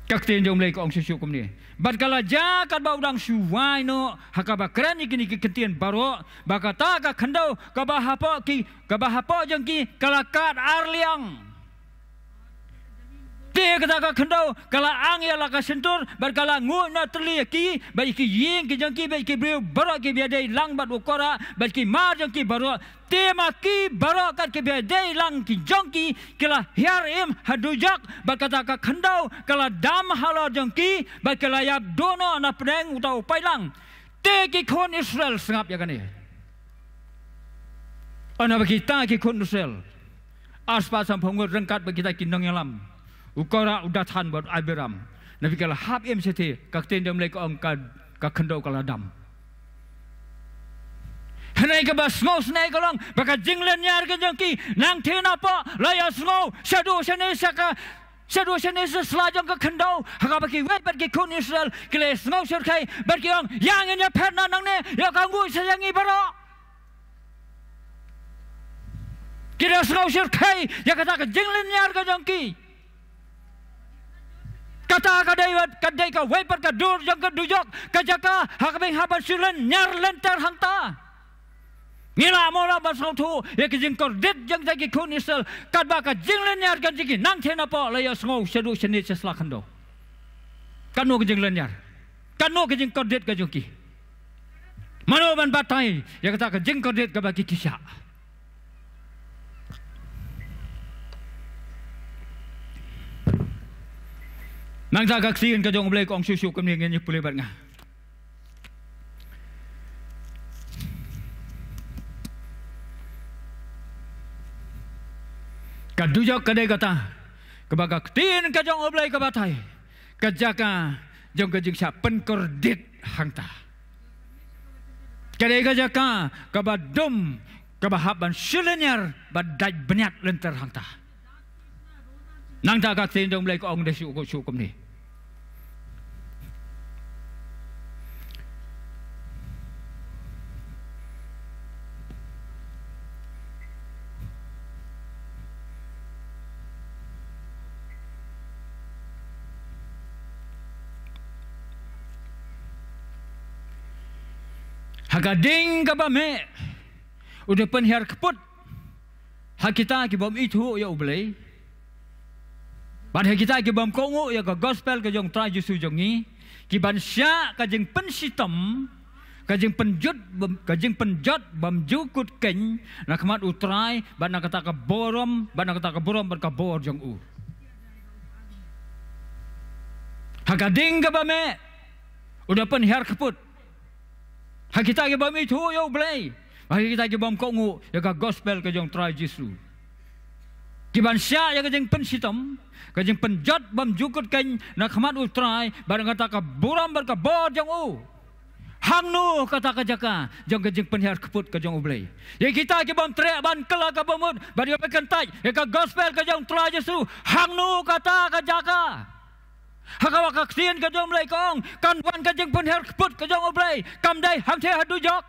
Ka ktien jong U Blei ka ong shuh shuh kumne. Bad ka la jia katba u dang shu wai noh ha kaba kren ïa kine ki ktien baroh, ba kata ka khyndew kaba hapoh ki, kaba hapoh jong ki ka la kad ar liang. Te kata ka khyndew ka la ang ïa la ka shyntur, bad ka la nguid noh tylli ïa ki, bad ïa ki ïing ki jong ki, bad ïa ki briew baroh kiba ïadei lang bad u Kora, bad ki mar jong ki baroh. Te ma ki baroh kat kiba ïadei lang ki jong ki, ki la hiar im ha dujok, bad kata ka khyndew ka la dam halor jong ki, bad ki la ïap duh noh na pdeng uta u paidlang. Te ki khun Israel, sngap ïa kane. Ynda ba kita ki khun Israel, arspah sanphew ngut ryngkat bad kita ki nongïalam, u Kora, u Dathan bad u Abiram, ynda ba ki la hap im shathie, ka ktien jong U Blei ka ong ka, ka khyndew ka la dam. Hynrei kaba sngewsynei ka long ba ka jinglynñiar ka jong ki nangthie napoh la ïasngew shaduh shane sha ka, shaduh shane sha sla jong ka khyndew, ha kaba kiwei pat ki khun Israel ki la ïasngew shyrkhei bad ki ong, ïa ngin ïapher na nangne, ïa ka nguid sha ïa ngi baroh. Ki la sngew shyrkhei ïa kata ka jinglynñiar ka jong ki. Kata ka dei wat, ka dei kawei pat ka dur jong ka dujok, ka jaka ha kaba ngi hap ban shu lynñiar lynter hangta. Ngi lah mo lah ban sngewthuh ïa ka jingkordit jong kita ki khun Israel, katba ka jinglynñiar ka jong ki nangthie napoh la ïasngew shaduh shane sha sla khyndew. Kano ka jinglynñiar? Kano ka jingkordit ka jong ki? Mano ban batai ïa kata ka jingkordit kaba ki, ki shah? Nangta ka ktien ka jong U Blei ka ong shuh shuh kumne, ngin ïa pule bad nga. Ka dujok ka dei kata kaba ka ktien ka jong U Blei ka batai, ka jaka jong ka jingshah pynkordit hangta. Ka dei ka jaka kaba dum, kaba hap ban shu lynñiar bad dait bniat lynter hangta. Nangta ka ktien jong U Blei ka ong da shuh, shuh kumne. Ha ka ding kaba meh, u da pynhiar kput ha kita ki bym ithuh ïa U Blei, bad ha kita ki bym kohnguh ïa ka gospel ka jong Trai Jisu jong ngi, ki ban shah ka jingpynshitom, ka jingpynjot bym, ka jingpynjot bymjukut keiñ na khmat U Trai, bad na kata ka burom, bad na kata ka burom bad ka bor jong u. Ha ka ding kaba meh, u da pynhiar kput ha kita ki bym ithuh ïa U Blei, ha kita ki bym kohnguh ïa ka gospel ka jong Trai Jisu, ki ban shah ïa ka jingpynshitom, ka jingpynjot bymjukut keiñ na khmat U Trai, bad na kata ka burom bad ka bor jong u. Hangno kata ka jaka jong ka jingpynhiar kput ka jong U Blei ïa kita ki bym treh ban kylla kaba mut bad ïa ba kyntait ïa ka gospel ka jong Trai Jisu? Hangno kata ka jaka? Ha kaba ka ktien ka jong U Blei ka ong, kan wan ka jingpynhiar kput ka jong U Blei, kam dei hangtei ha dujok.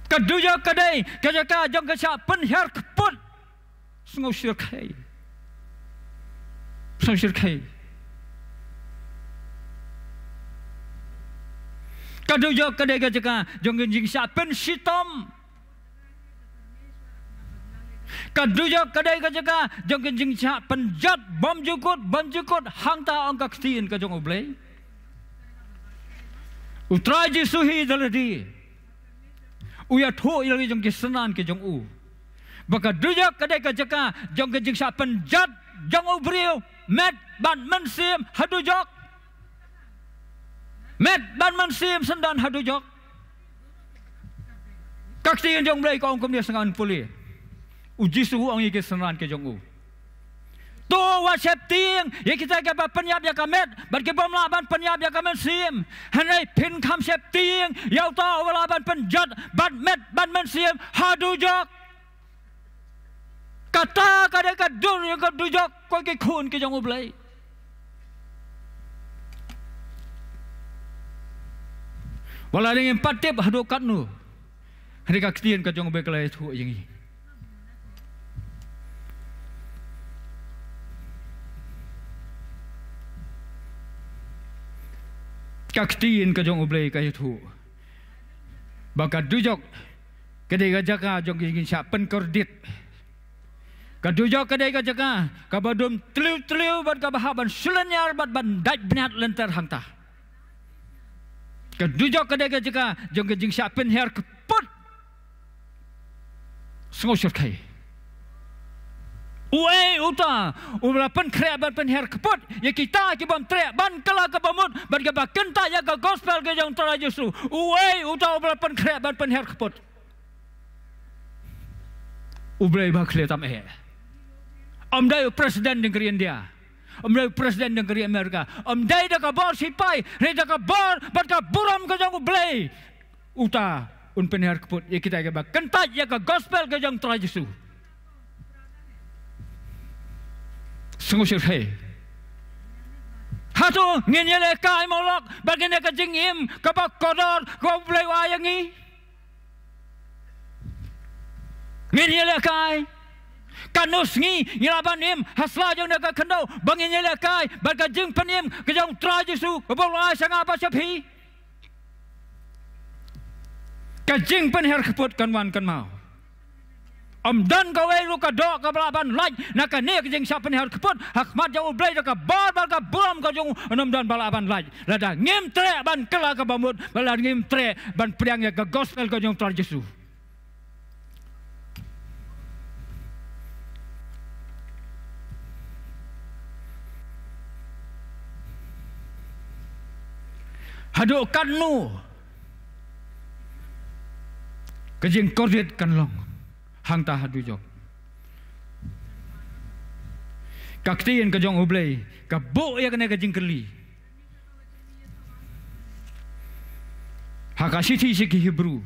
Ka dujok ka dei ka jaka jong ka shah pynhiar kput. Sngewsih khei. Sngewsih khei. Ka dujok ka dei ka jaka jong ka jingshah pynshitom. Ka dujok ka dei ka jaka jong ka jingshah pynjot bymjukut, bymjukut hangta, ong ka ktien ka jong U Blei. U Trai Jisu hi da lade u ïathuh ïa la ki jong ki synran ki jong u ba ka dujok ka dei ka jaka jong ka jingshah pynjot jong u briew met bad mynsiem ha dujok. Met bad mynsiem syndon ha dujok. Ka ktien jong U Blei ka ong kumne, sngap, ngan pule. U Jisu u ong ïa ki synran ki jong u, to wat sheptieng ïa kita kiba pynïap ïa ka met bad ki bym lah ban pynïap ïa ka mynsiem. Hynrei phin kham sheptieng ïa uta uba lah ban pynjot bad met bad mynsiem ha dujok. Kata ka dei ka dur ïa ka dujok, ko ki khun ki jong U Blei. Wat la dang ngim pat tip haduh katno, hynrei ka ktien ka jong U Blei ka la ïathuh ïa ngi. Ka ktien ka jong U Blei ka ïathuh ba ka dujok ka dei ka jaka jong ki jingshah pynkordit. Ka dujok ka dei ka jaka kaba dum tliw tliw bad kaba hap ban shu lynñiar bad ban dait bniat lynter hangta. Ka dujok ka dei ka jaka jong ka jingshah pynhiar kput. Sngewsih, uei uta uba la pynkhreh ban pynhiar kput ïa kita ki bym treh ban kylla ka bamut bad kiba kyntait ïa ka gospel ka jong U Trai Jisu? Uei uta uba la pynkhreh ban pynhiar kput? U Blei ba khlieh tam eh. Ym dei u president jong ka ri India, ym dei u president jong ka ri Amerika, ym dei da ka bor sipai, hynrei da ka bor bad ka burom ka jong U Blei. Uta un pynhiar kput ïa kita kiba kyntait ïa ka gospel ka jong U Trai Jisu. Sngewsih, hato ngin ïalehkai mo lok bad kane ka jingim kaba kordor kaba U Blei u ai ïa ngi? Ngin ïalehkai? Katno sngi ngi lah ban im ha sla jong kane ka khyndew ba ngin ïalehkai bad ka jingpynim ka jong U Trai Jisu kaba u la ai sha nga bad sha phi? Ka jingpynhiar kput kan wan kan maw. Ym don kawei ruh ka doh kaba lah ban lait na kane ka jingshah pynhiar kput ha khmat jong U Blei da ka bor bad ka burom ka jong u. Ym don ba lah ban lait lada ngim treh ban kylla ka bamut, lada ngim treh ban pdiang ïa ka gospel ka jong U Trai Jisu. Haduh katno ka jingkordit kan long hangta ha dujok? Ka ktien ka jong U Blei ka buh ïa kane ka jingkylli ha ka shithi sha ki Hebru,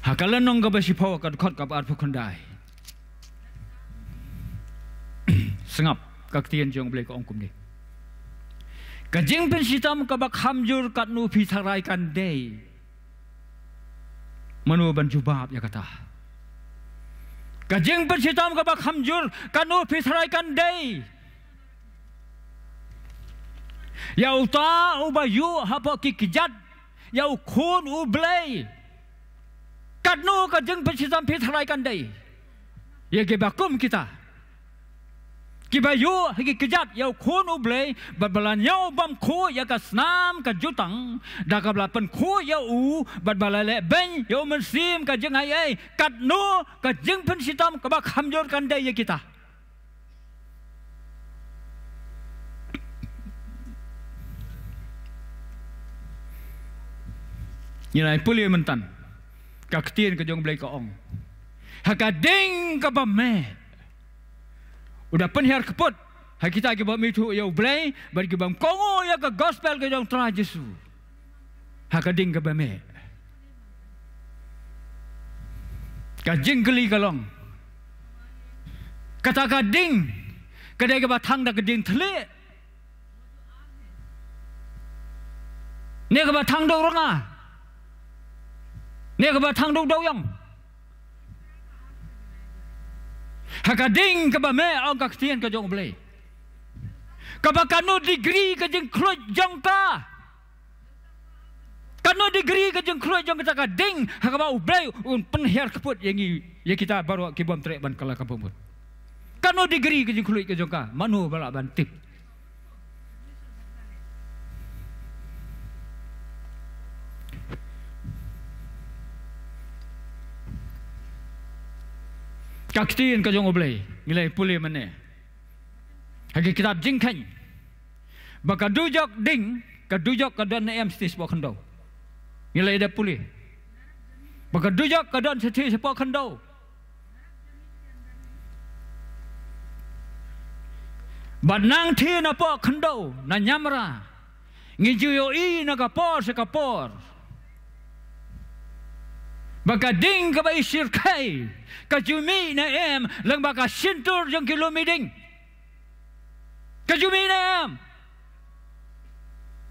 ha ka lynnong kaba shiphew, ka dkhot kaba arphew khyndai. Sngap, ka ktien jong U Blei ka ong kumne: Ka jingpynshitom kaba kham jur katno phi tharai kan dei? Mano ban jubab ïa kata? Ka jingpynshitom kaba kham jur katno phi tharai kan dei? Ïa uta uba ïuh hapoh ki kjat ïa u Khun U Blei. Katno ka jingpynshitom phi tharai kan dei ïa kiba kum kita, kiba ïuh ha ki kjat ïa u Khun U Blei bad ba la ñiew bymkhuid ïa ka snam ka jutang da kaba la pynkhuid ïa u bad ba la leh beiñ ïa U Mynsiem ka jingaiei? Katno ka jingpynshitom kaba kham jur kan dei ïa kita? Ngi la pule mynta, ka ktien ka jong U Blei ka ong, ha ka ding kaba meh u da pynhiar kput ha kita kiba mih thuh ïa U Blei bad kiba kohnguh ïa ka gospel ka jong U Trai Jisu. Ha ka ding kaba meh. Ka jingkylli ka long, kata ka ding ka dei kaba thang da ka ding thylliej, ne kaba thang da u rnga, ne kaba thang da u dewïong? Ha ka ding kaba meh, ong ka ktien ka jong U Blei, kaba katno degree ka jingkhluit jong ka? Katno degree ka jingkhluit jong kata ka ding ha kaba U Blei un pynhiar kput ïa ngi, ïa kita baroh ki bym treh ban kylla ka bamut? Katno degree ka jingkhluit ka jong ka? Mano ba lah ban tip? Ka ktien ka jong U Blei, ngi la pule mynne ha ki kitab Jingkheiñ, ba ka dujok ding, ka dujok ka don ne em shathie shapoh khyndew. Ngi la dep pule ba ka dujok ka don shathie shapoh khyndew. Bad nangta napoh khyndew na ñiamra ngi ju ïohi na ka por sha ka por Ba ka ding kaba i shyrkhei ka ju mih ne em lyngba ka shyntur jong ki lum i ding? Ka ju mih ne em?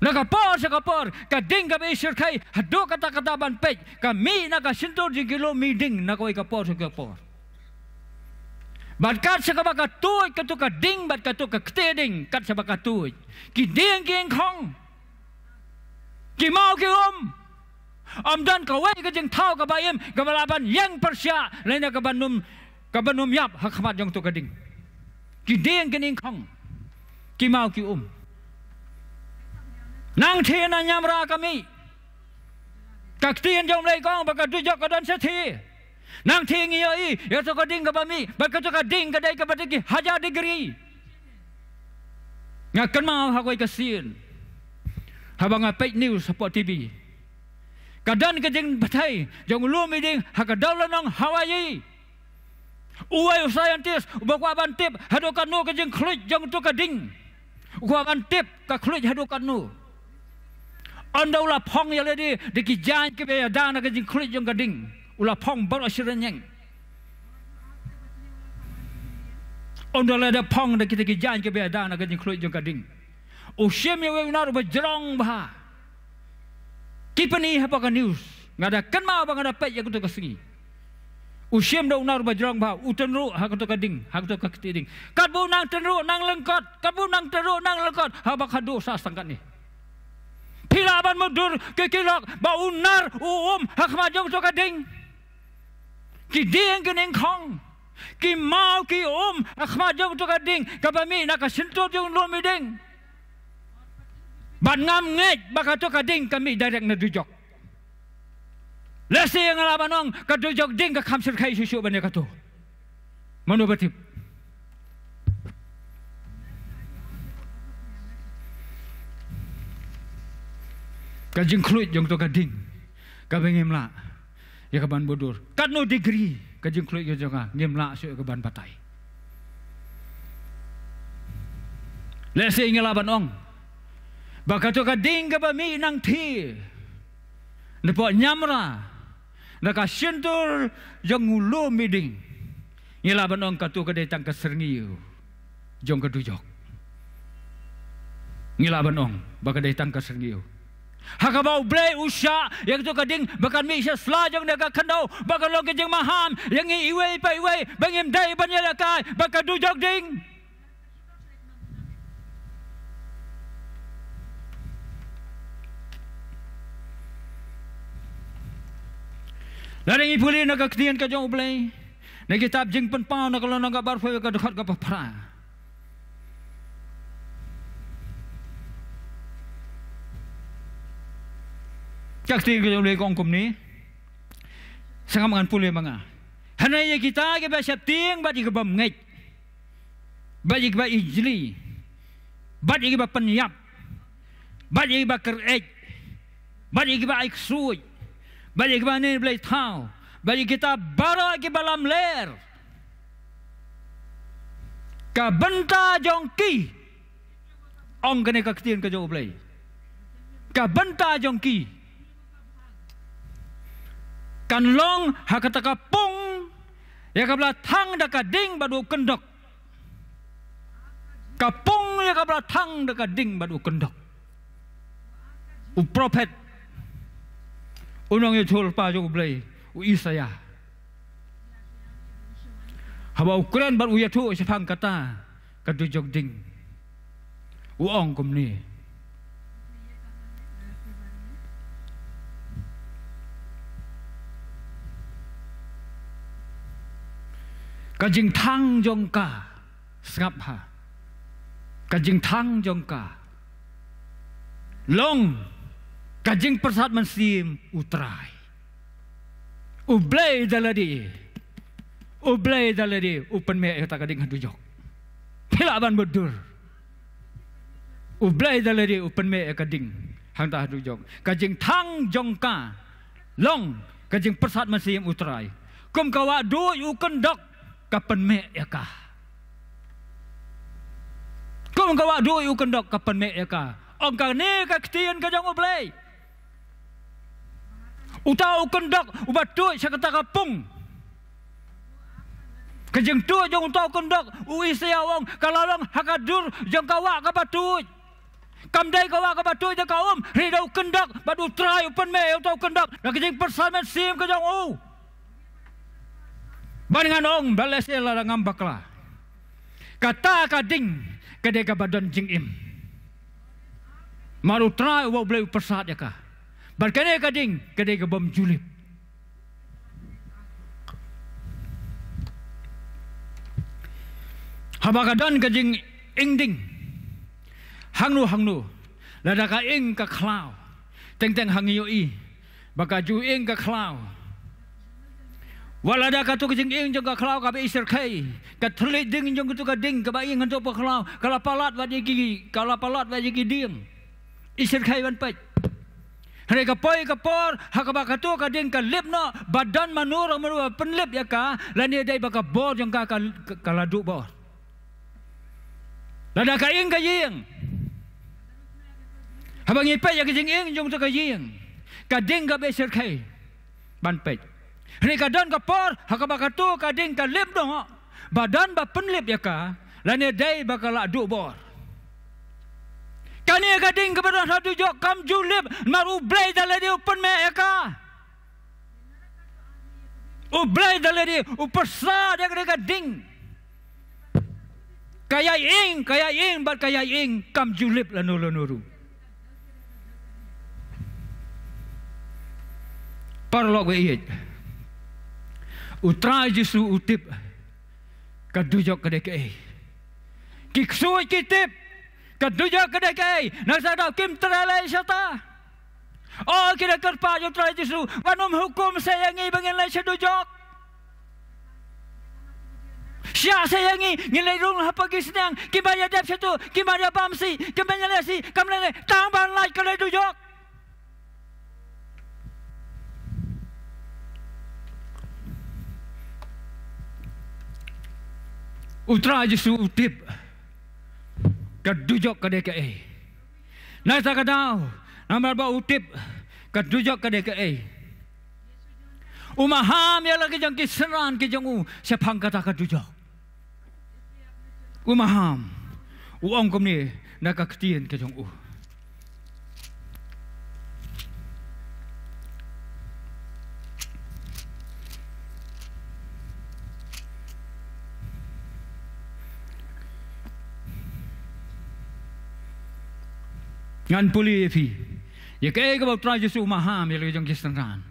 Na ka por sha ka por ka ding kaba i shyrkhei haduh katta katta ban peit ka mih na ka shyntur jong ki lum i ding na kawei ka por sha ka por. Bad kat shaba ka tuid katu ka ding bad katu ka kti ding, kat shaba ka tuid, ki dieng ki ingkhong, ki maw ki um. Ym don kawei ka jingthaw kaba im kaba lah ban ïeng pyrshah lane kaban ym, kaban ym ïap ha khmat jong katu ka ding. Ki dieng ki ingkhong, ki maw ki um. Nangta na ñiamra ka mih. Ka ktien jong U Blei ka ong ba ka dujok ka don shathie. Nangta ngi ïohi ïa katu ka ding kaba mih, ba katu ka ding ka dei kaba dei ki hajar degree. Nga kynmaw ha kawei ka sien haba nga peit news hapoh T V. Ka don ka jingbatai jong u lum i ding ha ka dewlynnong Hawaii. Uwei u scientist uba kwah ban tip haduh katno ka jingkhluit jong katu ka ding. U kwah ban tip ka khluit haduh katno. Ynda u la phong ïa lade da ki jaiñ kiba ïada na ka jingkhluit jong ka ding, u la phong baroh shi rynieng. Ynda la da phong da kita ki jaiñ kiba ïada na ka jingkhluit jong ka ding, u shim ïa uwei u nar uba jrong bha. Ki pyni hapoh ka news. Nga da kynmaw ba nga da peit ïa katu ka sngi. U shim da u nar uba jrong bha, u tynruh ha katu ka ding, ha katu ka kti ding. Katba u nang tynruh nang lyngkot, katba u nang tynruh nang lyngkot, haba ka duh sah tang katne. Phi lah ban mutdur ki, ki lok ba u nar u um ha khmat jong katu ka ding. Ki dieng ki ingkhong, ki maw ki um ha khmat jong katu ka ding kaba mih na ka shyntur jong u lum i ding. Bad ngam ngeit ba katu ka ding ka mih direct na dujok. Lehse nga lah ban ong ka dujok ding ka kham shyrkhei shuh shuh ban ïa katu. Mano ba tip? Ka jingkhluit jong katu ka ding kaba ngim lah ïa kaban mutdur. Katno degree ka jingkhluit jong ka ngim lah shuh ïa kaban batai. Lehse ngi lah ban ong ba katu ka ding kaba mih nangta napoh ñiamra na ka shyntur jong u lum i ding, ngi lah ban ong katu ka dei tang ka syrngiew jong ka dujok. Ngi lah ban ong ba ka dei tang ka syrngiew. Ha kaba U Blei u shah ïa katu ka ding ba kan mih sha sla jong kane ka khyndew, ba kan long ka jingmaham ïa ngi iwei pa iwei ba ngim dei ban ïalehkai bad ka dujok ding. Lada ngi pule na ka ktien ka jong U Blei na kitab Jingpynpaw na ka lynnong kaba arphew, ka dkhot kaba phra. Ka ktien ka jong U Blei ka ong kumne. Sngap, ngan pule ma nga. Hynrei ïa kita kiba sheptieng bad ïa kiba bym ngeit, bad ïa kiba ijli, bad ïa kiba pynïap, bad ïa kiba kyreit, bad ïa kiba ai ksuid, bad ïa kiba neh blei thaw, bad ïa kita baroh kiba lamler, ka bynta jong ki, ong kane ka ktien ka jong U Blei, ka bynta jong ki kan long ha kata ka pung ïa kaba la thang da ka ding bad u kyndok. Ka pung ïa kaba la thang da ka ding bad u kyndok. U prophet, u nongïathuhlypa jong U Blei, u Isaïah, haba u kren bad u ïathuh shaphang kata ka dujok ding, u ong kumne. Ka jingthang jong ka, sngap ha, ka jingthang jong ka long ka jingpyrsad mynsiem U Trai. U Blei da lade, U Blei da lade u pynmih ïa kata ka ding ha dujok. Phi lah ban mutdur. U Blei da lade u pynmih ïa ka ding hangta ha dujok. Ka jingthang jong ka long ka jingpyrsad mynsiem U Trai. Kum ka wah duh u kyndok ka pynmih ïa ka. Kum ka wah duh u kyndok ka pynmih ïa ka. Ong kane ka ktien ka jong U Blei. Uta u kyndok uba tuid sha kata ka pung. Ka jingtuid jong uta u kyndok, u Isaïah u ong, ka la long ha ka dur jong ka wah kaba tuid. Kam dei ka wah kaba tuid da ka um, hynrei da u kyndok, bad U Trai u pynmih ïa uta u kyndok da ka jingpyrsad mynsiem ka jong u. Bad ngan ong, balei lada ngam bakla? Kata ka ding ka dei kaba don jingim. Namar U Trai uba U Blei u pyrsad ïa ka. Bad kane ka ding ka dei kabym ju lip. Haba ka don ka jinging ding hangno hangno, lada ka ing ka khlaw, teng teng ha ngi ïohi ba ka ju ing ka khlaw. Wat lada kato ka jinging jong ka khlaw kaba isyrkhei, ka thylliej ding jong kato ka ding kaba ing hangto ha ka khlaw ka la palat wat ïa ki, ka la palat wat ïa ki dieng. Isyrkhei ban peit. Hynrei ka poi ka por ha kaba kato ka ding ka lip noh, ba don mano re mano ba pynlip ïa ka, lane dei ba ka bor jong ka ka, ka, ka la duh bor. Lada ka ing ka ïing, haba ngi peit ïa ka jinging jong kato ka ïing, ka ding kaba isyrkhei ban peit. Hynrei ka don ka por ha kaba kato ka ding ka lip noh, ba don ba pynlip ïa ka, lane dei ba ka la duh bor. Kane ka ding kaba don ha dujok kam ju lip, namar U Blei da lade u pynmih ïa ka. U Blei da lade u pyrsad ïa kane ka ding. Ka ïai ing, ka ïai ing, bad ka ïai ing kam ju lip lano lano ruh. Paralok ba ïeit, U Trai Jisu u tip ka dujok ka dei kaei. Ki ksuid ki tip ka dujok ka dei kaei. Nangta kim trei lei shata. O, ki da kyrpad ïa U Trai Jisu, wat nym hukum sa ïa ngi ba ngin leit sha dujok. Sha sa ïa ngi, ngin leit rung ha pagi sniang, ki ba ïa dep shato, ki ba ïa bam si, ki ba ïa leh si, kam leh leh, tang ban lait ka leit dujok. U Trai Jisu u tip ka dujok ka dei kaei. Nangta ka daw, namar ba u tip ka dujok ka dei kaei, u maham ïa la ki jong ki synran ki jong u shaphang kata ka dujok. U maham, u ong kumne na ka ktien ka jong u. Ngan pule ïa phi ïa kaei kaba U Trai Jisu u maham ïa la ki jong ki synran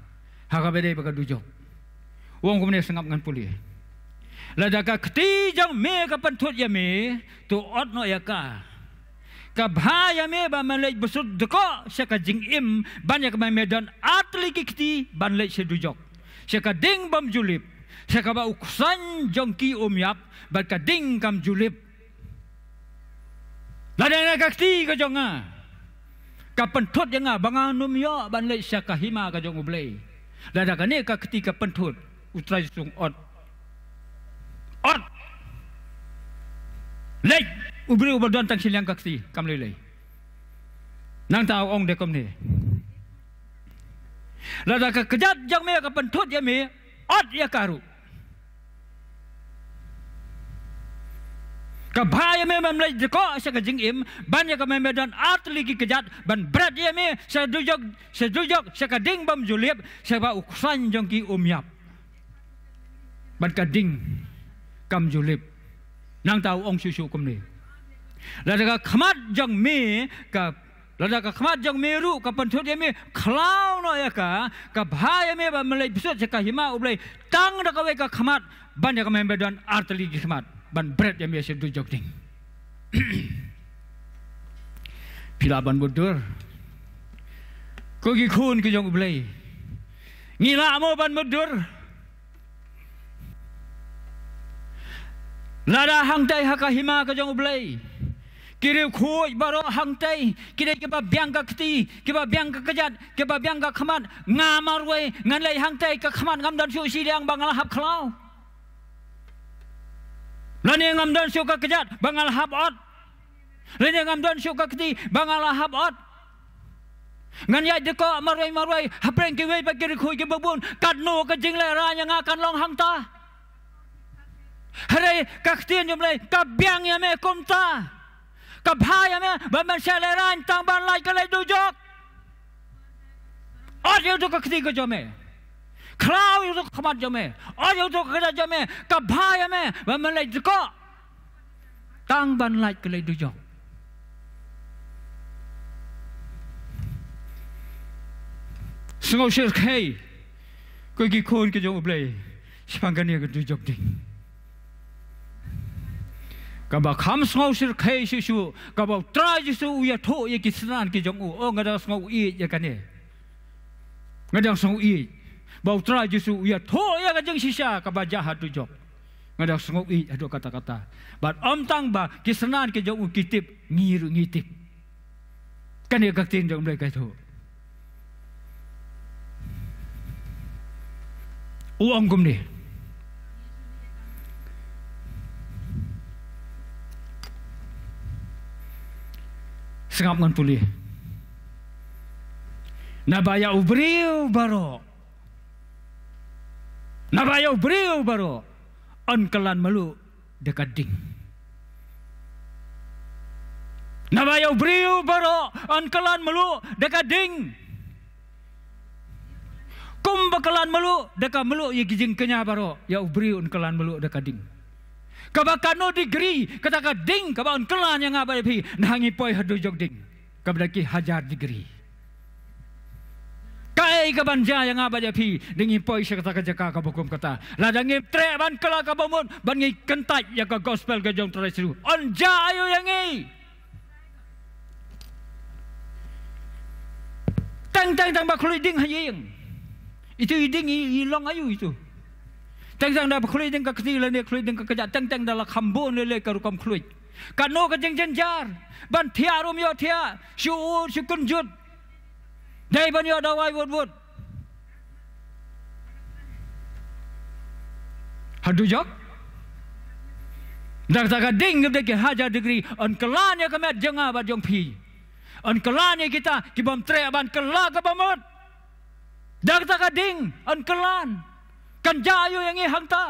ha kaba dei bad ka dujok. U ong kumne, sngap ngan pule. Lada ka kti jong me ka pynthut ïa me, to ot noh ïa ka. Ka bha ïa me ba me leit bsut dkoh sha ka jingim, ban ïa kaba me don artylli ki kti ban leit sha dujok, sha ka ding bym ju lip, sha kaba u ksuid jong ki um ïap, bad ka ding kam ju lip. Lada kane ka kti ka jong nga ka pynthut ïa nga ba ngan ym ïoh ban leit sha ka hima ka jong U Blei, lada kane ka kti ka pynthut, U Trai Jisu u ong, ot. Ot. Leit. U briew uba don tang shiliang ka kti kam lei lei. Nangta u ong de kumne. Lada ka kjat jong me ka pynthut ïa me, ot ïa ka ruh. Ka bha ïa me ba me leit dkoh sha ka jingim, ban ïa kaba me don artylli ki kjat ban bret ïa me sha dujok, sha dujok, sha ka ding bym ju lip, sha kaba u ksuid jong ki um ïap, bad ka ding kam ju lip. Nangta u ong shuh shuh kumne. Lada ka khmat jong me ka Lada ka khmat jong me ruh ka pynthut ïa me, khlaw noh ïa ka. Ka bha ïa me ba me leit bsut sha ka hima U Blei tang da kawei ka khmat, ban ïa kaba me don artylli ki khmat ban bret ïa me sha dujok ding. Phi lah ban mutdur, ko ki khun ki jong U Blei? Ngi lah mo ban mutdur? Lada hangtei ha ka hima ka jong U Blei ki riewkhuid baroh hangtei ki dei kiba biang ka kti, kiba biang ka kjat, kiba biang ka khmat, nga marwei ngan leit hangtei, ka khmat ngam don shuh shiliang ba nga la hap khlaw, lane ngam don shuh ka kjat ba nga la hap ot, lane ngam don shuh ka kti ba nga la hap ot. Ngan ïaid dkoh marwei marwei hapdeng kiwei pat ki riewkhuid kiba bun. Katno ka jinglehrain ïa nga kan long hangta? Hynrei ka ktien jong U Blei ka biang ïa me kumta. Ka bha ïa me ba men shah lehraiñ tang ban lait ka leit dujok. Ot ïa uto ka kti ka jong me. Khlaw ïa uto ka khmat jong me. Ot ïa uto ka kjat jong me. Ka bha ïa me ba men leit dkoh tang ban lait ka leit dujok. Sngewsih khie ko ki khun ki jong U Blei shaphang kane ka dujok ding. Kaba kham sngewsih khie shuh shuh kaba U Trai Jisu u ïathuh ïa ki synran ki jong u. Oh, nga dang sngew ïeit ïa kane. Nga dang sngew ïeit ba U Trai Jisu u ïathuh ïa ka jingshisha kaba jia ha dujok. Nga dang sngew ïeit haduh katta katta. Bad ym tang ba ki synran ki jong u ki tip, ngi ruh ngi tip. Kane ka ktien jong U Blei ka ïathuh. U ong kumne. Sngap ngan pule. Naba ïa u briew baroh. Naba ïa u briew baroh yn kylla mluh da ka ding. Naba ïa u briew baroh yn kylla mluh da ka ding. Kumba kylla mluh da ka mluh ïa ki jingkñia baroh, ïa u briew yn kylla mluh da ka ding. Kaba katno degree kata ka ding kaba yn kylla ïa nga bad ïa phi, na ngi poi ha dujok ding kaba da ki hajar degree. Kaei kaban jia ïa nga bad ïa phi, da ngi poi sha kata ka jaka kaba kum kata. Lada ngim treh ban kylla kaba mut, ban ngi kyntait ïa ka gospel ka jong U Trai Jisu, yn jia aïu ïa ngi? Teng teng tang ba khluit ding ha ïing. Itu i ding i, i long aïu itu? Teng teng da ba khluit ding ka kti lane khluit ding ka kjat, teng teng da la kham bun lei lei ka rukom khluit. Katno ka jingjynjar ban thiah ruh ym ïoh thiah, shu ud shu kynjut. Dei ban ïoh dawai wut wut. Ha dujok. Da kata ka ding kaba da ki hajar degree, yn kylla ïa ka met jong nga bad jong phi. Yn kylla ïa kita ki bym treh ban kylla kaba mut. Da kata ka ding yn kylla. Kan jia aïu ïa ngi hangta?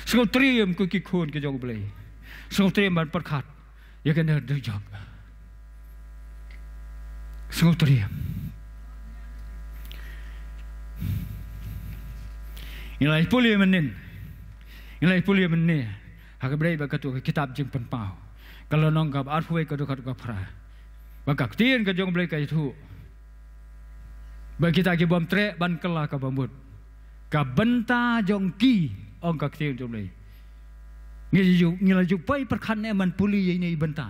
Sngewtriem ko ki khun ki jong U Blei. Sngewtriem ban pyrkhat ïa kane dujok. Sngewtriem. Ngi la ïa pule mynnin. Ngi la ïa pule mynnin ha ka bynta ba katto ka kitab Jingpynpaw, ka lynnong kaba arphew wei, ka dkhot kaba phra. Ba ka ktien ka jong U Blei ka ïathuh ba kita ki bym treh ban kylla kaba mut, ka bynta jong ki, ong ka ktien jong U Blei. Ngi ju, ngi la ju poi pyrkhat ne ban pule ïa ine i bynta.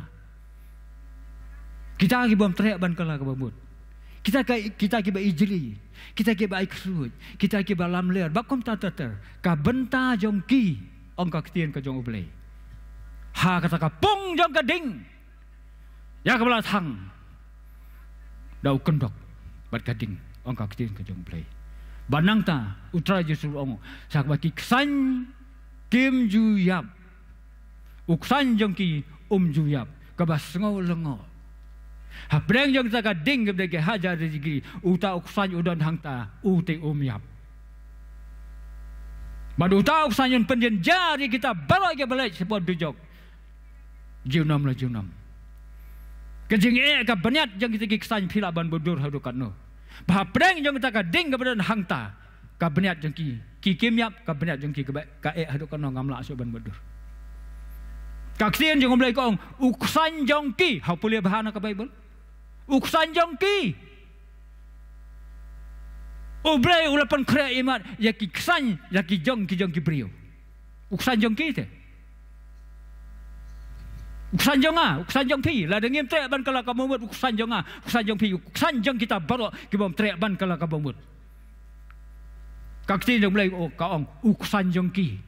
Kita ki bym treh ban kylla kaba mut. Kita ka, kita kiba ijli, kita kiba ai ksuid, kita kiba lamler, ba kumta ter ter. Ka bynta jong ki, ong ka ktien ka jong U Blei, ha kata ka pung jong ka ding, ïa kaba la thang da u kyndok bad ka ding, ong ka ktien ka jong U Blei. Bad nangta U Trai Jisu u ong, sa kaba ki ksain kim ju ïap, u ksain jong ki um ju ïap. Kaba sngew lyngngoh. Hapdeng jong kata ka ding kaba da ki hajar degree, uta u ksain u don hangta, u te um ïap. Bad uta u ksain un pynjynjar ïa kita baroh kiba leit shapoh dujok, junom la junom. Ka jingeh ka bniat jong kita ki ksain phi lah ban bud dur haduh katno? Ba hapdeng jong kata ka ding kaba don hangta, ka bniat jong ki, ki kim ïap, ka bniat jong ki kaba, ka eh haduh katno ngam lah shuh ban bud dur. Ka ktien jong U Blei ka ong, u ksain jong ki, ha u pule bha na ka Baibl. U ksain jong ki. U Blei u la pynkhreh imat ïa ki ksain, ïa ki jong, ki jong ki briew. U ksain jong ki te. U ksain jong nga, u ksain jong phi. Lada ngim treh ban kylla kaba mut, u ksain jong nga, u ksain jong phi, u ksain jong kita baroh ki bym treh ban kylla kaba mut. Ka ktien jong U Blei, oh, ka ong, u ksain jong ki.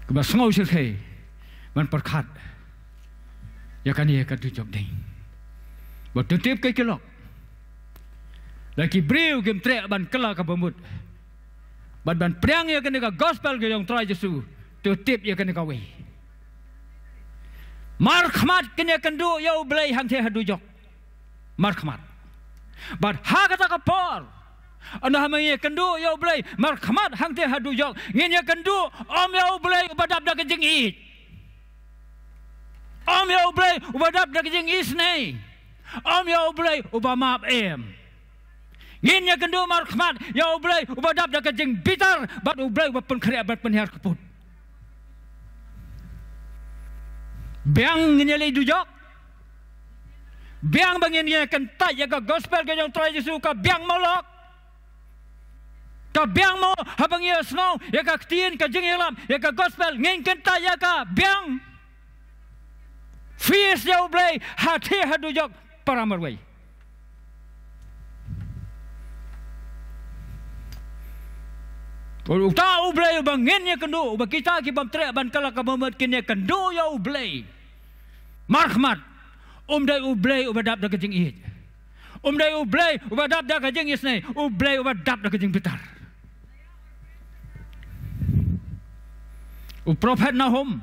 Kaba sngewsih khie ban pyrkhat ïa kane ka dujok ding. Ba to tip ka ki lok. Lada ki briew kim treh ban kylla kaba mut, Bad ban pdiang ïa kane ka gospel ka jong Trai Jisu, to tip ïa kane kawei. Markhmat ngin ïakynduh ïa U Blei hangtei ha dujok. Markhmat. Bad ha kata ka por, ynda haba ngin ïakynduh ïa U Blei markhmat hangtei ha dujok, ngin ïakynduh ym ïa U Blei uba dap da ka jingïeit. Ym ïa U Blei uba dap da ka jingisynei. Ym ïa U Blei uba map em. Ngin ïakynduh markhmat ïa U Blei uba dap da ka jingbitar bad U Blei uba pynkhreh bad pynhiar kyput. Biang ngin ïaleh dujok. Biang ba ngin ïakyntait ïa ka gospel ka jong Trai Jisu, ka biang mo lok. Ka biang mo haba ngin ïasngew ïa ka ktien ka jingïalap, ïa ka gospel, ngin kyntait ïa ka biang. Face ïa U Blei hangtei ha dujok, para marwei. Uta U Blei uba ngin ïakynduh, uba kita ki bym treh ban kylla ka bamut kin ïakynduh ïa U Blei markhmat, um dei U Blei uba dap da ka jingïeit. Um dei U Blei uba dap da ka jingisynei, U Blei uba dap da ka jingbitar. U prophet Nahum.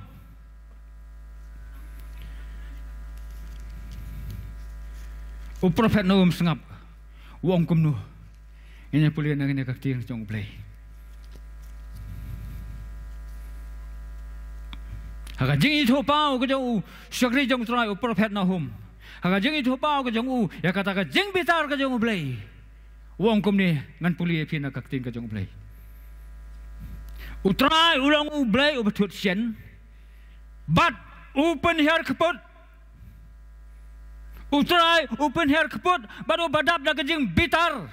U prophet Nahum, sngap. U ong kumno? Ngin ïa pule na kane ka ktien jong U Blei. Ha ka jingithuhpaw ka jong u shakri jong U Trai, u prophet Nahum, ha ka jingithuhpaw ka jong u ïa kata ka jingbitar ka jong U Blei, u ong kumne, ngan pule ïa phi na ka ktien ka jong U Blei. U Trai u long U Blei uba thut shen bad u pynhiar kyput. U Trai u pynhiar kyput bad uba dap da ka jingbitar.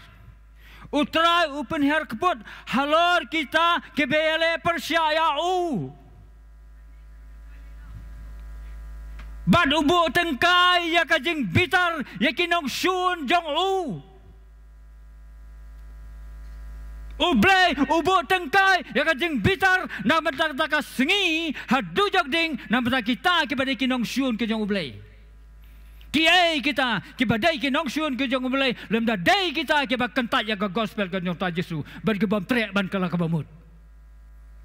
U Trai u pynhiar kyput halor kita kiba ïaleh pyrshah ïa u. Bad u buh tyngkai ïa ka jingbitar ïa ki nongshun jong u. U Blei u buh tyngkai ïa ka jingbitar na bynta kata ka sngi ha dujok ding, na bynta kita kiba dei ki nongshun ki jong U Blei. Kiei kita kiba dei ki nongshun ki jong U Blei lymda dei kita kiba kyntait ïa ka gospel ka jong U Trai Jisu bad ki bym treh ban kylla ka bamut?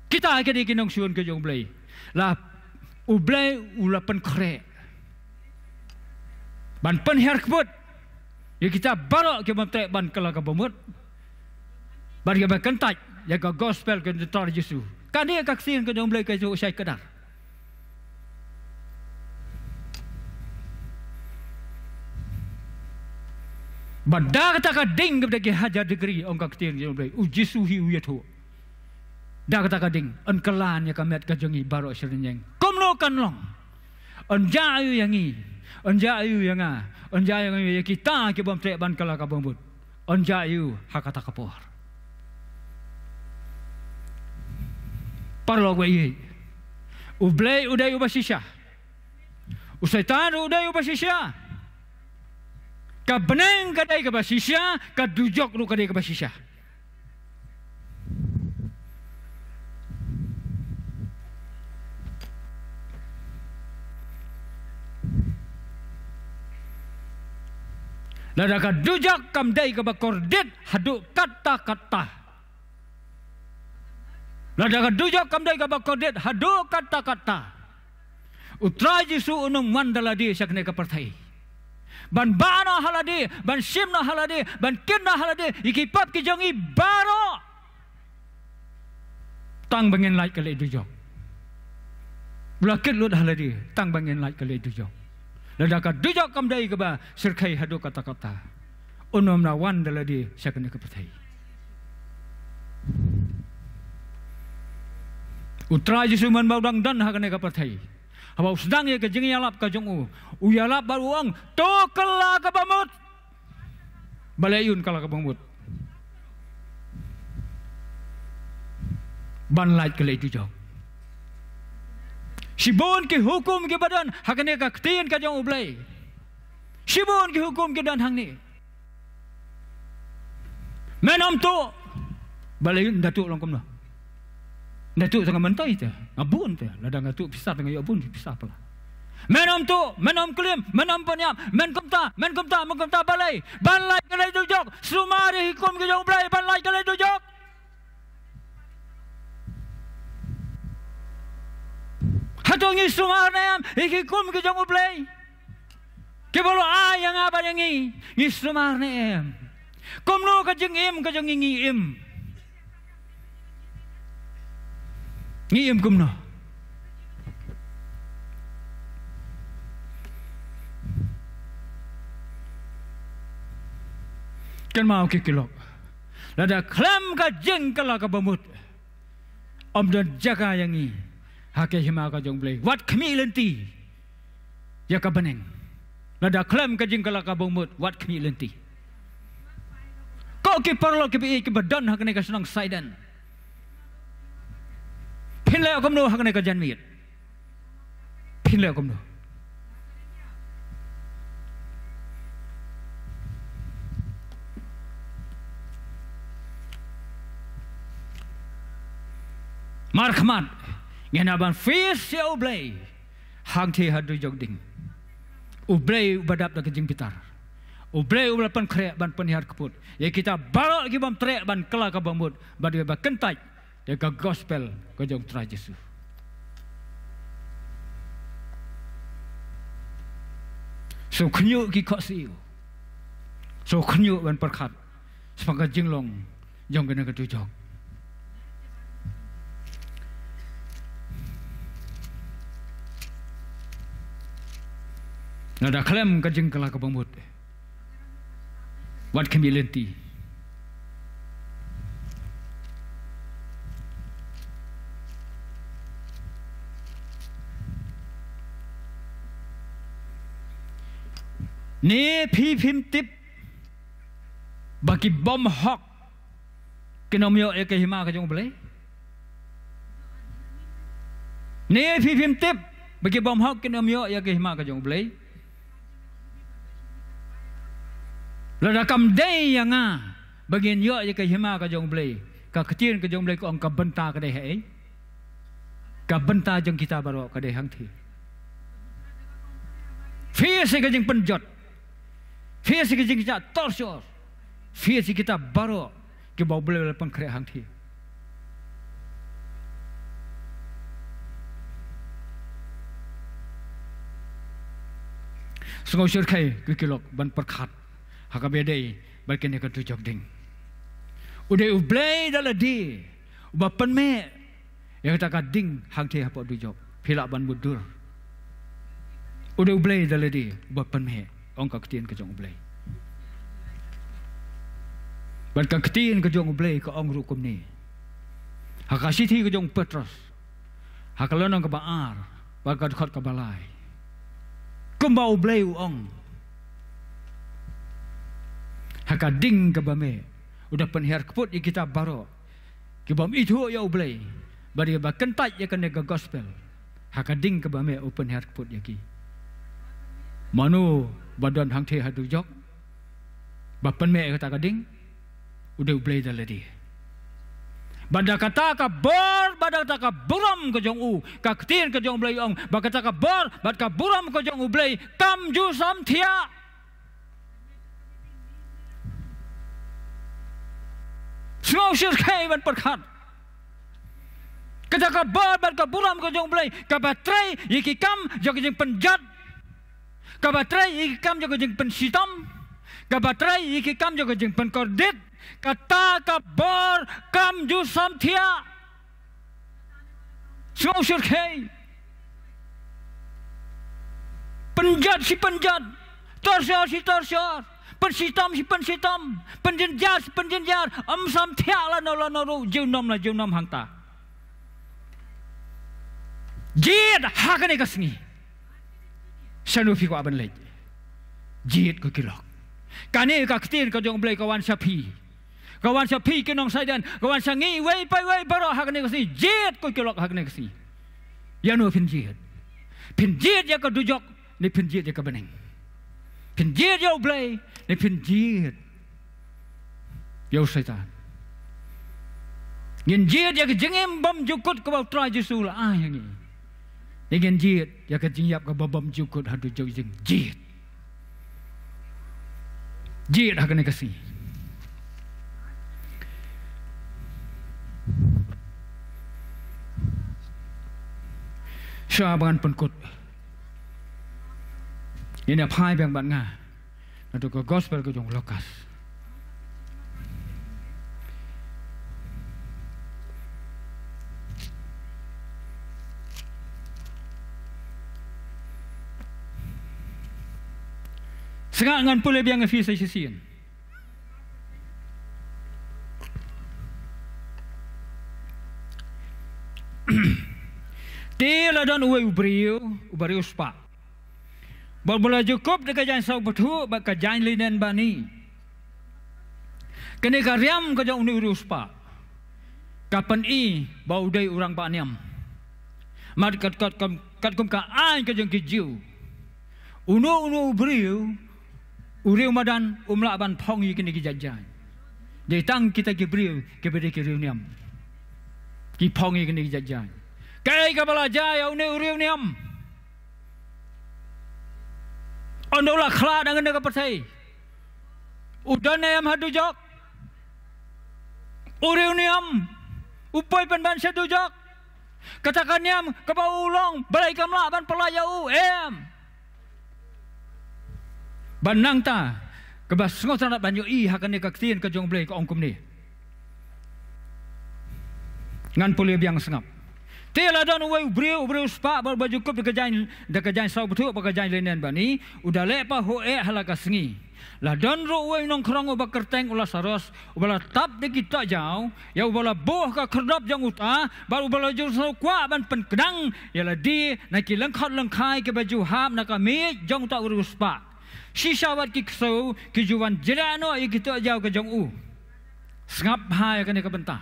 Kita ki dei ki nongshun ki jong U Blei. La U Blei u la pynkhreh ban pynhiar kyput ïa kita baroh ki bym treh ban kylla ka bamut bad kiba kyntait ïa ka gospel ka jong U Trai Jisu. Kane ka ktien ka jong U Blei ka jong u shai kdar. Bad da kata ka ding kaba da ki hajar degree, ong ka ktien jong U Blei, U Jisu hi u ïathuh. Da kata ka ding yn kylla ïa ka met ka jong ngi baroh shi rynïeng. Kumno kan long? Yn jia aïu ïa ngi? Yn jia aïu ïa nga? Yn jia aïu ïa kita ki bym treh ban kylla ka bamut? Yn jia aïu ha kata ka por? Paralok ba ïeit, U Blei u dei uba shisha. U Soitan ruh u dei uba shisha. Ka bneng ka dei kaba shisha, ka dujok ruh ka dei kaba shisha. Lada ka dujok kam dei kaba kordit haduh katta katta. Lada ka dujok kam dei kaba kordit haduh katta katta, U Trai Jisu un ym wan da lade sha kane ka pyrthei ban bah noh ha lade, ban shim noh ha lade, ban kit noh ha lade ïa ki pop ki jong ngi baroh. Tang ba ngin lait ka leit dujok. U la kit lut ha lade tang ba ngin lait ka leit dujok. Lada ka dujok kam dei kaba shyrkhei haduh katta katta, un ym la wan da lade sha kane ka pyrthei. U Trai Jisu mynba u dang don ha kane ka pyrthei, haba u sdang ïa ka jingïalap ka jong u, u ïalap bad u ong, to kylla ka bamut. Balei un kylla ka bamut? Ban lait ka leit dujok. Shibun ki hukum kiba don ha kane ka ktien ka jong U Blei. Shibun ki hukum ki don hangne. Men ym tuh. Balei un da tuh long kumno? Da tuh tang nga myntoi te, nga bun te, lada nga tuh pisa te nga ïoh bun pisa pla. Men ym tuh, men ym klim, men ym pynïap, men kumta, men kumta, men kumta, balei? Ban lait ka leit dujok. Sumar ïa ki hukum ki jong U Blei ban lait ka leit dujok. To ngi sumar ne em ïa ki kum ki jong U Blei kiba la ai ïa nga bad ïa ngi? Ngi sumar ne em? Kumno ka jingim ka jong ngi, ngi im? Ngi im kumno? Kynmaw ki khyllok, lada khlem ka jingkylla kaba mut, ym don jaka ïa ngi ha ka hima ka jong U Blei. Wat khmih lynti ïa ka bneng. Lada khlem ka jingkylla kaba mut, wat khmih lynti. Ko ki paralok kiba ïeit kiba don ha kane ka shnong Saidan, phin leh kumno ha kane ka janmiet? Phin leh kumno? Markhmat, ngi hap ban face ïa U Blei hangtei ha dujok ding. U Blei uba dap da ka jingbitar. U Blei uba la pynkhreh ban pynhiar kput ïa kita baroh ki bym treh ban kylla kaba mut bad kiba kyntait ïa ka gospel ka jong U Trai Jisu. Sngewkhynñiuh ki khohsiew. Sngewkhynñiuh ban pyrkhat shaphang ka jinglong jong kane ka dujok. Lada khlem ka jingkylla kaba mut, wat khmih lynti. Ne phi phim tip ba ki bym hok kin ym ïoh ïa ka hima ka jong U Blei? Ne phi phim tip ba ki bym hok kin ym ïoh ïa ka hima ka jong U Blei? Lada kam dei ïa nga ba ngin ïoh ïa ka hima ka jong U Blei, ka ktien ka jong U Blei ka ong ka bynta ka dei haei? Ka bynta jong kita baroh ka dei hangtei. Phi sa ka jingpynjot. Phi sa ka jingjah torsor. Phi sa kita baroh kiba U Blei u la pynkhreh hangtei. Sngewsih khie ko ki lok ban pyrkhat ha kaba ïadei bad kane ka dujok ding. U dei U Blei da lade uba pynmih ïa kata ka ding hangtei hapoh dujok. Phi lah ban mutdur. U dei U Blei da lade uba pynmih, ong ka ktien ka jong U Blei. Bad ka ktien ka jong U Blei ka ong ruh kumne ha ka shithi ka jong u Petros, ha ka lynnong kaba ar bad ka dkhot kaba lai. Kumba U Blei u ong, ha ka ding kaba mih u da pynhiar kput ïa kita baroh ki bym ithuh ïa U Blei bad kiba kyntait ïa kane ka gospel. Ha ka ding kaba mih u pynhiar kput ïa ki. Mano ba don hangtei ha dujok ba pynmih ïa kata ka ding? U dei U Blei da lade. Bad da kata ka bor, bad da kata ka burom ka jong u, ka ktien ka jong U Blei ong ba kata ka bor bad ka burom ka jong U Blei kam ju samthiah. Sngewsih khie ban pyrkhat. Kata ka bor bad ka burom ka jong U Blei kaba trei ïa ki kam jong ka jingpynjot, kaba trei ïa ki kam jong ka jingpynshitom, kaba trei ïa ki kam jong ka jingpynkordit, kata ka bor kam ju samthiah. Sngewsih khie. Pynjot shi pynjot, torsor shi torsor, pynshitom shi pynshitom, pynjynjar shi pynjynjar, ym samthiah lano lano ruh, junom la junom hangta. Jied ha kane ka sngi. Shano phi kwah ban leit? Jied ko ki lok. Kane ka ktien ka jong U Blei ka wan sha phi. Ka wan sha phi ki nong Saidan, ka wan sha ngi wei pa wei baroh ha kane ka sngi. Jied ko ki lok ha kane ka sngi. Ïano phin jied? Phin jied ïa ka dujok ne phin jied ïa ka bneng? Phin jied ïa U Blei ne phin jied ïa u Soitan? Ngin jied ïa ka jingim bymjukut kaba U Trai Jisu u la ai ïa ngi, ne ngin jied ïa ka jingïap kaba bymjukut ha dujok ding? Jied. Jied ha kane ka sngi. Shuwa ba ngan pynkut, ngin ïa phai biang bad nga naduh ka gospel ka jong u Lukas. Sngap, ngan pule biang ïa phi sa shisien. Te la don uwei u briew uba riewspah, bad uba la ju kup da ka jaiñ saw bthuh bad ka jaiñ linen bani. Kane ka riam ka jong une u riewspah ka pyni ba u dei u rangbah niam. Mat kat, kat, kat, katkum ka aiñ ka jong ki Jiw, uno uno u briew, u riew madan, um lah ban phong ïa kine ki jait jaiñ. Dei tang kita ki briew kiba dei ki riew niam ki phong ïa kine ki jait jaiñ. Kaei kaba la jia ïa une u riew niam? Ynda u la khlad na kane ka pyrthei, u don ne em ha dujok? U riew niam u poi pynban sha dujok. Kata ka niam kaba u long, balei kam lah ban pyllait ïa u? Em. Bad nangta kaba sngewtynnat ban ïohi ha kane ka ktien ka jong U Blei ka ong kumne. Ngan pule biang, sngap. Te la don uwei u briew, u riewspah, bad uba ju kup da ka jaiñ, da ka jaiñ saw bthuh bad ka jaiñ linen bani, u da leh pahuh eh ha la ka sngi. La don ruh uwei u nongkhrong uba kyrteng u Lasaros, uba la tap da ki tohjaw, ïa uba la buh ka khyrdop jong uta, bad uba la ju sngewkwah ban pynkdang ïa lade na ki lyngkhot lyngkhai kiba ju hap na ka miej jong uta u riewspah. Shisha wat ki ksew ki ju wan jreh noh ïa ki tohjaw ka jong u. Sngap bha ïa kane ka bynta.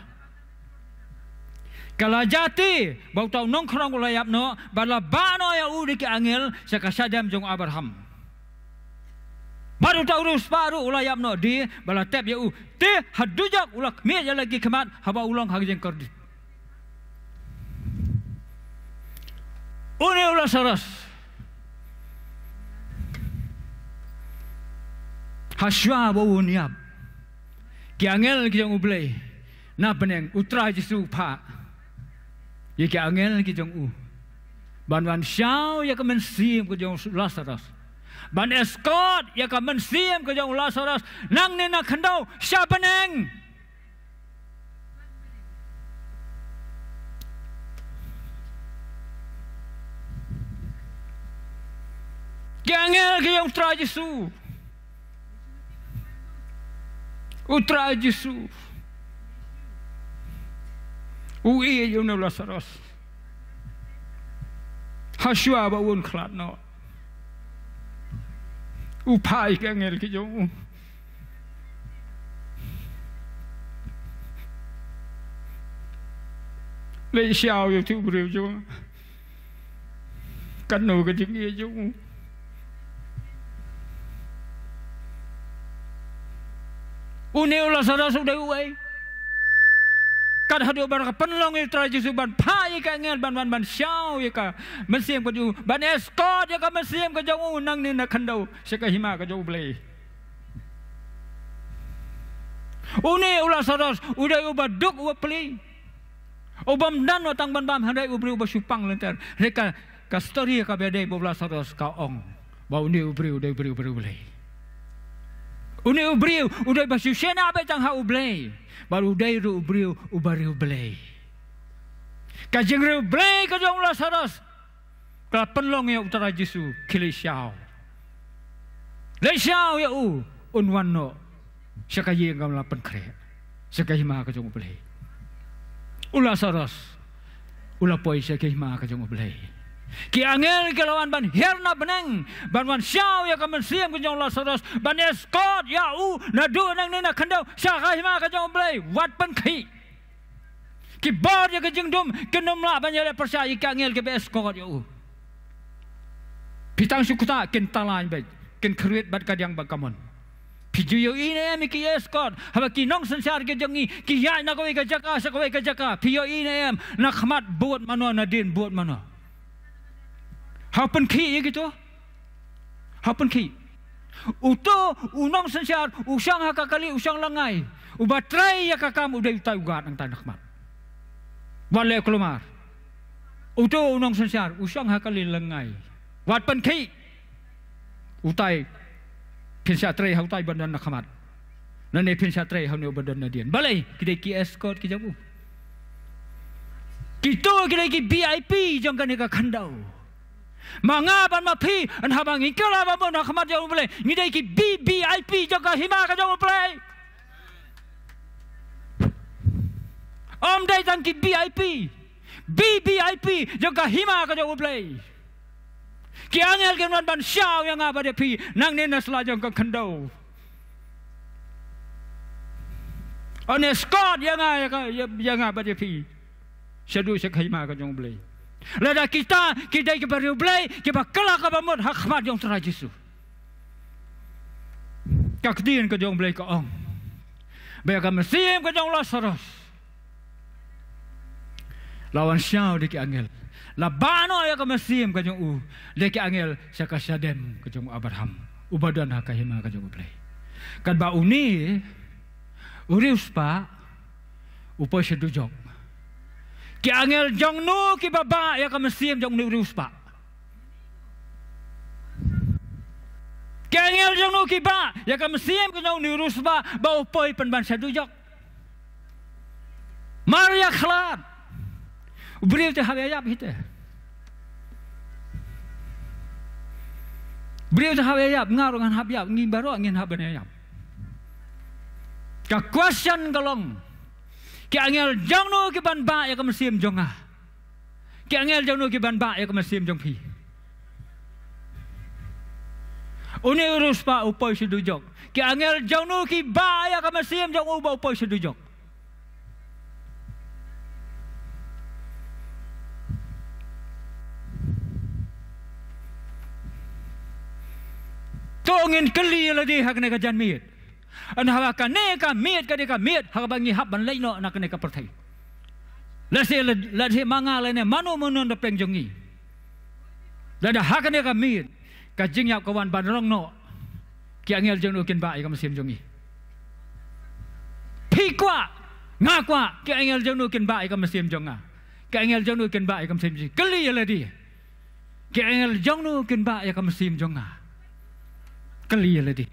Ka la jia te ba uta u nongkhrong u la ïap noh, bad la bah noh ïa u da ki angel sha ka shadem jong u Abraham. Bad uta u riewspah ruh u la ïap noh de, bad la tep ïa u. Te ha dujok u la khmih ïa la ki khmat haba u long ha ka jingkordit. Une u Lasaros, ha shuwa ba un ïap, ki angel ki jong U Blei na bneng, U Trai Jisu u phah ïa ki angel ki jong u ban wan shaw ïa ka mynsiem ka jong u Lasaros, ban escort ïa ka mynsiem ka jong u Lasaros nangne na khyndew sha bneng. Ki angel ki jong U Trai Jisu. U Trai Jisu u ïeit ïa une u Lasaros. Ha shuwa ba un khlad noh, u phah ïa ki angel ki jong u. Leit shaw ïa utu u briew jong nga. Katno ka jingïeit jong u. Une u Lasaros u dei uei? Kat haduh ba la pynlong ïa U Trai Jisu ban phah ïa ki angel ban wan ban shaw ïa ka mynsiem ka jong u, ban escort ïa ka mynsiem ka jong u nangne na khyndew sha ka hima ka jong U Blei. Une u Lasaros u dei uba duk uba pli, u bym don noh tang ban bam, hynrei u briew uba shu pang lynter. Hynrei ka, ka story kaba dei ba u Lasaros ka ong ba une u briew u dei u briew, u briew U Blei. Une u briew u dei ba shu shaniah beit tang ha U Blei, bad u dei ruh u briew uba riewblei. Ka jingriewblei ka jong u Lasaros ka la pynlong ïa U Trai Jisu, ki leit shaw. Leit shaw ïa u, un wan noh sha ka ïing kaba la pynkhreh, sha ka hima ka jong U Blei. U Lasaros u la poi sha ka hima ka jong U Blei. Ki angel ki la wan ban hiar na bneng ban wan shaw ïa ka mynsiem ka jong u Lasaros, ban escort ïa u naduh nangne na khyndew sha ka hima ka jong U Blei. Wat pynkhih. Ki bor ïa ka jingdum, kin ym lah ban ïaleh pyrshah ïa ki angel kiba escort ïa u. Phi tang shu ktah, kin talain beit, kin khrwit bad ka diang bad ka mon. Phi ju ïohi ne em ïa ki escort, haba ki nongsynshar ki jong ngi ki ïaid na kawei ka jaka sha kawei ka jaka, phi ïohi ne em, na khmat bud mano, nadien bud mano? Ha pynkhih ïa kito. Ha pynkhih. Uto u nongsynshar u shong ha ka kali, u shong lyngngai, uba trei ïa ka kam u dei utai u guard nangtai na khmat. Wat leh kulmar. Uto u nongsynshar u shong ha kali lyngngai. Wat pynkhih. Utai phin shah trei ha utai ba don na khmat. Nangne phin shah trei ha une uba don nadien. Balei? Ki dei ki escort ki jong u. Kito ki dei ki V I P jong kane ka khyndew. Ma nga bad ma phi, hynda ba ngi kylla ba mut ha khmat jong U Blei, ngi dei ki V V I P jong ka hima ka jong U Blei. Ym dei tang ki V I P, V V I P jong ka hima ka jong U Blei. Ki angel kin wan ban shaw ïa nga bad ïa phi nangne na sla jong ka khyndew. Yn escort ïa nga, ïa ka, ïa, ïa nga bad ïa phi shaduh sha ka hima ka jong U Blei. Lada kita ki dei ki bariewblei kiba kylla ka bamut ha khmat jong U Trai Jisu. Ka ktien ka jong U Blei ka ong ba ïa ka mynsiem ka jong u Lasarus la wan shaw da ki angel. La bah noh ïa ka mynsiem ka jong u da ki angel sha ka shadem ka jong u Abraham uba don ha ka hima ka jong U Blei. Katba une u riewspah u poi sha dujok, ki angel jong no kiba bah ïa ka mynsiem jong une u riewspah? Ki angel jong no kiba bah ïa ka mynsiem ka jong une u riewspah ba u poi pynban sha dujok? Mar ïa khlad. U briew te hap ïa ïap hi te. Briew te hap ïa ïap, nga ruh ngan hap ïap, ngi baroh ngin hap ban ïa ïap. Ka question ka long, ki angel jong no ki ban bah ïa ka mynsiem jong nga? Ki angel jong no ki ban bah ïa ka mynsiem jong phi? Une u riewspah u poi sha dujok, ki angel jong no ki bah ïa ka mynsiem jong u ba u poi sha dujok? To ngin kylli ïa lade ha kane ka janmiet. Hynda ba kane ka miet ka dei ka miet ha kaba ngi hap ban leit noh na kane ka pyrthei. Lehse, lehse ma nga lane mano mano na pdeng jong ngi, lada ha kane ka miet ka jingïap ka wan ban rong noh, ki angel jong no kin bah ïa ka mynsiem jong ngi? Phi kwah, nga kwah, ki angel jong no kin bah ïa ka mynsiem jong nga? Ki angel jong no kin bah ïa ka mynsiem jong ngi? Kylli ïa lade. Ki angel jong no kin bah ïa ka mynsiem jong nga? Kylli ïa lade.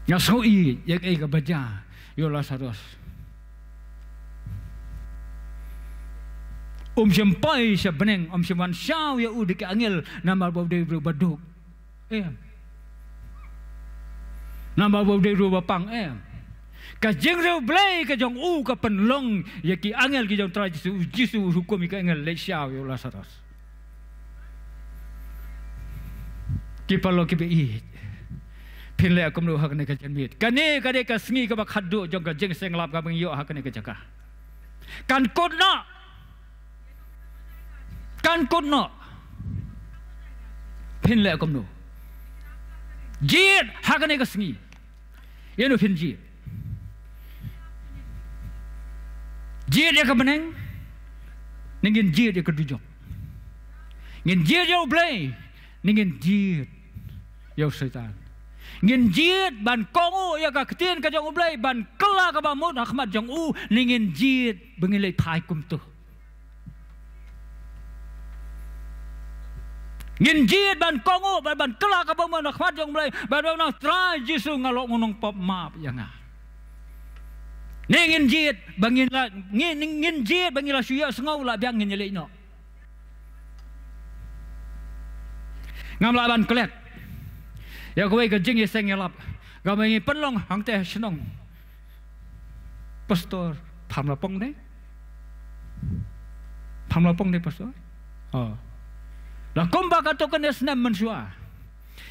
Nga sngew ïeit ïa kaei kaba jia ïa u Lasarus. Um shym poi sha bneng, um shym wan shaw ïa u da ki angel namar ba u dei u briew ba duk. Em. Namar ba u dei u briew ba pang, em. Ka jingriewblei ka jong u ka pynlong ïa ki angel ki jong Trai Jisu, Jisu u hukum ïa ki angel leit shaw ïa u Lasarus. Ki paralok kiba ïeit, phin leh kumno ha kane ka janmiet? Kane ka dei ka sngi kaba khatduh jong ka jingïaseng lap kaba ngi ïoh ha kane ka jaka. Kan kut noh. Kan kut noh. Phin leh kumno? Jied ha kane ka sngi. Ïano phin jied? Jied ïa ka bneng, ne ngin jied ïa ka dujok? Ngin jied ïa U Blei, ne ngin jied ïa u Soitan? Ngin jied ban kohnguh ïa ka ktien ka jong U Blei, ban kylla kaba mut ha khmat jong u, ne ngin jied ba ngin leit phai kumto? Ngin jied ban kohnguh, ban, ban kylla kaba mut ha khmat jong U Blei, ban, ban ong, Trai Jisu, nga long u nongpop, map ïa nga? Ne ngin jied ba ngin la, ngin, ngin jied ba ngin la shu ïohsngew la biang, ngin ïaleit noh? Ngam lah ban klet ïa kawei ka jingïaseng ïalap kaba ngi pynlong hangtei ha shnong. Pastor, pham la pong ne? Pham la pong ne, Pastor? Oh. La kumba katto katne snem mynshuwa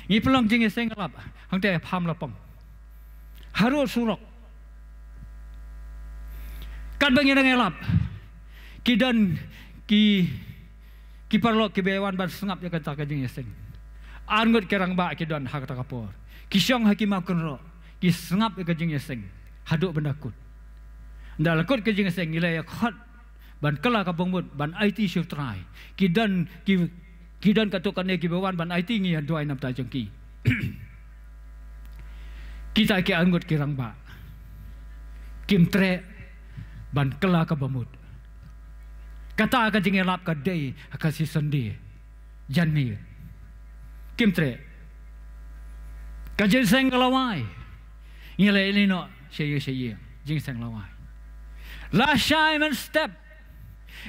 ngi pynlong jingïaseng ïalap hangtei ha Pham la pong, harud surok. Katba ngi dang ïalap, ki don ki, ki paralok kiba ïawan ban sngap ïa kata ka jingïaseng. Arngut ki rangbah ki don ha kata ka por. Ki shong ha ki mawkynroh, ki sngap ïa ka jingïaseng haduh ban da kut. Ynda la kut ka jingïaseng, ngi la ïa khot ban kylla kaba mut, ban aiti sha U Trai. Ki don, ki, ki don katto katne kiba wan ban aiti, ngi ïa duwai na bynta jong ki. Kita ki arngut ki rangbah, Kim treh ban kylla ka bamut. Kata ka jingïalap ka dei ha ka season de. Janmiet. Kim treh. Ka jingseng ka la wai. Ngi la ïeh noh sha ïing sha ïing. Jingseng la wai. Lashai mynstep,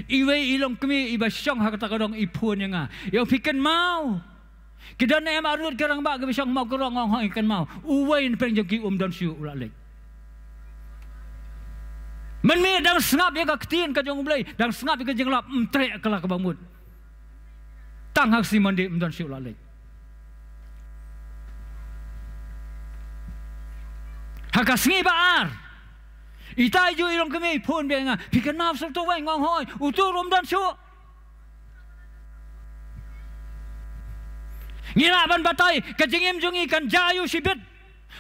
iwei i longkmie iba shong ha kata ka dong i phone ïa nga. Ïa phi kynmaw. Ki don ne em arngut ki rangbah kiba shong mawkyrong? Nga ong hooid kynmaw. Uwei na pdeng jong ki um don shuh u la leit. Mynmiet dang sngap ïa ka ktien ka jong U Blei, dang sngap ïa ka jinglap, ym treh kylla ka bamut. Tang ha ka sngi Monday ym don shuh u la leit. Ha ka sngi ba ar, itai ju i longkmie i phone beit ïa nga. Phi kynmaw shuh uto uwei? Nga ong hooid. Uto ruh um don shuh. Ngi lah ban batai, ka jingim jong ngi kan jia ïa u shibit.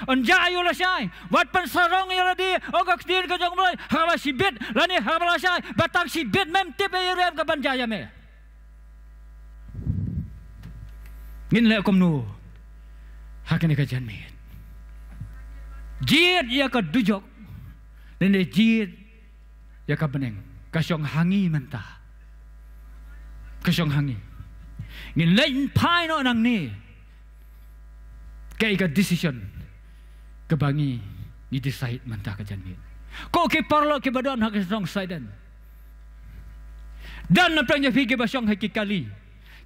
Yn jia ïa u lashai. Wat pynsarong ïa lade, ong ka ktien ka jong U Blei, ha kaba shibit lane ha kaba lashai. Ba tang shibit mem tip ïa i ruh em ka ban jia ïa me. Ngin leh kumno ha kane ka janmiet? Jied ïa ka dujok lane jied ïa ka bneng. Ka shong ha ngi mynta. Ka shong ha ngi. Ngin leit phai noh nangne. Kaei ka decision kaba ngi, ngi decide mynta ka janmiet? Ko ki paralok kiba don ha ka shnong Saiden, don na pdeng jong phi kiba shong ha ki kali.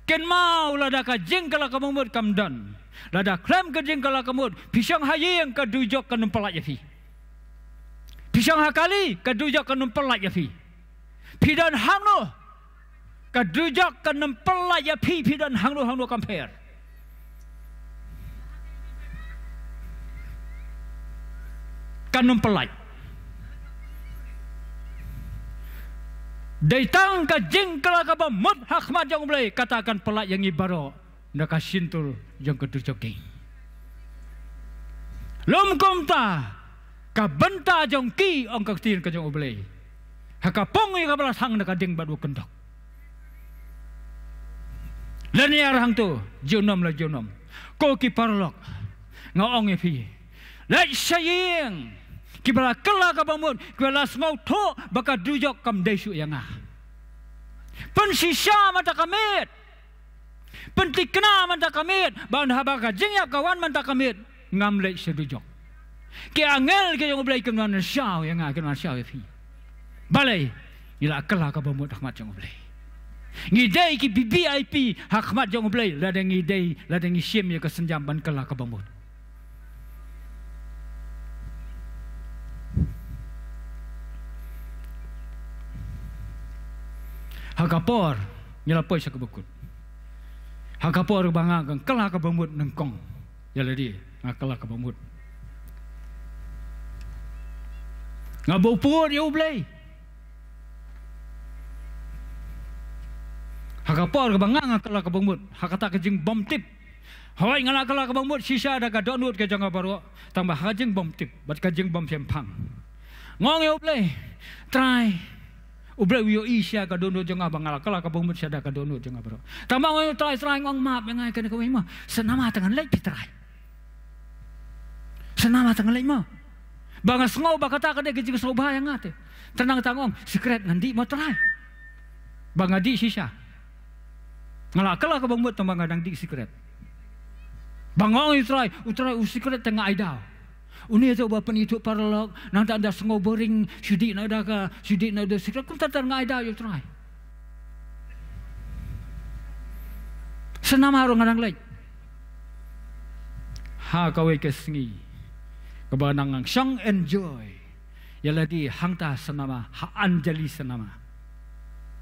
Kynmaw, lada ka jingkylla ka bamut kam don, lada khlem ka jingkylla ka bamut, phi shong ha ïing, ka dujok kan ym pyllait ïa phi. Phi shong ha kali, ka dujok kan ym pyllait ïa phi. Phi don hangno, ka dujok kan ym pyllait ïa phi. Phi don hangno hangno kam pher, kan ym pyllait. Dei tang ka jingkylla ka bamut ha khmat jong U Blei, kata kan pyllait ïa ngi baroh na ka shyntur jong ka dujok ding. Lym kumta, ka bynta jong ki, ong ka ktien ka jong U Blei, ha ka pung ïa kaba la thang na ka ding bad u kyndok. Lane ar hangto, junom la junom. Ko ki paralok, nga ong ïa phi, leit sha ïing. Kiba la kylla ka bamut, kiba la sngewthuh ba ka dujok kam dei shuh ïa nga, pynshisha mynta ka miet. Pynthikna mynta ka miet, ba haba ka jingïap ka wan mynta ka miet, ngam leit sha dujok. Ki angel ki jong U Blei kin wan shaw ïa nga, kin wan shaw ïa phi. Balei? Ngi la kylla ka bamut ha khmat jong U Blei. Ngi dei ki V V I P ha khmat jong U Blei, lada ngi dei, lada ngi shim ïa ka sienjam ban kylla ka bamut. Ha ka por, ngi la poi sha kaba kut. Ha ka por ba nga kylla ka bamut nyngkong ïa lade, nga kylla ka bamut. Nga bud ïa U Blei. Ha ka por kaba nga, nga kylla ka bamut, ha kata ka jingbymtip. Hooid, nga la kylla ka bamut shisha da ka dohnud ka jong nga baroh, tangba ha ka jingbymtip bad ka jingbymshemphang, nga ong ïa U Blei, Trai, U Blei u ïohi shisha ka dohnud jong nga ba nga la kylla ka bamut shisha da ka dohnud jong nga baroh. Tangba nga ong ïa U Trai, Trai, nga ong map ïa nga ïa kane kawei mo. Sa namar tang ngan leit phi Trai. Sa namar tang ngan leit mo. Ba nga sngew ba kata ka dei ka jingsngewbha ïa nga te. Te nangta nga ong, sikret ngan dih mo Trai? Ba nga dih shisha. Nga la kylla ka bamut tangba nga dang dih sikret. Ba nga ong ïa U Trai, U Trai, u sikret te nga ai daw. Une te uba pynithuh paralok, nangta ynda sngew boring, shu dih noh da ka, shu dih noh da sikret, kumta te nga ai daw ïa U Trai. Sa namar ruh nga dang leit. Ha kawei ka sngi kaba nga dang shong enjoy ïa lade hangta cinema, ha Anjali Cinema.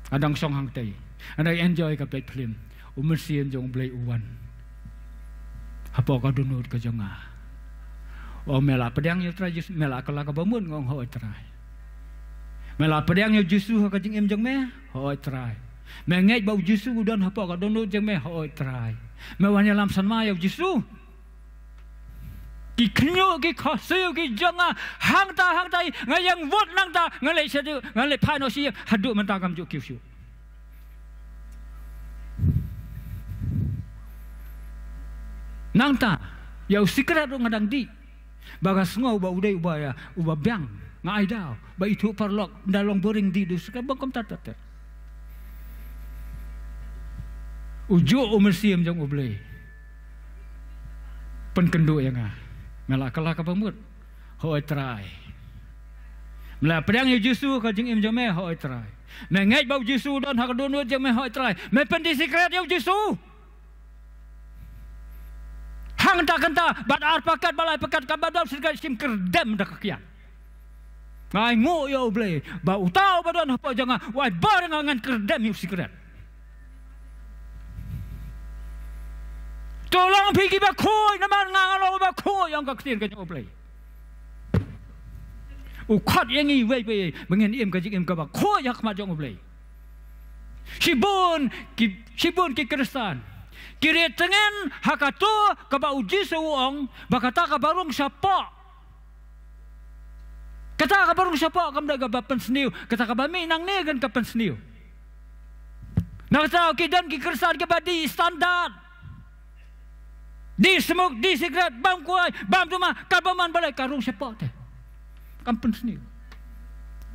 Nga dang shong hangtei, nga dang enjoy ka peit phlim. U Mynsiem jong U Blei u wan hapoh ka dohnud ka jong nga. U ong, me la pdiang ïa U Trai Jisu, me la kylla ka bamut? Nga ong, hooid Trai. Me la pdiang ïa U Jisu ha ka jingim jong me? Hooid Trai. Me ngeit ba U Jisu u don hapoh ka dohnud jong me? Hooid Trai. Me wan ïalam cinema ïa U Jisu? Ki khynñiuh ki khohsiew ki jong nga hangta hangtai, nga ïeng wut nangta, nga leit shaduh, nga leit phai noh sha ïing, haduh mynta ngam ju kiew shuh. Nangta ïa u sikret ruh nga dang dih, ba nga sngew ba u dei uba ïa, uba biang. Nga ai daw ba ithuh paralok, ynda long boring di du, sa ka bang kumta ter ter. U juh u Mynsiem jong U Blei pynkynduh ïa nga. Me la kylla kaba mut, hooid Trai. Me la pdiang ïa U Jisu ha ka jingim jong me, hooid Trai. Me ngeit ba U Jisu u don ha ka dohnud jong me, hooid Trai. Me pyndih sikret ïa U Jisu. Hangta kynta bad ar pakat, ba lai pakat, kaba don sikret shim kyrdem da ka kiang. Nga ainguh ïa U Blei ba uta uba don hapoh jong nga u ai bor ïa nga, ngan kyrdem ïa u sikret. To long phi kiba khuid, namar nga nga long uba khuid ïa ka ktien ka jong U Blei. U khot ïa ngi iwei pa iwei ba ngin im ka jingim kaba khuid ha khmat jong U Blei. Shibun ki, shibun ki Khristan ki rieh tngen ha kato kaba U Jisu u ong ba kata kaba rung shapoh, kata kaba rung shapoh kam dei kaba pynsniew, kata kaba mih nangne kan ka pynsniew. Na kata ki don ki Khristan kiba dih standard, dih smok, dih sikret, bam kwai, bam tuma, kaba man balei, ka rung shapoh te. Kam pynsniew.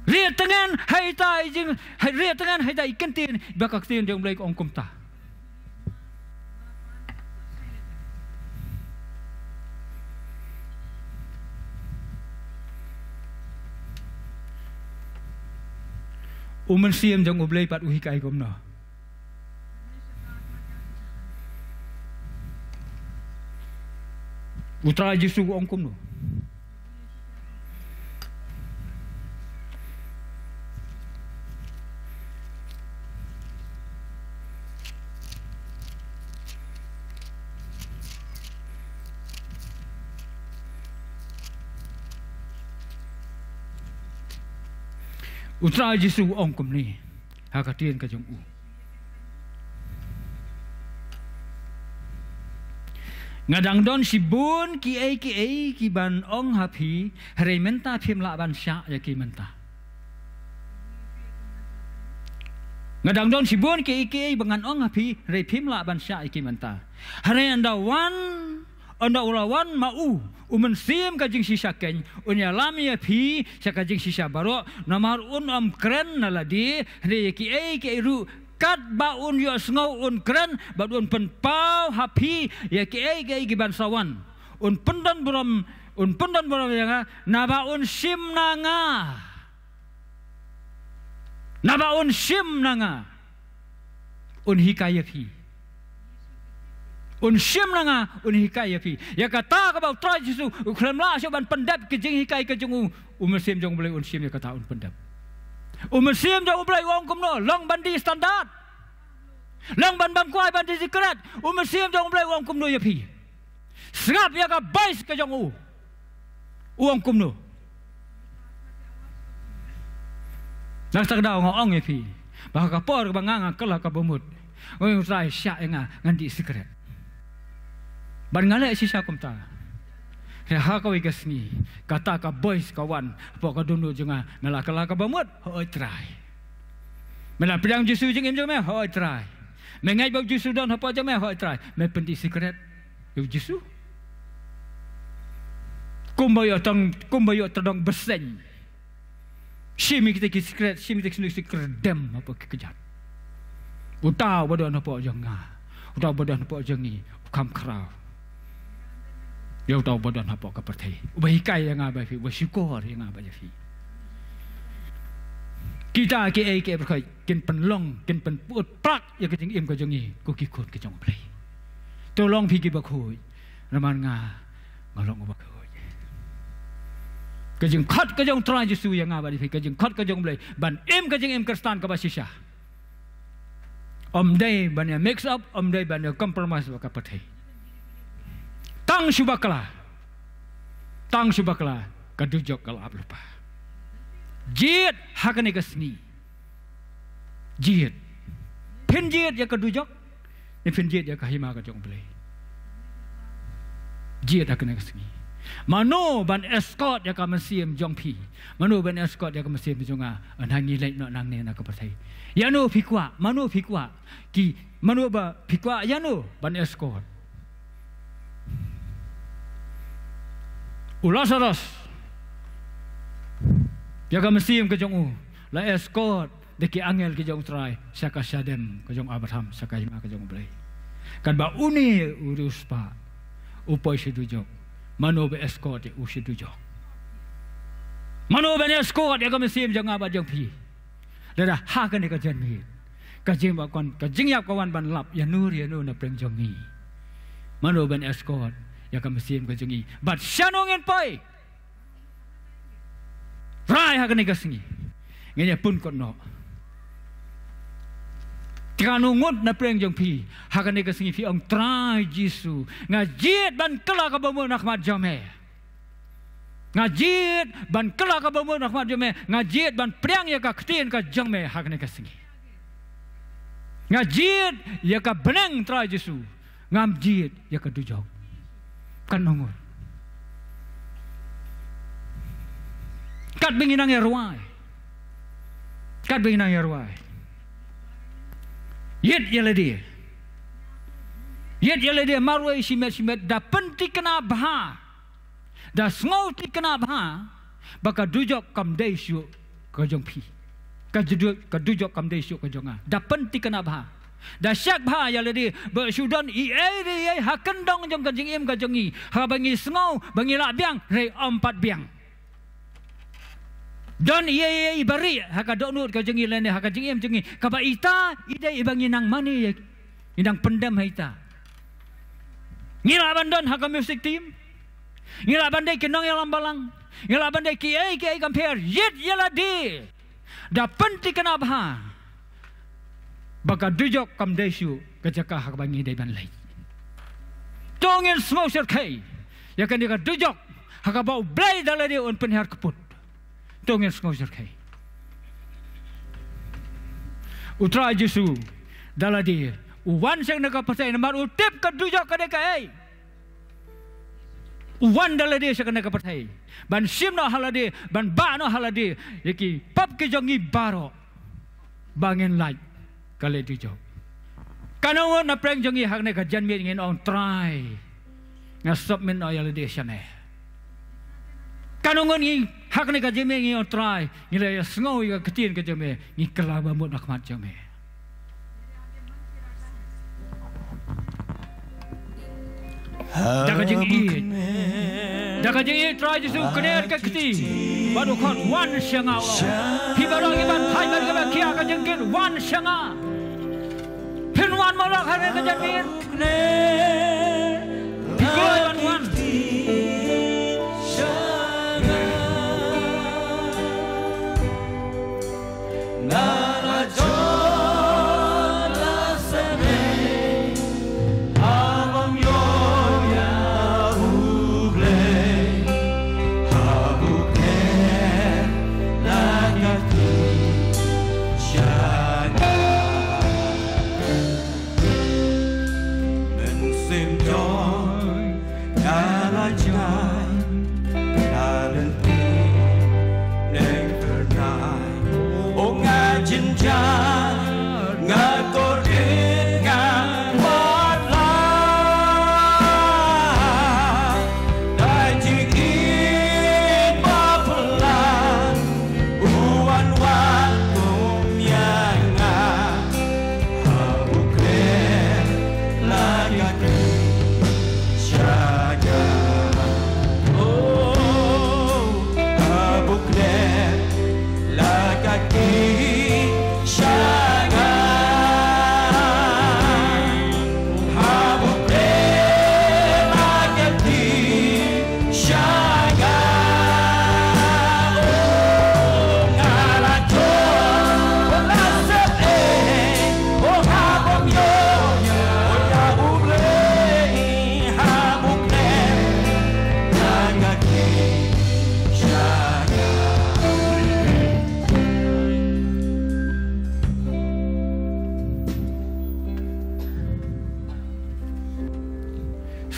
Rieh tngen ha ita i jing, ha, rieh tngen ha ita i kyntien, ba ka ktien jong U Blei ka ong kumta. U Mynsiem jong U Blei pat u hikai kumno? U Trai Jisu u ong kumno? U Trai Jisu u ong kumne ha ka ktien ka jong u. Nga dang don shibun kiei kiei ki ban ong ha phi, hynrei mynta phim lah ban shah ïa ki mynta. Nga dang don shibun kiei kiei ba ngan ong ha phi, hynrei phim lah ban shah ïa ki mynta. Hynrei ynda wan, ynda u la wan ma u, u Mynsiem ka jingshisha keiñ, un ïalam ïa phi sha ka jingshisha baroh, namar un ym kren na lade, hynrei ïa kiei kiei ruh katba un ïohsngew un kren, bad un pynpaw ha phi ïa kiei kiei ki ban sa wan. Un pyndon burom, un pyndon burom ïa nga, naba un shim na nga. Naba un shim na nga, un hikai ïa phi. Un shim na nga, un hikai ïa phi. Ïa kata kaba U Trai Jisu u khlem lah shuh ban pyndep ki jinghikai ka jong u, u Mynsiem jong U Blei un shim ïa kata, un pyndep. U Mynsiem jong U Blei u ong kumno? Long ban dih standard, long ban bam kwai, ban dih sikret. U Mynsiem jong U Blei u ong kumno ïa phi? Sngap ïa ka voice ka jong u. U ong kumno? Na kata ka daw nga ong ïa phi ba ha ka por kaba nga, nga kylla kaba mut, nga ong, Trai, shah ïa nga, ngan dih sikret. Bad nga leh shisha kumta. Hynrei ha kawei ka sngi kata ka voice ka wan hapoh ka dohnud jong nga, me la kylla kaba mut, hooid Trai. Me la pdiang Jisu ha jingim jong me, hooid Trai. Me ngeit ba U Jisu u don hapoh jong me, hooid Trai. Me pyndih sikret ïa U Jisu. Kumba ïoh tang, kumba ïoh tdong bseiñ. Shim ïa kita ki sikret, shim ïa kita ki sniew, ki kyrdem hapoh ki kjat. Uta uba don hapoh jong nga, uta uba don hapoh jong ngi, u kham khraw ïa uta uba don hapoh ka pyrthei, uba hikai ïa nga bad ïa phi, uba shukor ïa nga bad ïa phi. Kita kiei kiei baroh kin pynlong, kin pynput prah ïa ka jingim ka jong ngi kum ki khun ka jong U Blei. To long phi kiba khuid, namar nga, nga long uba khuid. Ka jingkhot ka jong U Trai Jisu ïa nga bad ïa phi, ka jingkhot ka jong U Blei ban im ka jingim Khristan kaba shisha. Ym dei ban ïa mix up, ym dei ban ïa compromise bad ka pyrthei. Tang shu bakla, tang shu bakla, ka dujok ka la ap lypa. Jied ha kane ka sngi. Jied. Phin jied ïa ka dujok, ne phin jied ïa ka hima ka jong U Blei? Jied ha kane ka sngi. Mano ban escort ïa ka mynsiem jong phi? Mano ban escort ïa ka mynsiem jong nga? Haba ngi leit noh nangne na ka pyrthei, ïano phi kwah? Mano phi kwah? Ki, mano ba phi kwah ïano ban escort? U Lasaros Ïa ka mynsiem ka jong u la escort da ki angel ki jong u Trai sha ka shadem ka jong Abraham, sha ka hima ka jong u Blei. Katba une u riewspah u poi sha dujok, mano ba escort ïa u sha dujok? Mano ban escort ïa ka mynsiem jong nga bad jong phi? Lada ha kane ka janmiet ka jingïap ka wan, ka jingïap ka wan ban lap ïa no ïa no na pdeng jong ngi, mano ban escort ïa ka mynsiem ka jong ngi? Bad shano ngin poi? Rai ha kane ka sngi ngin ïa pynkut noh. Te kano ngut na pdeng jong phi ha kane ka sngi phi ong, Trai Jisu, nga jied ban kylla ka bamut na khmat jong me. Nga jied ban kylla ka bamut na khmat jong me. Nga jied ban pdiang ïa ka ktien ka jong me ha kane ka sngi. Nga jied ïa ka bneng, Trai Jisu. Ngam jied ïa ka dujok. Katno ngut? Katba ngi nang ïa rwai, katba ngi nang ïa rwai, ïit ïa lade. Ïit ïa lade marwei shimet shimet, da pynthikna bha, da sngew thikna bha ba ka dujok kam dei shuh ka jong phi. Ka ju-, ka dujok kam dei shuh ka jong nga. Da pynthikna bha, da shek bha ïa lade ba shu don ei ei ei ha kyndong jong ka jingim ka jong ngi, haba ngi sngew ba ngi lah biang, hynrei ym pat biang. Don ei ei ei ba rieh ha ka dohnud ka jong ngi lane ha ka jingim jong ngi, kaba ita i dei iba ngi nang mane ïa, ngi nang pyndem ha ita. Ngi lah ban don ha ka music team, ngi lah ban dei ki nongïalam balang, ngi lah ban dei kiei kiei kam pher, ïit ïa lade. Da pynthikna bha ba ka dujok kam dei shuh ka jaka ha kaba ngi dei ban leit. To ngin sngew shyrkhei ïa kane ka dujok ha kaba U Blei da lade un pynhiar kput. To ngin sngew shyrkhei. U Trai Jisu da lade u wan sha kane ka pyrthei namar u tip ka dujok ka dei kaei. U wan da lade sha kane ka pyrthei ban shim noh ha lade, ban bah noh ha lade ïa ki pop ki jong ngi baroh, ba ngin lait ka leit dujok. Kano ngut na pdeng jong ngi ha kane ka janmiet ngin ong, Trai, nga submit noh ïa lade sha me? Kano ngut ngi ha kane ka janmiet ngin ong, Trai, ngi la ïa sngew ïa ka ktien ka jong me, ngi kylla bamut na khmat jong me? Da ka jingïeit, da ka jingïeit Trai Jisu u kner ka kti bad u khot, wan sha nga. Phi baroh kiba thait bad kiba khia ka jingkit, wan sha nga. Phin wan mo la ha kane ka janmiet? Phi kloi ban wan? Mynsiem jong nga la jngai, nga lynti neng phyrnai. O nga jynjar, nga kordit, nga watla. Da jingïeit ba phylla u wan wan kum ïa nga. Haba u klet la ka kti sha nga. Oh, haba u klet la ka kti sha nga. Haba u klet la ka kti sha nga. Oh, nga la jot, oh, la sep, eh. Oh, haba ym ïoh, oh, ïa U Blei, haba u klet la ka kti sha nga.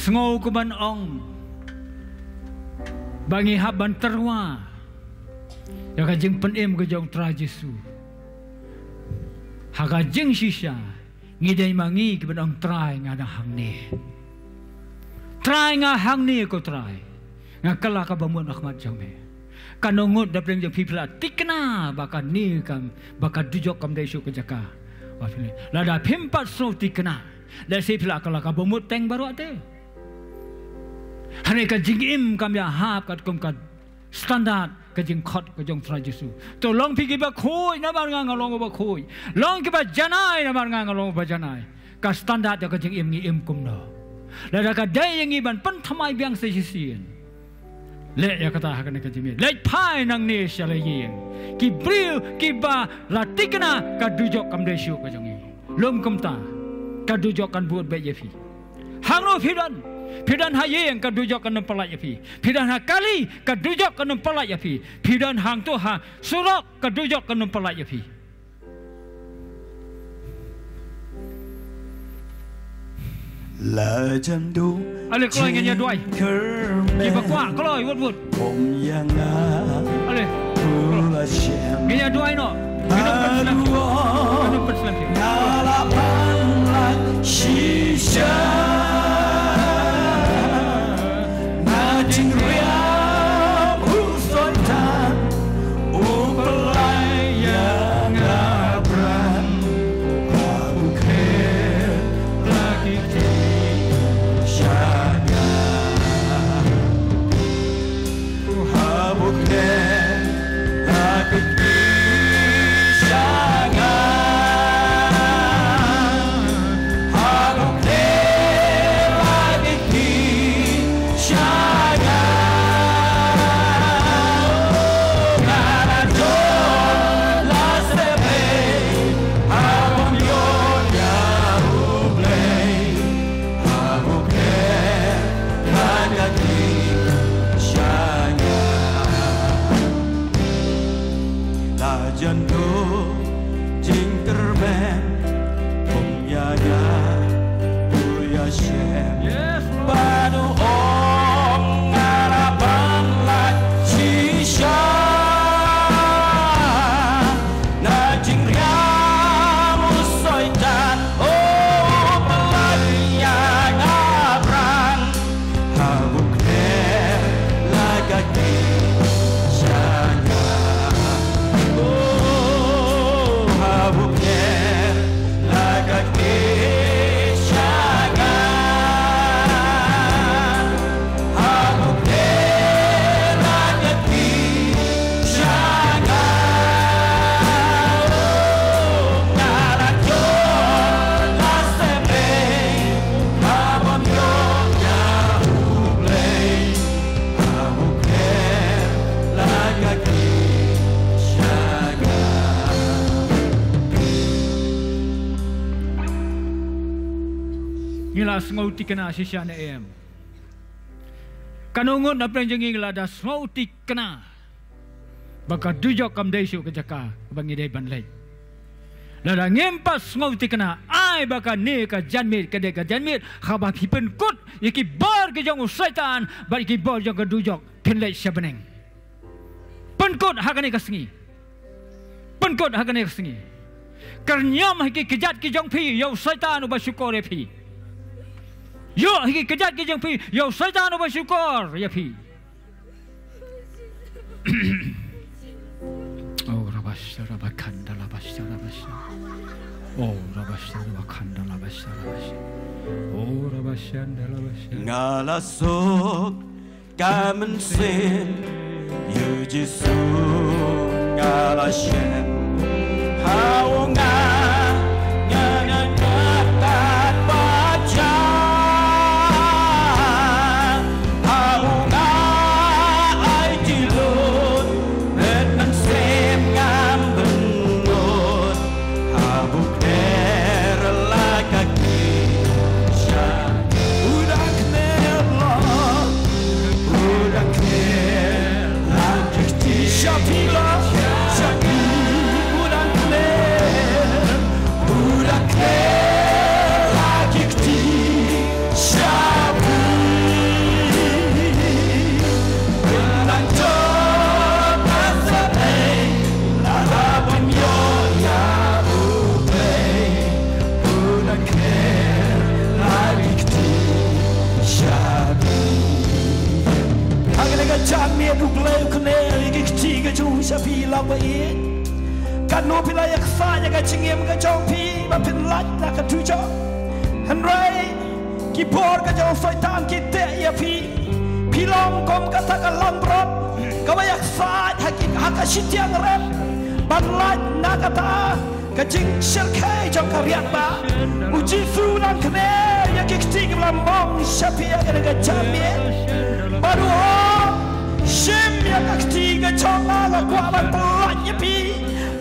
Sngew kumban ong ba ngi hap ban tyrwa ïa ka jingpynim ka jong Trai Jisu. Ha ka jingshisha ngi dei ma ngi kiban ong, Trai, nga dang hangne. Trai, nga hangne ko Trai. Nga kylla ka bamut na khmat jong me. Kano ngut na pdeng jong phi phi la thikna ba kane kam, ba ka dujok kam dei shuh ka jaka. Ba phi leh. Lada phim pat sngew thikna, lehse phi la ka la ka bamut teng baroh te. Hynrei ka jingim kam ïahap katkum ka standard ka jingkhot ka jong Trai Jisu. To long phi kiba khuid namar nga nga long uba khuid. Long kiba janai namar nga nga long uba janai. Ka standard jong ka jingim ngi im kumno? Lada ka dei ïa ngi ban pynthymmai biang sa shisien. Leh ïa kata ha kane ka jingmut. Leit phai nangne sha la ïing. Ki briew kiba la thikna ka dujok kam dei shuh ka jong ngi. Lum kumta ka dujok kan bud beit ïa phi. Hangno phi don? Phi don ha ïing ka dujok kan ym pyllait ïa phi. Phi don ha kali ka dujok kan ym pyllait ïa phi. Phi don hangto ha surok ka dujok kan ym pyllait ïa phi. La jan duh. Ale kloi ngin ïa duwai. Kiba kwah kloi wut wut. Kum ïa nga. Ale. Ngin ïa duwai noh. Ngin ym pynslem. Ngin ym pynslem. Nga la pang la shisha. Na jingriam u Soitan u pynlait ïa nga bran. Ha u kher la ki kti sha nga. Ha u kher la ki kti sha nga. La jan duh jingkyrmen kum ïa nga, u ïashem. Yes, Lord. Bad u ong nga la pang la shisha. Na jingriam u Soitan, u pynlait ïa nga bran. Ha u kher la ka kti sha nga. Oh, ha u kher la ka kti sha nga. Ha u kher la ka kti sha nga. Oh, nga la jot la seh Blei. Ngi la sngew thikna shisha ne em? Kano ngut na pdeng jong ngi la da sngew thikna ba ka dujok kam dei shuh ka jaka ba ngi dei ban leit? Lada ngim pat sngew thikna, ai ba kane ka janmiet ka dei ka janmiet haba phi pynkut ïa ki bor ki jong u Soitan bad ïa ki bor jong ka dujok, phin leit sha bneng. Pynkut ha kane ka sngi. Pynkut ha kane ka sngi. Kyrñiam ha ki kjat ki jong phi ïa u Soitan uba shukor ïa phi. Ïoh ha ki kjat ki jong phi ïa u Soitan uba shukor ïa phi. Oh, rabasha, rabakanda, labasha, rabasha. Oh, rabasha, rabakanda, labasha, rabasha. Oh, rabashanda, labasha. Nga la suk ka mynsiem ïa u Jisu, nga la shem ha u nga, nga, nga, nga, tat ba ja. Ha u nga ai ki lut, met mynsiem ngam bynnud. Ha u kher la ka kti sha. U dang kner la, u dang kner la ki kti sha phi la, sha phi. U dang kner, u dang kner la ki kti sha phi. Ngan nang jop ha sa ei, la la ban ïoh ïa u Blei. U dang kner la ki kti sha phi. Ha kane ka janmiet u Blei u kner ïa ki Ju sha phi long ba ïeit. Katno phi la ïaksaid ïa ka jingim ka jong phi ba phin lait na ka dujok. Hynrei ki bor ka jong u Soitan ki teh ïa phi. Phi long kum kata ka langbrot kaba ïaksaid ha ki, ha ka shiteng rep ban lait na kata ka jingshyrkhei jong ka riat ba. U Jisu u dang kner ïa ki kti kiba la mong sha phi ha kane ka janmiet. Bad u ong, shim ïa ka kti ka jong nga, nga kwah ban pyllait ïa phi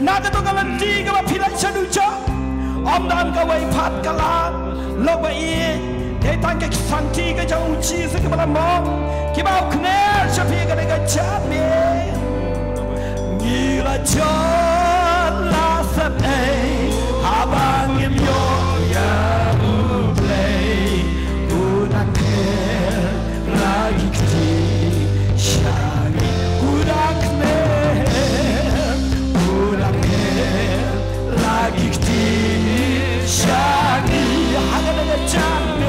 na kato ka lynti kaba phi lait sha dujok. Ym don kawei pat ka lad, long ba ïeit. Dei tang ka kti ka jong u Jisu kaba la mong, kiba u kner sha phi ha kane ka janmiet. Ngi la jot la sep ei haba ngim ïoh ïa U Blei. U dang kner la ki kti sha ngi. U dang kner, u dang kner la ki kti sha ngi. Ha kane ka janmiet.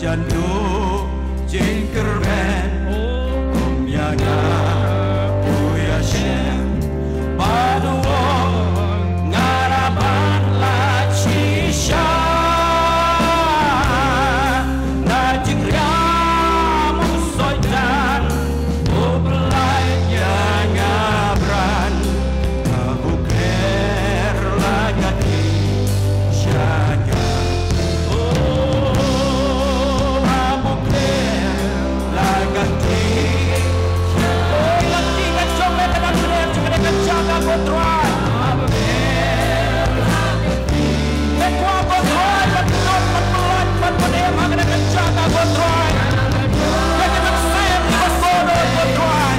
Jan duh jingkyrmen kum ïa nga, u ïashem bad u ong nga la ban lait shisha. Na jingriam u Soitan u pyllait ïa nga bran. Haba u kner la ka kti sha nga. Oh, haba u kner la ka kti sha nga. Oh, ka kti ka jong me ka dang kner sha kane ka jaka, ko Trai. Haba u kner la ka kti. Me kwah, ko Trai, ban ïoh, ban pyllait, ban pynim ha kane ka jaka, ko Trai. Ïa ka mynsiem kiba sngewdon, ko Trai.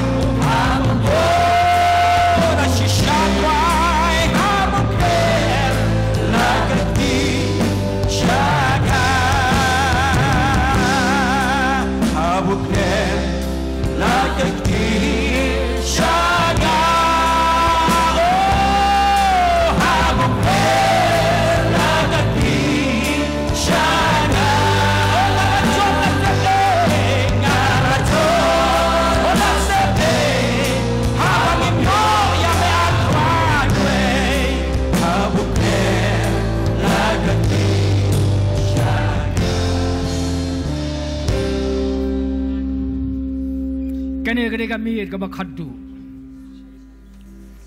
Oh, la shisha Trai, haba u kner la ka kti sha nga. Haba u kner la ka kti sha nga. Oh, haba u kner la ka kti sha nga. Oh, la ka jong ka kti nga la jong. Oh, la sep ei haba ngim ïoh ïa me, ah Trai. Haba u kner la ka kti sha nga. Kane ka dei ka miet kaba khatduh.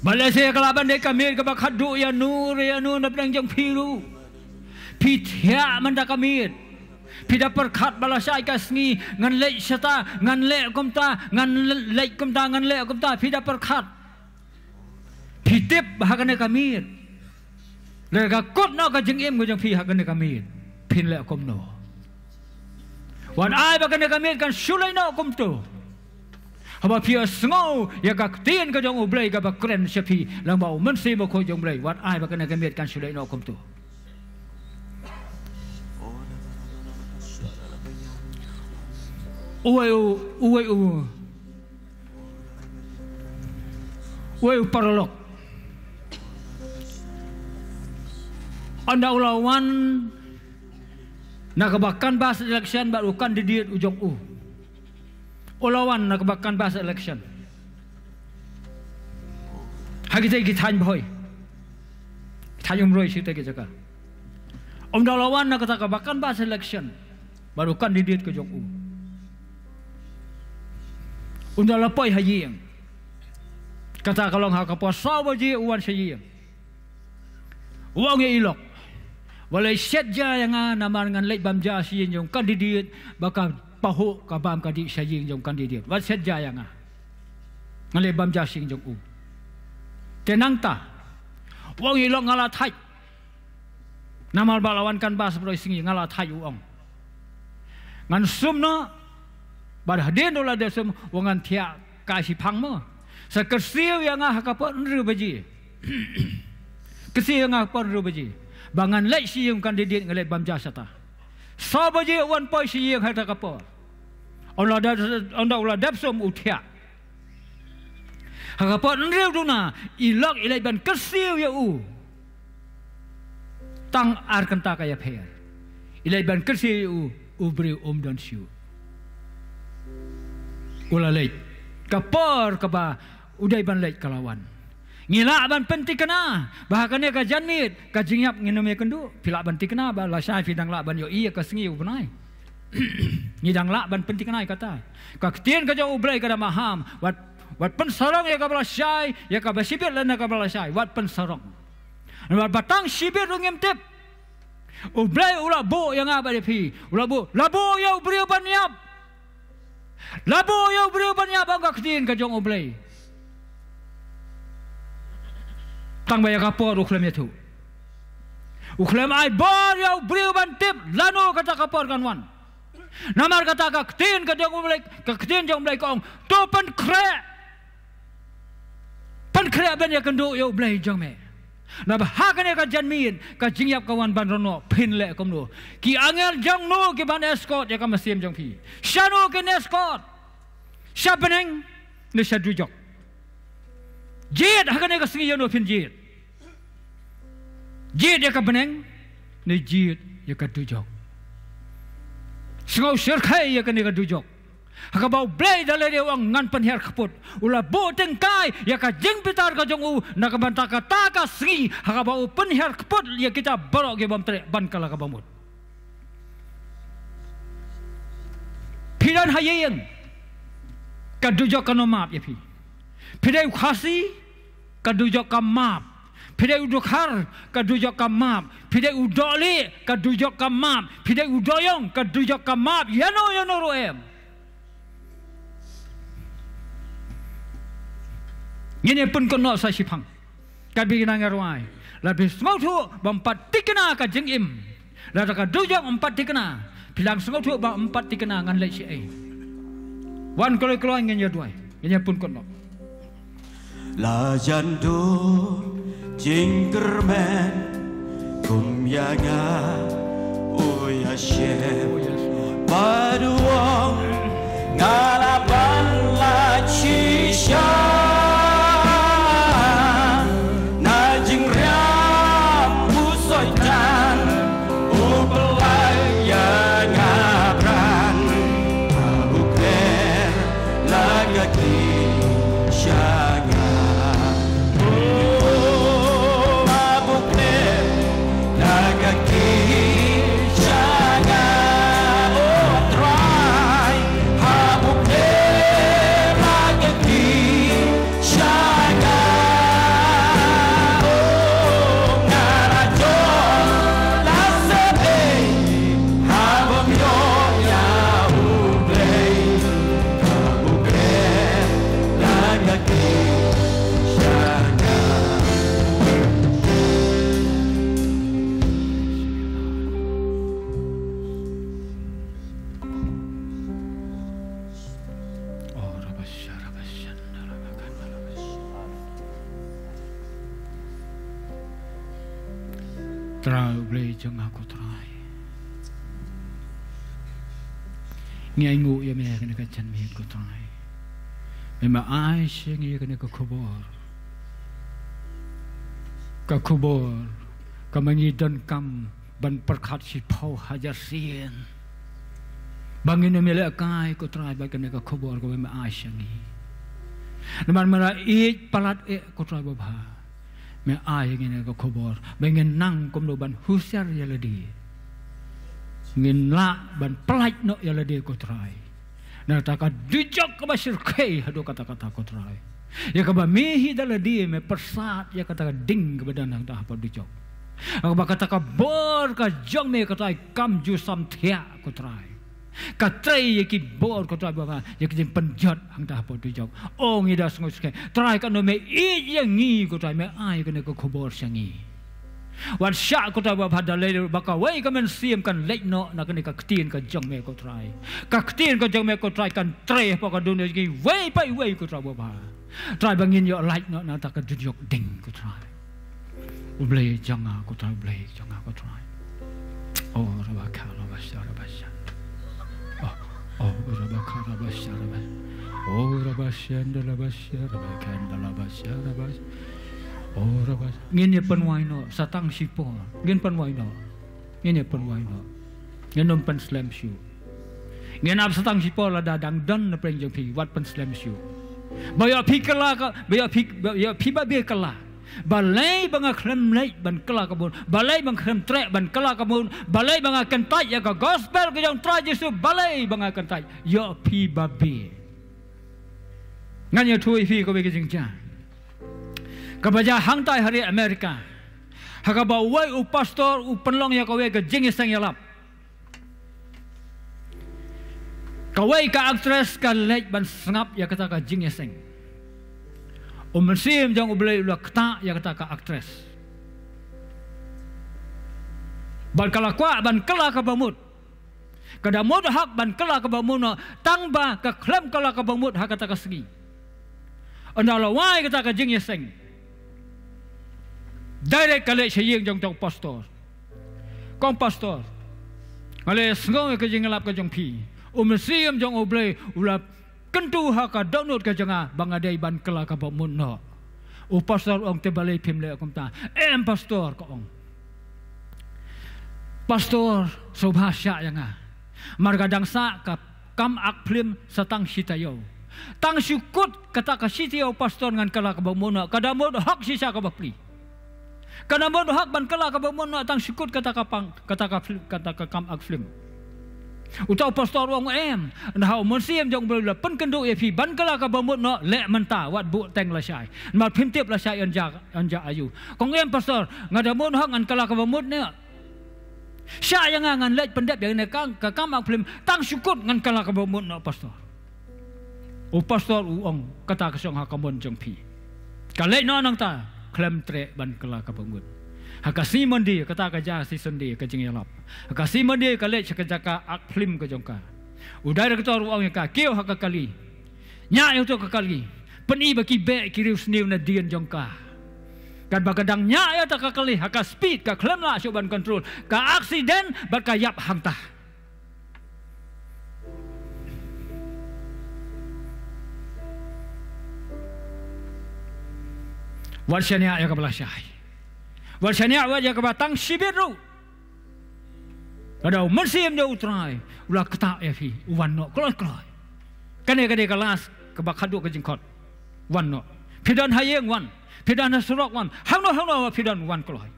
Balei sa ka lah ban dei ka miet kaba khatduh ïano re ïano na pdeng jong phi ruh? Phi thiah mynta ka miet. Phi da pyrkhat ba lashai ka sngi ngan leit shata, ngan leh kumta, ngan le-, leit kumta, ngan leh kumta. Phi da pyrkhat. Phi tip ba ha kane ka miet, lada ka kut noh ka jingim ka jong phi ha kane ka miet, phin leh kumno? Wat ai ba kane ka miet kan shu leit noh kumto. Haba phi ïohsngew ïa ka ktien ka jong U Blei kaba kren sha phi lyngba U Mynsiem Bakhuid jong U Blei, wat ai ba kane ka miet kan shu leit noh kumto. Uwei u, uwei u, uwei u paralok, ynda u la wan na kaba canvass election bad u candidate u jong u. U la wan na kaba canvass election ha kitei ki thaiñ Bhoi, ki thaiñ Umroi, shi kitei ki jaka. Ynda u la wan na kata kaba canvass election bad u candidate ka jong u, ynda la poi ha ïing, kata ka long ha ka por saw baje u wan sha ïing. U ong ïa i lok, wat leit set ja ïa nga, namar ngan leit bam ja sha ïing jong u candidate, ba ka pahuh ka bam ka dih sha ïing jong u candidate. Wat set ja ïa nga, ngan leit bam ja sha ïing jong u. Te nangta u ong ïa i lok, nga la thait. Namar ba la wan canvass baroh sngi, nga la thait, u ong. Ngan sum noh, bad hadien ba la dep sum, u ong ngan thiah kai shiphang mo. Sa kyrsiew ïa nga ha ka por hynriew baje. Kyrsiew ïa nga ha ka por hynriew baje. Ba ngan leit sha ïing u candidate, nga leit bam ja shata. Saw baje u wan poi sha ïing ha kata ka por. Ynda u la dep, ynda u la dep sum u thiah. Ha ka por hynriew duna, i lok i leit ban kyrsiew ïa u. Tang ar kynta ka ïapher. I leit ban kyrsiew ïa u, u briew um don shuh. U la leit. Ka por kaba u dei ban leit ka la wan. Ngi lah ban pynthikna ba ha kane ka janmiet ka jingïap ngin ym ïakynduh. Phi lah ban thikna ba lashai phi dang lah ban ïohi ïa ka sngi u bnai. Ngi dang lah ban pynthikna ïa kata. Ka ktien ka jong U Blei ka dang maham. Wat, wat pynsarong ïa kaba lashai, ïa kaba shibit lane kaba lashai. Wat pynsarong. Wat ba tang shibit ruh ngim tip. U Blei u la buh ïa nga bad ïa phi. U la buh, la buh ïa u briew ban ïap. La buh ïa u briew ban ïap, ong ka ktien ka jong U Blei. Tang ba ïa ka por u khlem ïathuh. U khlem ai bor ïa u briew ban tip lano kata ka por kan wan. Namar kata ka ktien ka jong U Blei, ka ktien jong U Blei ka ong, to pynkhreh. Pynkhreh ban ïakynduh ïa U Blei jong me. Naba ha kane ka janmiet ka jingïap ka wan ban rong noh, phin leh kumno? Ki angel jong no ki ban escort ïa ka mynsiem jong phi? Shano kin escort? Sha bneng ne sha dujok? Jied ha kane ka sngi ïano phin jied? Jied ïa ka bneng ne jied ïa ka dujok? Sngewshyrkhei ïa kane ka dujok. Ha kaba U Blei da lade u ong ngan pynhiar kput. U la buh tyngkai ïa ka jingbitar ka jong u na ka bynta kata ka sngi. Ha kaba u pynhiar kput ïa kita baroh ki bym treh ban kylla kaba mut. Phi don ha ïing, ka dujok kan ym map ïa phi. Phi dei u Khasi, ka dujok ka map. Phi dei u Dkhar, ka dujok ka map. Phi dei u Dohlieh, ka dujok ka map. Phi dei u Dohïong, ka dujok ka map. Ïano ïano ruh em. Ngin ïa pynkut noh sa shiphang. Katba ngi nang ïa rwai, lada phi sngewthuh ba ym pat thikna ka jingim, lada ka dujok ym pat thikna, phi lah sngewthuh ba ym pat thikna, ngan leit shaei? Wan kloi kloi ngin ïa duwai, ngin ïa pynkut noh. La jan duh jingkyrmen kum ïa nga, o Yahshua. Bad u ong, nga la ban lait shisha na jingriam u Soitan, u pynlait ïa nga bran. Abu klet la ka ktien sha nga. Oh, abu klet la ka ktien sha nga. Oh, Trai, abu klet la ka ktien sha nga. Oh, nga la jot la sep ei, haba ym ïoh ïa U Blei. Abu klet la ka ktien sha nga. Trai U Blei jong nga ko Trai. Ngi ainguh ïa me ha kane ka janmiet ko Trai. Me ma ai sha ngi ïa kane ka khubor. Ka khubor kaba ngi donkam ban pyrkhat shiphew hajar sien. Ba ngin ym ïalehkai ko Trai bad kane ka khubor kaba me ai sha ngi. Namar me la ïeit palat eh ko Trai babha. Me ai ïa ngi kane ka khubor ba ngin nang kumno ban husiar ïa lade. Ngin lah ban pyllait noh ïa lade ko Trai. Na kata ka dujok kaba shyrkhei haduh katta katta ko Trai. Ïa kaba me hi da lade me pyrsad ïa kata ka ding kaba don hangta hapoh dujok. Kaba kata ka bor ka jong me ko Trai kam ju sam thiah ko Trai. Ka trei ïa ki bor ko Trai baba, ïa ki jingpynjot hangta hapoh dujok. O ngi da sngewsih. Trai katno me ïeit ïa ngi ko Trai, me ai kane ka khubor sha ngi. Wat shah ko Trai baba da lei ba kawei ka mynsiem kan leit noh na kane ka ktien ka jong me ko Trai. Ka ktien ka jong me ko Trai kan trei hapoh ka dunia jong ngi iwei pa iwei ko Trai baba. Trai ba ngin ïoh lait noh na kata ka dujok ding ko Trai. U Blei jong nga, ko Trai, U Blei jong nga, ko Trai. O rabaka rabasha rabasha. O, o rabaka rabasha rabasha. O rabasha nda rabasha rabaka nda rabasha rabasha. O rabasha. Ngin ïa pynwai noh sa tang shipor. Ngin pynwai noh. Ngin ïa pynwai noh. Ngin ym pynslem shuh. Ngin ap sa tang shipor, lada dang don na pdeng jong phi, wat pynslem shuh. Ba ïoh phi kylla ka, ba ïoh phi, ba ïoh phi ba bieit kylla. Balei ba nga khlem leit ban kylla ka bamut? Balei ba nga khlem treh ban kylla ka bamut? Balei ba nga kyntait ïa ka gospel ka jong Trai Jisu? Balei ba nga kyntait? Ïoh phi ba bieit. Ngan ïathuh ïa phi kawei ka jingjia kaba jia hangtai ha ri Amerika, ha kaba uwei u pastor u pynlong ïa kawei ka jingïaseng ïalap. Kawei ka actress ka leit ban sngap ïa kata ka jingïaseng. U Mynsiem jong U Blei u la ktah ïa kata ka actress. Bad ka la kwah ban kylla ka bamut. Ka da mut hok ban kylla ka bamut noh, tang ba ka khlem kylla ka bamut ha kata ka sngi. Ynda la wai kata ka jingïaseng, direct ka leit sha ïing jong uta u pastor. Ko pastor, nga la ïohsngew ïa ka jingïalap ka jong phi. U Mynsiem jong U Blei u la kyntu ha ka dohnud ka jong nga ba nga dei ban kylla ka bamut noh. U pastor u ong, te balei phim leh kumta? Em pastor, ka ong. Pastor, sngewbha shah ïa nga. Namar ka dang sah ka kam ak phlim sa tang shi taïew. Tang shu kut kata ka shi taïew pastor ngan kylla ka bamut noh, ka da mut hok shisha ka bapli. Ka da mut hok ban kylla ka bamut noh tang shu kut kata ka pang, kata ka phlim, kata ka kam ak phlim. Uta u pastor u ong, em, ynda ha u Mynsiem jong U Blei u la pynkynduh ïa phi ban kylla ka bamut noh, leh mynta, wat buh teng lashai. Namar phim tip lashai yn jia, yn jia aïu. Ka ong, em pastor, nga da mut hok ngan kylla ka bamut noh. Shah ïa nga ngan leit pyndep ïa kane ka, ka kam ak phlim, tang shu kut ngan kylla ka bamut noh pastor. U pastor u ong, kata ka shong ha ka mon jong phi. Ka leit noh nangta, khlem treh ban kylla ka bamut. Ha ka sngi Monday, kata ka jia sngi Sunday ka jingïalap. Ha ka sngi Monday ka leit sha ka jaka ak phlim ka jong ka. U director u ong ïa ka, kiew ha ka kali. Ñiah ïa uta ka kali. Pyni ba ki beh ki riewsniew nadien jong ka. Katba ka dang ñiah ïa uta ka kali ha ka speed ka khlem lah shuh ban control, ka accident bad ka ïap hangta. Wat shaniah ïa kaba lashai. Wat shaniah wat ïa kaba tang shibit ruh. Lada u Mynsiem jong U Trai u la ktah ïa phi, u wan noh kloi kloi. Kane ka dei ka last kaba khadduh ka jingkhot. Wan noh. Phi don ha ïing, wan. Phi don ha surok, wan. Hangno hangno ba phi don, wan kloi.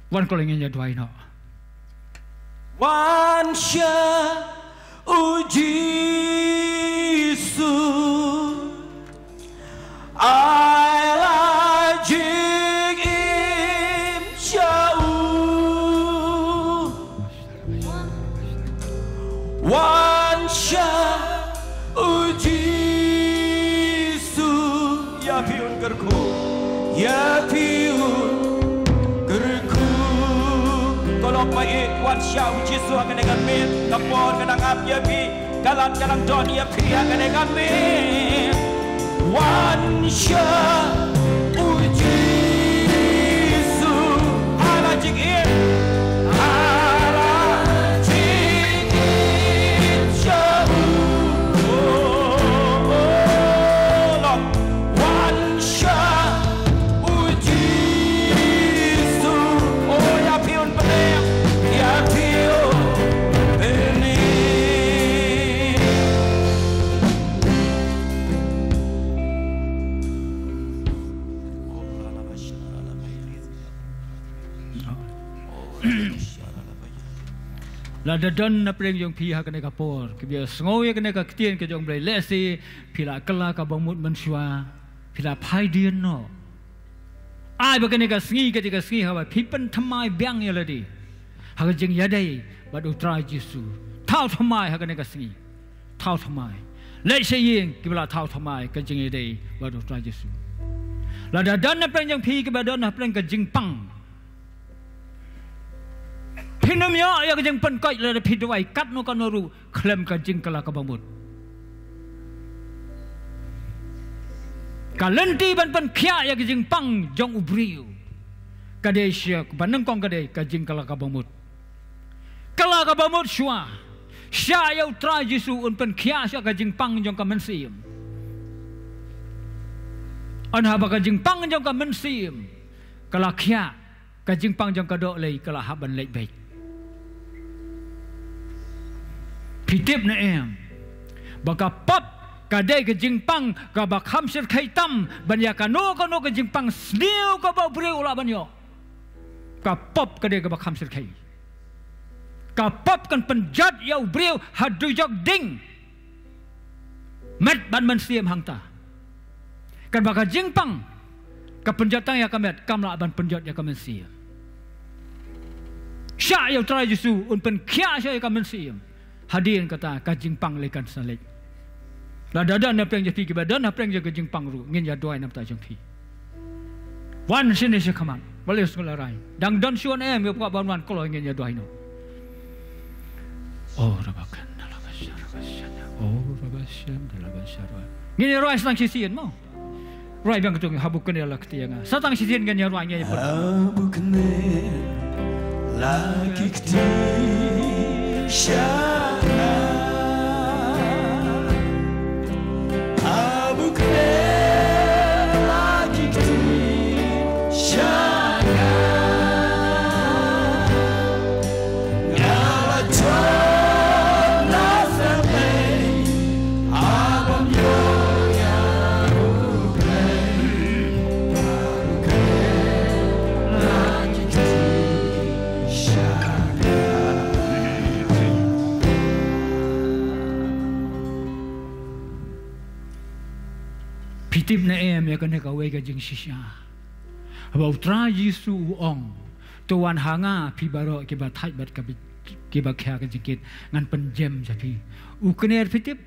Wan kloi, ngin ïa duwai noh. Wan sha u Jisu, ai la jingim sha u. Wan sha u Jisu, ïa phi un kyrkhu, ïa phi un kyrkhu. Ko lok ba ïeit, wan sha u Jisu ha kane ka miet, ka por ka dang ap ïa phi, ka lad ka dang don ïa phi ha kane ka miet. Wan sha u Jisu, ai la jingim, ai la jingim sha u. Oh, oh, oh, Lord. Wan sha u Jisu, oh, ïa phi un bniah, ïa phi un bniah. Lada don na pdeng jong phi ha kane ka por kiba sngew ïa kane ka ktien ka jong U Blei, lehse phi la kylla ka bamut mynshuwa, phi la phai dien noh. Ai ba kane ka sngi ka dei ka sngi haba phi pynthymmai biang ïa lade ha ka jingïadei bad U Trai Jisu. Thaw thymmai ha kane ka sngi. Thaw thymmai. Leit sha ïing kiba la thaw thymmai ka jingïadei bad U Trai Jisu. Lada don na pdeng jong phi kiba don na pdeng ka jingpang, phin ym ïoh ïa ka jingpynkoit lada phi duwai katno katno ruh khlem ka jingkylla ka bamut. Ka lynti ban pynkhiah ïa ka jingpang jong u briew Ka dei sha kaba nyngkong ka dei ka jingkylla kaba mut. Kylla kaba mut shuwa. Shah ïa U Trai Jisu un pynkhiah shuwa ka jingpang jong ka mynsiem. Hynrei haba ka jingpang jong ka mynsiem ka la khiah, ka jingpang jong ka dohlieh ka la hap ban leit beit. Phi tip ne em ba ka pop ka dei ka jingpang kaba kham shyrkhei tam ban ïa kano kano ka jingpang sniew kaba u briew u lah ban ïoh. Ka pop ka dei kaba kham shyrkhei. Ka pop kan pynjot ïa u briew ha dujok ding. Met bad mynsiem hangta. Katba ka jingpang ka pynjot tang ïa ka met, kam lah ban pynjot ïa ka mynsiem. Shah ïa U Trai Jisu un pynkhiah shuwa ïa ka mynsiem. Hadien kata ka jingpang lei kan sa leit. Lada don na pdeng jong phi kiba don na pdeng jong ka jingpang ruh, ngin ïa duwai na bynta jong phi. Wan shane sha khmat, wat leh sngewlehrain. Dang don shuh ne em, ïa phi ban wan kloi, ngin ïa duwai noh. Oh, rabakan, dalabasha, rabasha. Oh, rabasha, dalabasha, rabasha. Ngin ïa duwai sa tang shisien mo. Rwai biang katto, ha buk kane la kti ïa nga. Sa tang shisien ngin ïa rwai, ngin ïa put. Ha buk kane la ki kti sha nga. Ha buk kane la ki kti sha nga. Nga la jot la sngewthuh, ha bym ïoh ïa u Blei. Phi tip ne em ïa kane kawei ka jingshisha? Haba U Trai Jisu u ong, "To wan ha nga phi baroh kiba thait bad kiba, kiba khia ka jingkit, ngan pynjem sha phi." U kner, phi tip?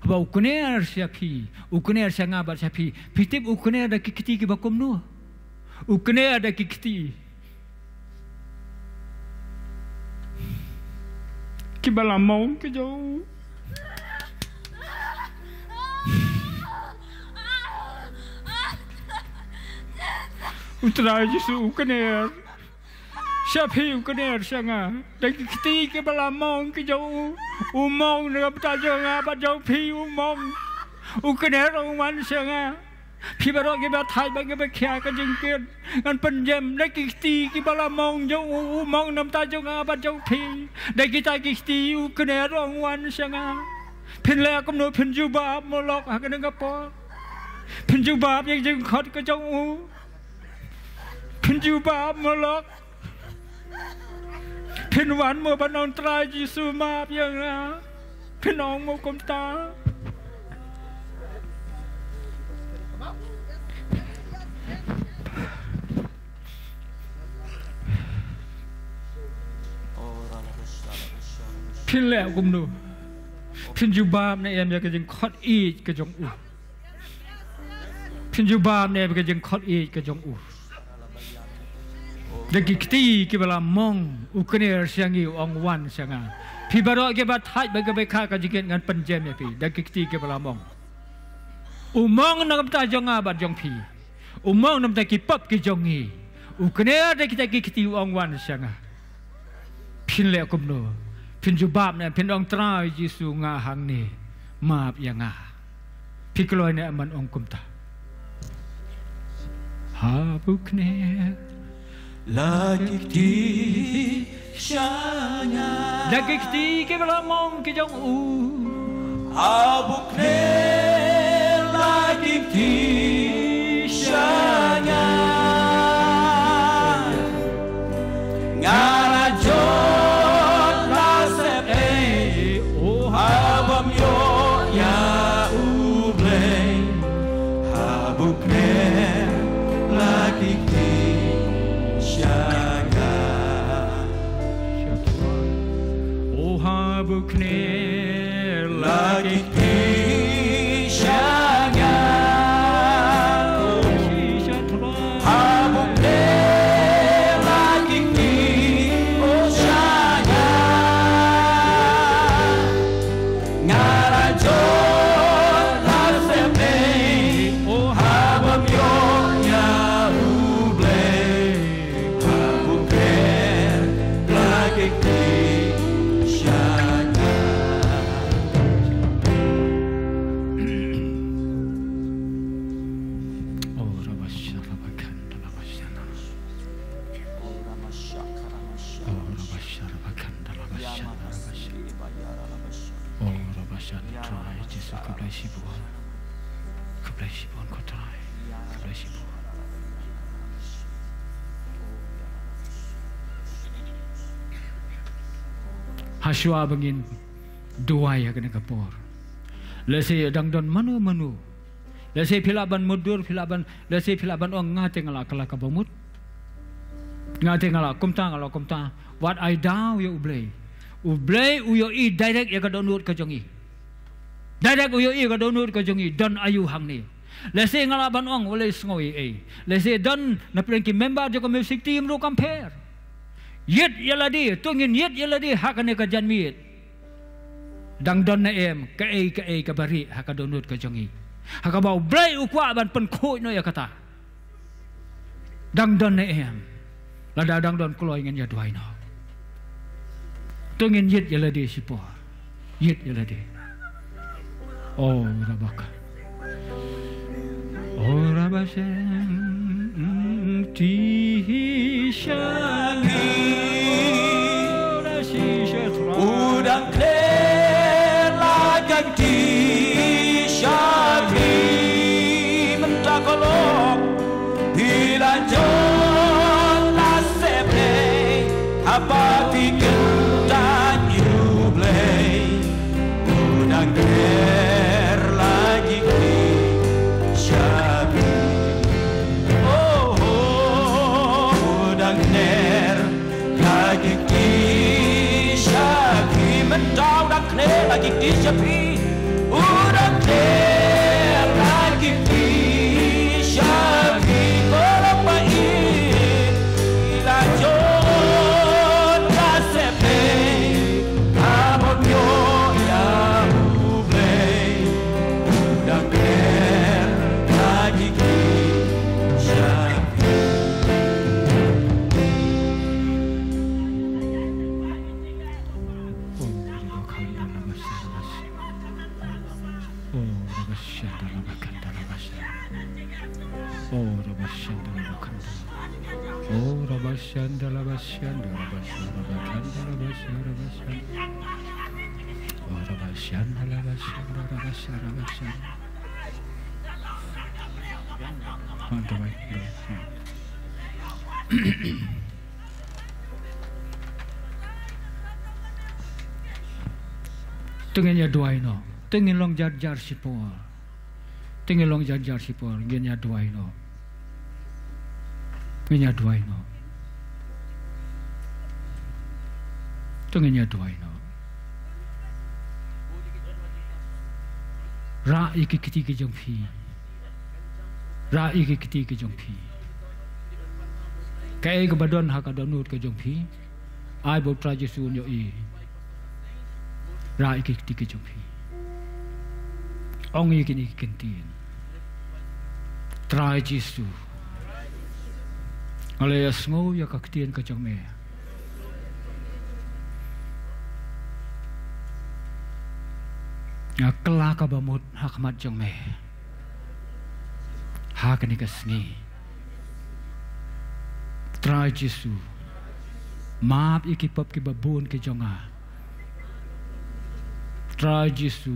Haba u kner sha phi, u kner sha nga bad sha phi, phi tip u kner da ki kti kiba kumno? U kner da ki kti kiba la mong ki jong u. U Trai Jisu u kner sha phi, u kner sha nga da ki kti kiba la mong ki jong u. U mong na ka bynta jong nga bad jong phi, u mong. U kner, ong wan sha nga phi baroh kiba thait bad kiba khia ka jingkit, ngan pynjem. Da ki kti kiba la mong jong u, u mong na ka bynta jong nga bad jong phi. Da kita ki kti u kner, ong wan sha nga. Phin leh kumno? Phin jubab mo lok ha kane ka por? Phin jubab ïa ka jingkhot ka jong u? Phin jubab mo lok? Phin wan mo ban ong, "Trai Jisu, map ïa nga"? Phin ong mo kumta? Phin leh kumno? Phin jubab ne em ïa ka jingkhot ïeit ka jong u? Phin jubab ne em ïa ka jingkhot ïeit ka jong u? Da ki kti kiba la mong u kner sha ngi, u ong, "Wan sha nga, phi baroh kiba thait bad kiba khia ka jingkit, ngan pynjem ïa phi." Da ki kti kiba la mong. U mong na ka bynta jong nga bad jong phi. U mong na ka bynta ki pop ki jong ngi. U kner da kita ki kti, u ong, "Wan sha nga." Phin leh kumno? Phin jubab ne em? Phin ong, "Trai Jisu, nga hangne, map ïa nga"? Phi kloi ne em ban ong kumta? Ha buk kner la ki kti sha nga. Da ki kti kiba la mong ki jong u. Ha buk kner la ki kti sha nga. Nga la jot la sep ei, o ha bym ïoh ïa u Blei. Ha buk kner la ki kti sha nga. O ha buk kner la ki kti sha nga. Ha buk kner la ki kti sha nga. Nga la jot la sep ei, o ha bym shibun ko Trai. Khublei shibun. Hashwa ba ngin duwai ha kane ka por, lehse dang don mano mano, lehse phi lah ban mutdur, phi lah ban, lehse phi lah ban ong, nga te nga la kylla kaba mut. Nga te nga la kumta, nga la kumta. Wat ai daw ïa U Blei. U Blei u ïohi direct ïa ka dohnud ka jong ngi. Direct u ïohi ïa ka dohnud ka jong ngi. Don aïu hangne? Lehse nga lah ban ong, u leh sngew ei ei. Lehse don na pdeng ki member jong ka music team ruh kam pher. Ïit ïa lade, to ngin ïit ïa lade ha kane ka janmiet. Dang don ne em kaei kaei kaba rieh ha ka dohnud ka jong ngi, ha kaba U Blei u kwah ban pynkhuid noh ïa kata? Dang don ne em? Lada dang don kloi, ngin ïa duwai noh. To ngin ïit ïa lade shipor. Ïit ïa lade. O Rabaka. O Rabashem, ti hi sha ki. U dang klet la ka kti sha ki mynta ka long. Phi la jot la sep Blei, haba phi kyntait ïa U Blei. U dang klet la ki kti sha phi. Oh, oh, u dang klet la ki kti sha phi mynta, u dang klet la ki kti sha phi. U dang klet la ki kti sha phi, ko Rabbi. Phi la jot la sep Blei, haba phi ïoh ïa U Blei. U dang klet la ki kti sha phi. Oh, Rabashanda Rabakanda Rabashanda. Oh, Rabashanda Rabakanda. Oh, Rabashanda Rabashanda Rabashanda Rabakanda Rabashanda Rabashanda. Oh, Rabashanda Rabashanda Rabashanda Rabashanda. To ngin ïa duwai noh. To ngin long jar jar shipor. To ngin long jar jar shipor. Ngin ïa duwai noh. Ngin ïa duwai noh. To ngin ïa duwai noh. Rah ïa ki kti ki jong phi. Rah ïa ki kti ki jong phi. Kaei kaba don ha ka dohnud ka jong phi, ai ba U Trai Jisu un ïohi. Rah ïa ki kti ki jong phi. Ong ïa kine ki ktien. Trai Jisu, nga la ïasngew ïa ka ktien ka jong me. Nga kylla kaba mut ha khmat jong me ha kane ka sngi. Trai Jisu, map ïa ki pop kiba bun ki jong nga. Trai Jisu,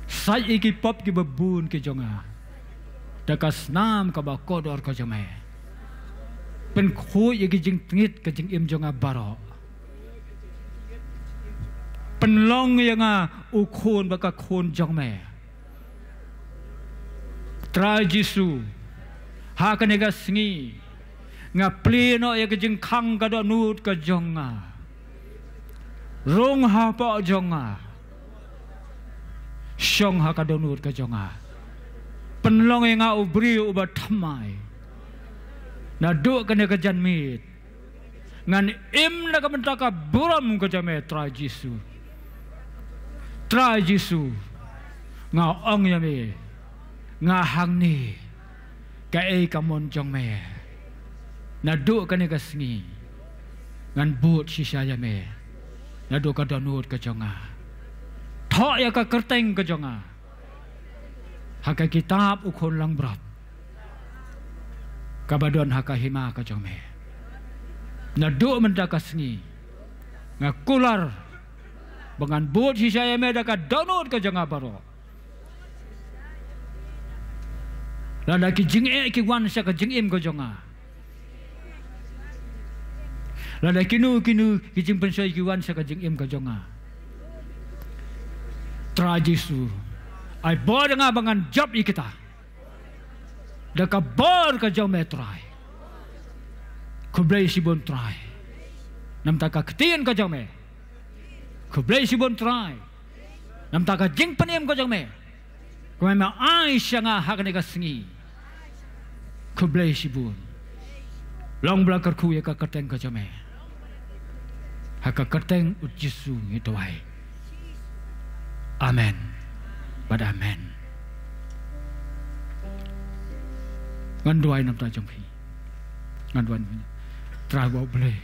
sait ïa ki pop kiba bun ki jong nga da ka snam kaba kordor ka jong me. Pynkhuid ïa ki jingtngit ka jingim jong nga baroh. Pynlong ïa nga u khun bad ka khun jong me. Trai Jisu, ha kane ka sngi nga plie noh ïa ka jingkhang ka dohnud ka jong nga. Rung hapoh jong nga. Shong ha ka dohnud ka jong nga. Pynlong ïa nga u briew uba thymmai. Naduh kane ka janmiet ngan im na ka bynta ka burom ka jong me, Trai Jisu. Trai Jisu, nga ong ïa me, nga hangne, kaei ka mon jong me. Naduh kane ka sngi ngan bud shisha ïa me naduh ka dohnud ka jong nga. Thoh ïa ka kyrteng ka jong nga ha ka kitab u khun langbrot kaba don ha ka hima ka jong me. Naduh mynta ka sngi nga kular ba ngan bud shisha ïa me da ka dohnud ka jong nga baroh. Lada ki jingeh ki wan sha ka jingim ka jong nga, lada kino kino ki jingpynshoi ki wan sha ka jingim ka jong nga, Trai Jisu, ai bor ïa nga ba ngan jop ïa kita da ka bor ka jong me Trai. Khublei shibun Trai namar ka ktien ka jong me. Khublei shibun Trai namar ka jingpynim ka jong me, kumba me ai sha nga ha kane ka sngi. Khublei shibun. Long ba la kyrkhu ïa ka kyrteng ka jong me. Ha ka kyrteng u Jisu ngi duwai. Amen bad amen. Ngan duwai namar jong phi. Ngan duwai namar Trai U Blei.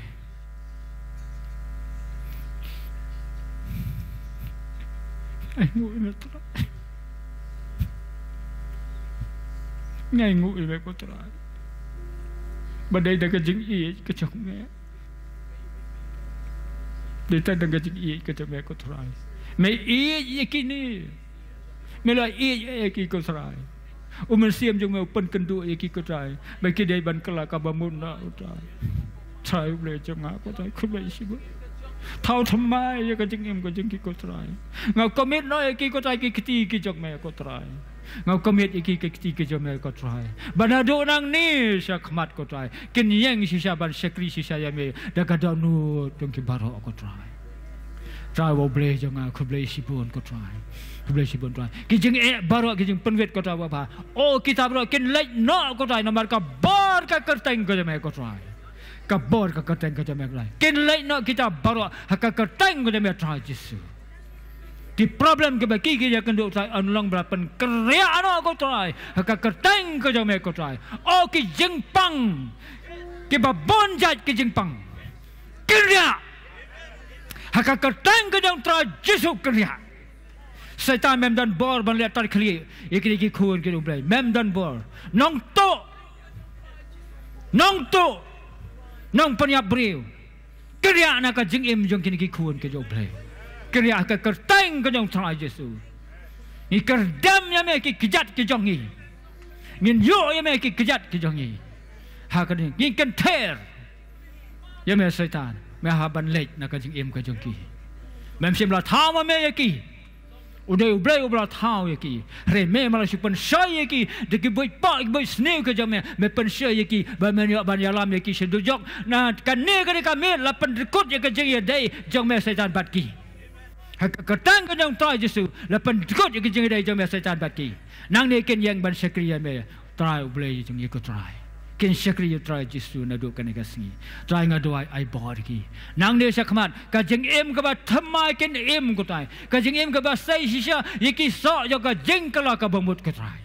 Ai nguh ïa me Trai. Nga ai nguh ïa me ko Trai. Ba dei da ka jingïeit ka jong me. Dei tang da ka jingïeit ka jong me ko Trai. Me ïeit ïa kine. Me la ïeit ïa ki ko Trai. U Mynsiem jong me u pynkynduh ïa ki ko Trai ba ki dei ban kylla kaba mut noh ko Trai. Trai U Blei jong nga ko Trai, khublei shibun. Thaw thymmai ïa ka jingim ka jong ki ko Trai. Nga commit noh ïa ki ko Trai, ki kti ki jong me ko Trai. Nga commit ïa ki, ki kti ki jong me ko Trai, ba naduh nangne shakhmat ko Trai kin ïeng shisha ban shakri shisha ïa me da ka dohnud jong ki baroh ko Trai. Trai U Blei jong nga, khublei shibun ko Trai. Khublei shibun Trai. Ki jingeh baroh, ki jingpynwit ko Trai, ba bha, oh kita baroh kin leit noh ko Trai namar ka bor ka kyrteng ka jong me ko Trai. Ka bor ka kyrteng ka jong me ko Trai. Kin leit noh kita baroh ha ka kyrteng ka jong me Trai Jisu. Ki problem kiba ki ki ïakynduh Trai, yn long ba la pynkynriah noh ko Trai ha ka kyrteng ka jong me ko Trai. Oh ki jingpang, kiba bun jait ki jingpang, kynriah ha ka kyrteng ka jong Trai Jisu, kynriah. Soitan, mem don bor ban leh tarkhlieh ïa kine ki khun ki jong U Blei. Mem don bor. Nongtuh, nongtuh, nongpynïap briew, kynriah na ka jingim jong kine ki khun ki jong U Blei. Kynriah ha ka kyrteng ka jong Trai Jisu. Ngi kyrdem ïa me ki kjat ki jong ngi. Ngin ïoh ïa me ki kjat ki jong ngi. Ha kane ngin kynther ïa me Soitan, me hap ban leit na ka jingim ka jong ki. Mem shym la thaw ma me ïa ki. U dei U Blei uba la thaw ïa ki. Hynrei me, me la shu pynshoi ïa ki da ki buit pop, ki buit sniew ki jong me. Me pynshoi ïa ki ba men ïoh ban ïalam ïa ki sha dujok. Na kane ka dei ka miet la pynrkut ïa ka jingïadei jong me Soitan bad ki. Ha ka kyrteng ka jong Trai Jisu, la pynrkut ïa ka jingïadei jong me Soitan bad ki. Nangne kin ïeng ban shakri ïa me Trai U Blei jong ngi ko Trai. Kin shakri ïa Trai Jisu naduh kane ka sngi. Trai, nga duwai, ai bor ïa ki. Nangne shakhmat ka jingim kaba thymmai kin im ko Trai. Ka jingim kaba sei shisha ïa ki soh jong ka jingkylla kaba mut ko Trai.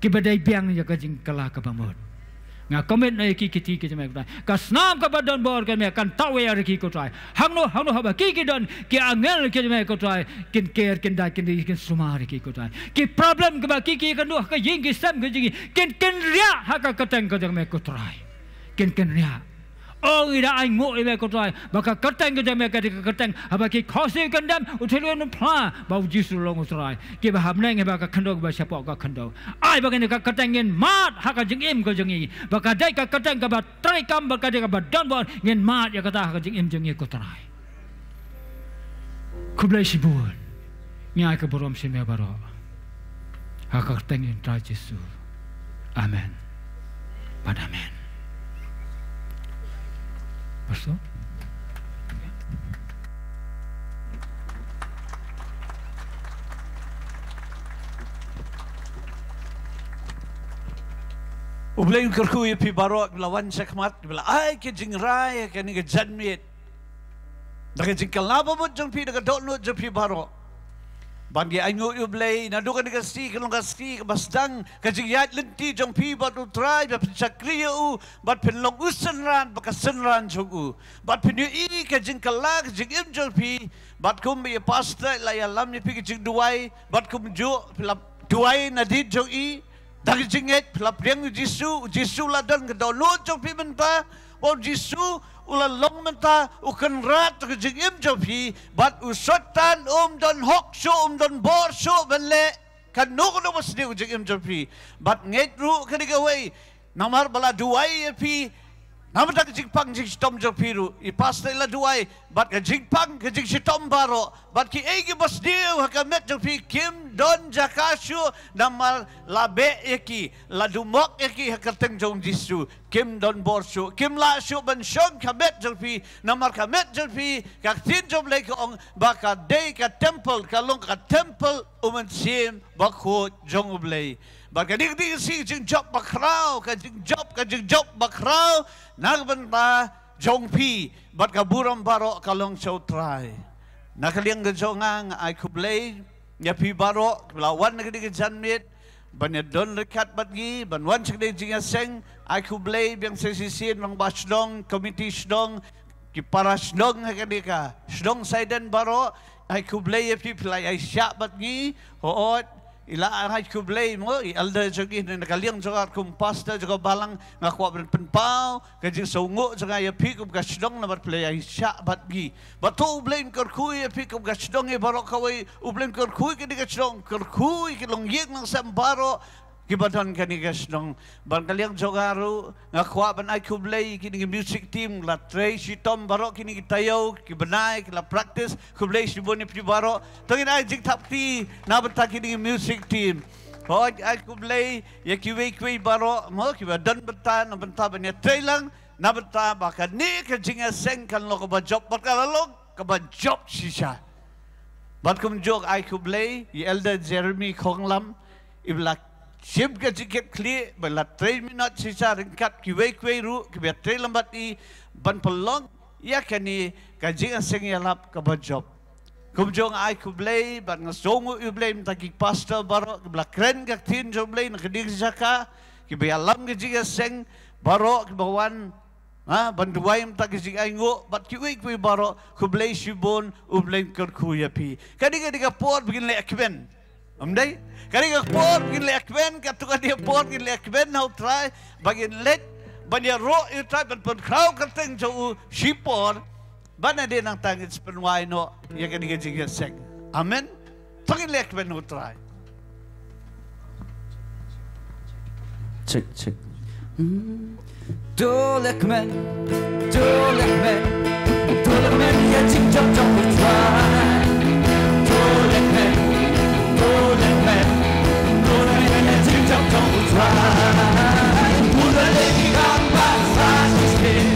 Kiba dei biang ïa ka jingkylla kaba mut. Nga commit noh ïa ki, ki kti ki jong me ko Trai. Ka snam kaba don bor ka jong me kan tawei ïa ki ko Trai. Hangno hangno haba ki ki don, ki angel ki jong me ko Trai kin ker, kin dait, kin ri, kin sumar ïa ki ko Trai. Ki problem kiba ki ki ïakynduh ha ka ïing ki sem ka jong ki, kin kynriah ha ka kyrteng ka jong me ko Trai. Kin kynriah. Oh, ngi da ai nguh ïa me ko Trai ba ka kyrteng ka jong me ka dei ka kyrteng haba ki khohsiew kyndem, u thliew un phla ba U Jisu long U Trai. Kiba ha bneng, kiba ha ka khyndew, kiba shapoh ka khyndew, ai ba kane ka kyrteng ngin mad ha ka jingim ka jong ngi, ba ka dei ka kyrteng kaba treikam, ba ka dei kaba don bor, ngin mad ïa kata ha ka jingim jong ngi ko Trai. Khublei shibun. Ngi ai ka burom sha me baroh ha ka kyrteng jong Trai Jisu. Amen bad amen. Pastor? U Blei un kyrkhu ïa phi baroh kiba la wan shakhmat, kiba la ai ka jingrai ha kane ka janmiet. Da ka jingkylla ba mut jong phi, da ka dohnud jong phi baroh. Bad ngi ainguh ïa U Blei naduh kane ka sngi kan long ka sngi kaba sdang ka jingïaid lynti jong phi bad U Trai, ba phin shakri ïa U, bad phin long U synran bad ka synran jong U, bad phin ïohi ka jingkylla ka jingim jong phi. Bad kumba i pastor i la ïalam ïa phi ka jingduwai, bad kumjuh phi la duwai nadien jong i, da ka jingngeit phi la pdiang ïa U Jisu, U Jisu la don ka dohnud jong phi mynta. Ba U Jisu u la long mynta U Kynrad ka jingim jong phi, bad u Soitan um don hok shuh, um don bor shuh ban leh kano kano ba sniew ka jingim jong phi. Bad ngeit ruh kane kawei, namar ba la duwai ïa phi na bynta ka jingpang jingshitom jong phi ruh. I pastor i la duwai bad ka jingpang ka jingshitom baroh, bad kiei kiba sniew ha ka met jong phi kim don jaka shuh, namar la beh ïa ki, la dumok ïa ki ha ka kyrteng jong Jisu. Kim don bor shuh, kim lah shuh ban shong ka met jong phi, namar ka met jong phi, ka ktien jong U Blei ka ong ba ka dei ka temple, ka long ka temple U Mynsiem Bakhuid jong U Blei. Bad ka dei ka dei ka jingjop bakhraw, ka jingjop, ka jingjop bakhraw na ka bynta jong phi bad ka burom baroh ka long sha U Trai. Na ka liang ka jong nga, nga ai khublei ïa phi baroh kiba la wan na kane ka janmiet ban ïa don ryngkat bad ngi, ban wan sha kane ka jingïaseng. Ai khublei biang sa shisien rangbah shnong, komiti shnong, ki para shnong ha kane ka shnong Saiden baroh. Ai khublei ïa phi, phi la ïaishah bad ngi. Hooid, i la ai khublei mo i elder jong ngi, na ka liang jong nga kum pastor jong ka balang, nga kwah ban pynpaw ka jingsngewnguh jong nga ïa phi kum ka shnong namar phi la ïaishah bad ngi. Bad to U Blei un kyrkhu ïa phi kum ka shnong, ïa baroh kawei. U Blei un kyrkhu ïa kane ka shnong, kyrkhu ïa ki longïing longsem baroh kiba don kane ka shnong. Bad na ka liang jong nga ruh nga kwah ban ai khublei ïa kine ki music team, la trei shitom baroh kine ki taïew ki bnai, ki la practice. Khublei shibun ïa phi baroh. To ngin ai jingthap kti na bynta kine ki music team. Hooid, ai khublei ïa kiwei kiwei baroh mo kiba don bynta na bynta ban ïa trei lang, na bynta ba kane ka jingïaseng kan long kaba jop bad ka la long kaba jop shisha. Bad kumjuh ai khublei ïa Elder Jeremy Khonglam, iba la shim ka jingkitkhlieh, ba la trei minot shisha ryngkat kiwei kiwei ruh kiba trei lem bad i ban pynlong ïa kane ka jingïaseng ïalap kaba jop. Kumjuh ai khublei bad nga sngewnguh ïa U Blei mynta ki pastor baroh kiba la kren ka ktien jong U Blei na kane ka jaka, kiba ïalam ka jingïaseng, baroh kiba wan, ha, ban duwai mynta ki jingainguh bad kiwei kiwei baroh. Khublei shibun, U Blei un kyrkhu ïa phi. Ka dei, ka dei ka por ba ngin leh kmen. Ym dei? Ka dei ka por ba ngin leh kmen, kato ka dei ka por ba ngin leh kmen ha U Trai, ba ngin leit ban ïaroh ïa U Trai, ban pynkhraw ka kyrteng jong u shipor. Bad na dei nangta ngin sa pynwai noh ïa kane ka jingïaseng. Amen. To ngin leh kmen ha U Trai. Check, check. Hmm. To leh kmen, to leh kmen, to leh kmen ïa jingjop jong U Trai. To leh kmen, to leh kmen, to leh kmen ïa jingjop jong U Trai. U la leh ki kam ba sa shisien.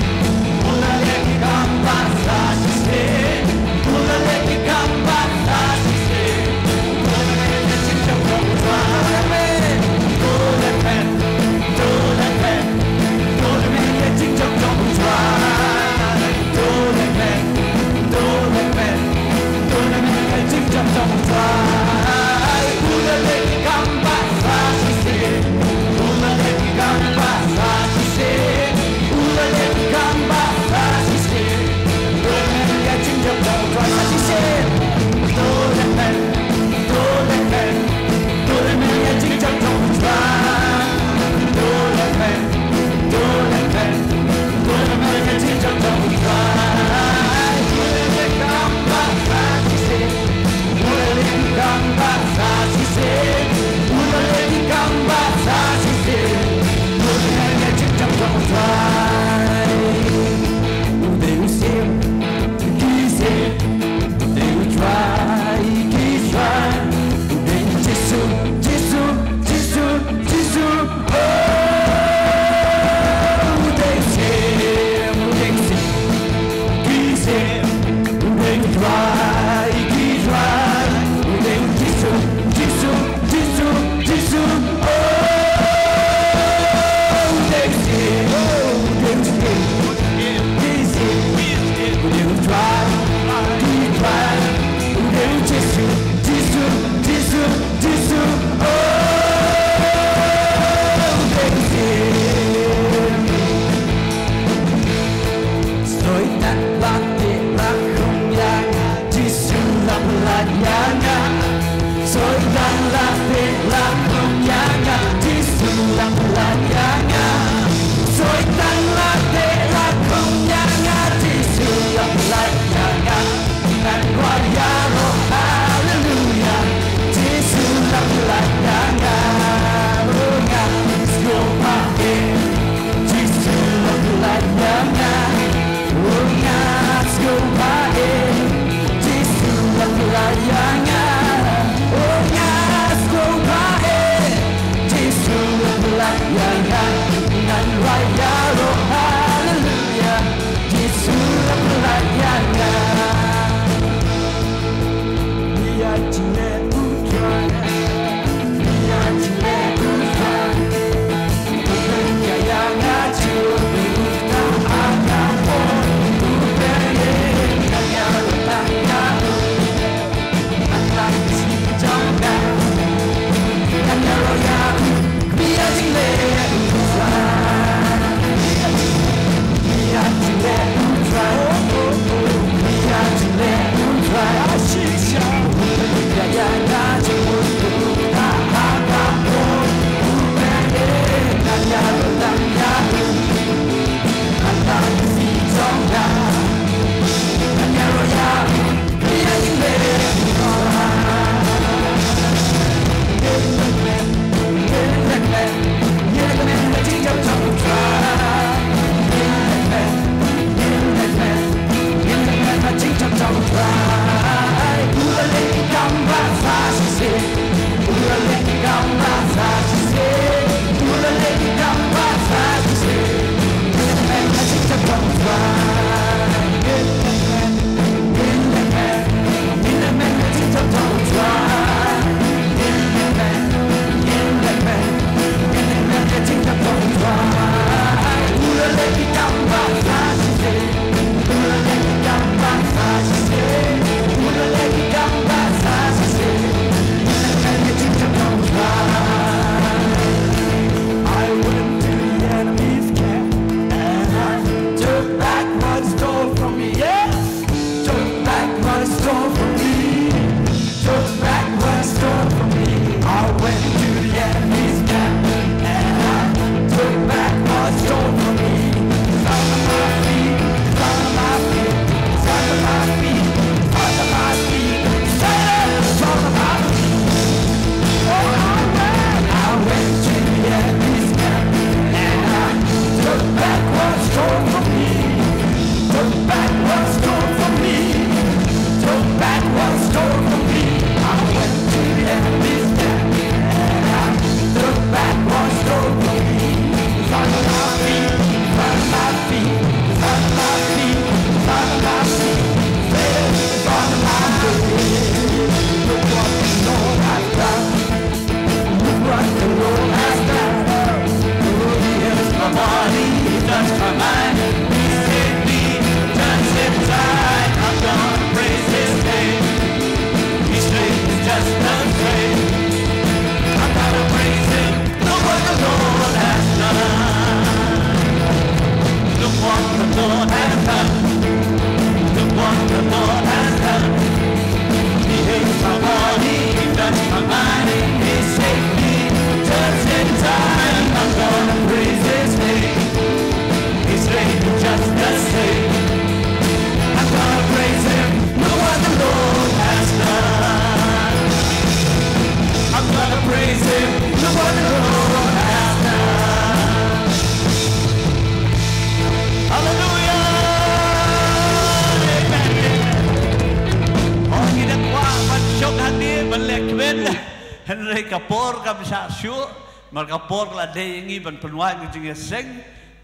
Shah shuh, mar ka por la dei ïa ngi ban pynwai ka jingïaseng,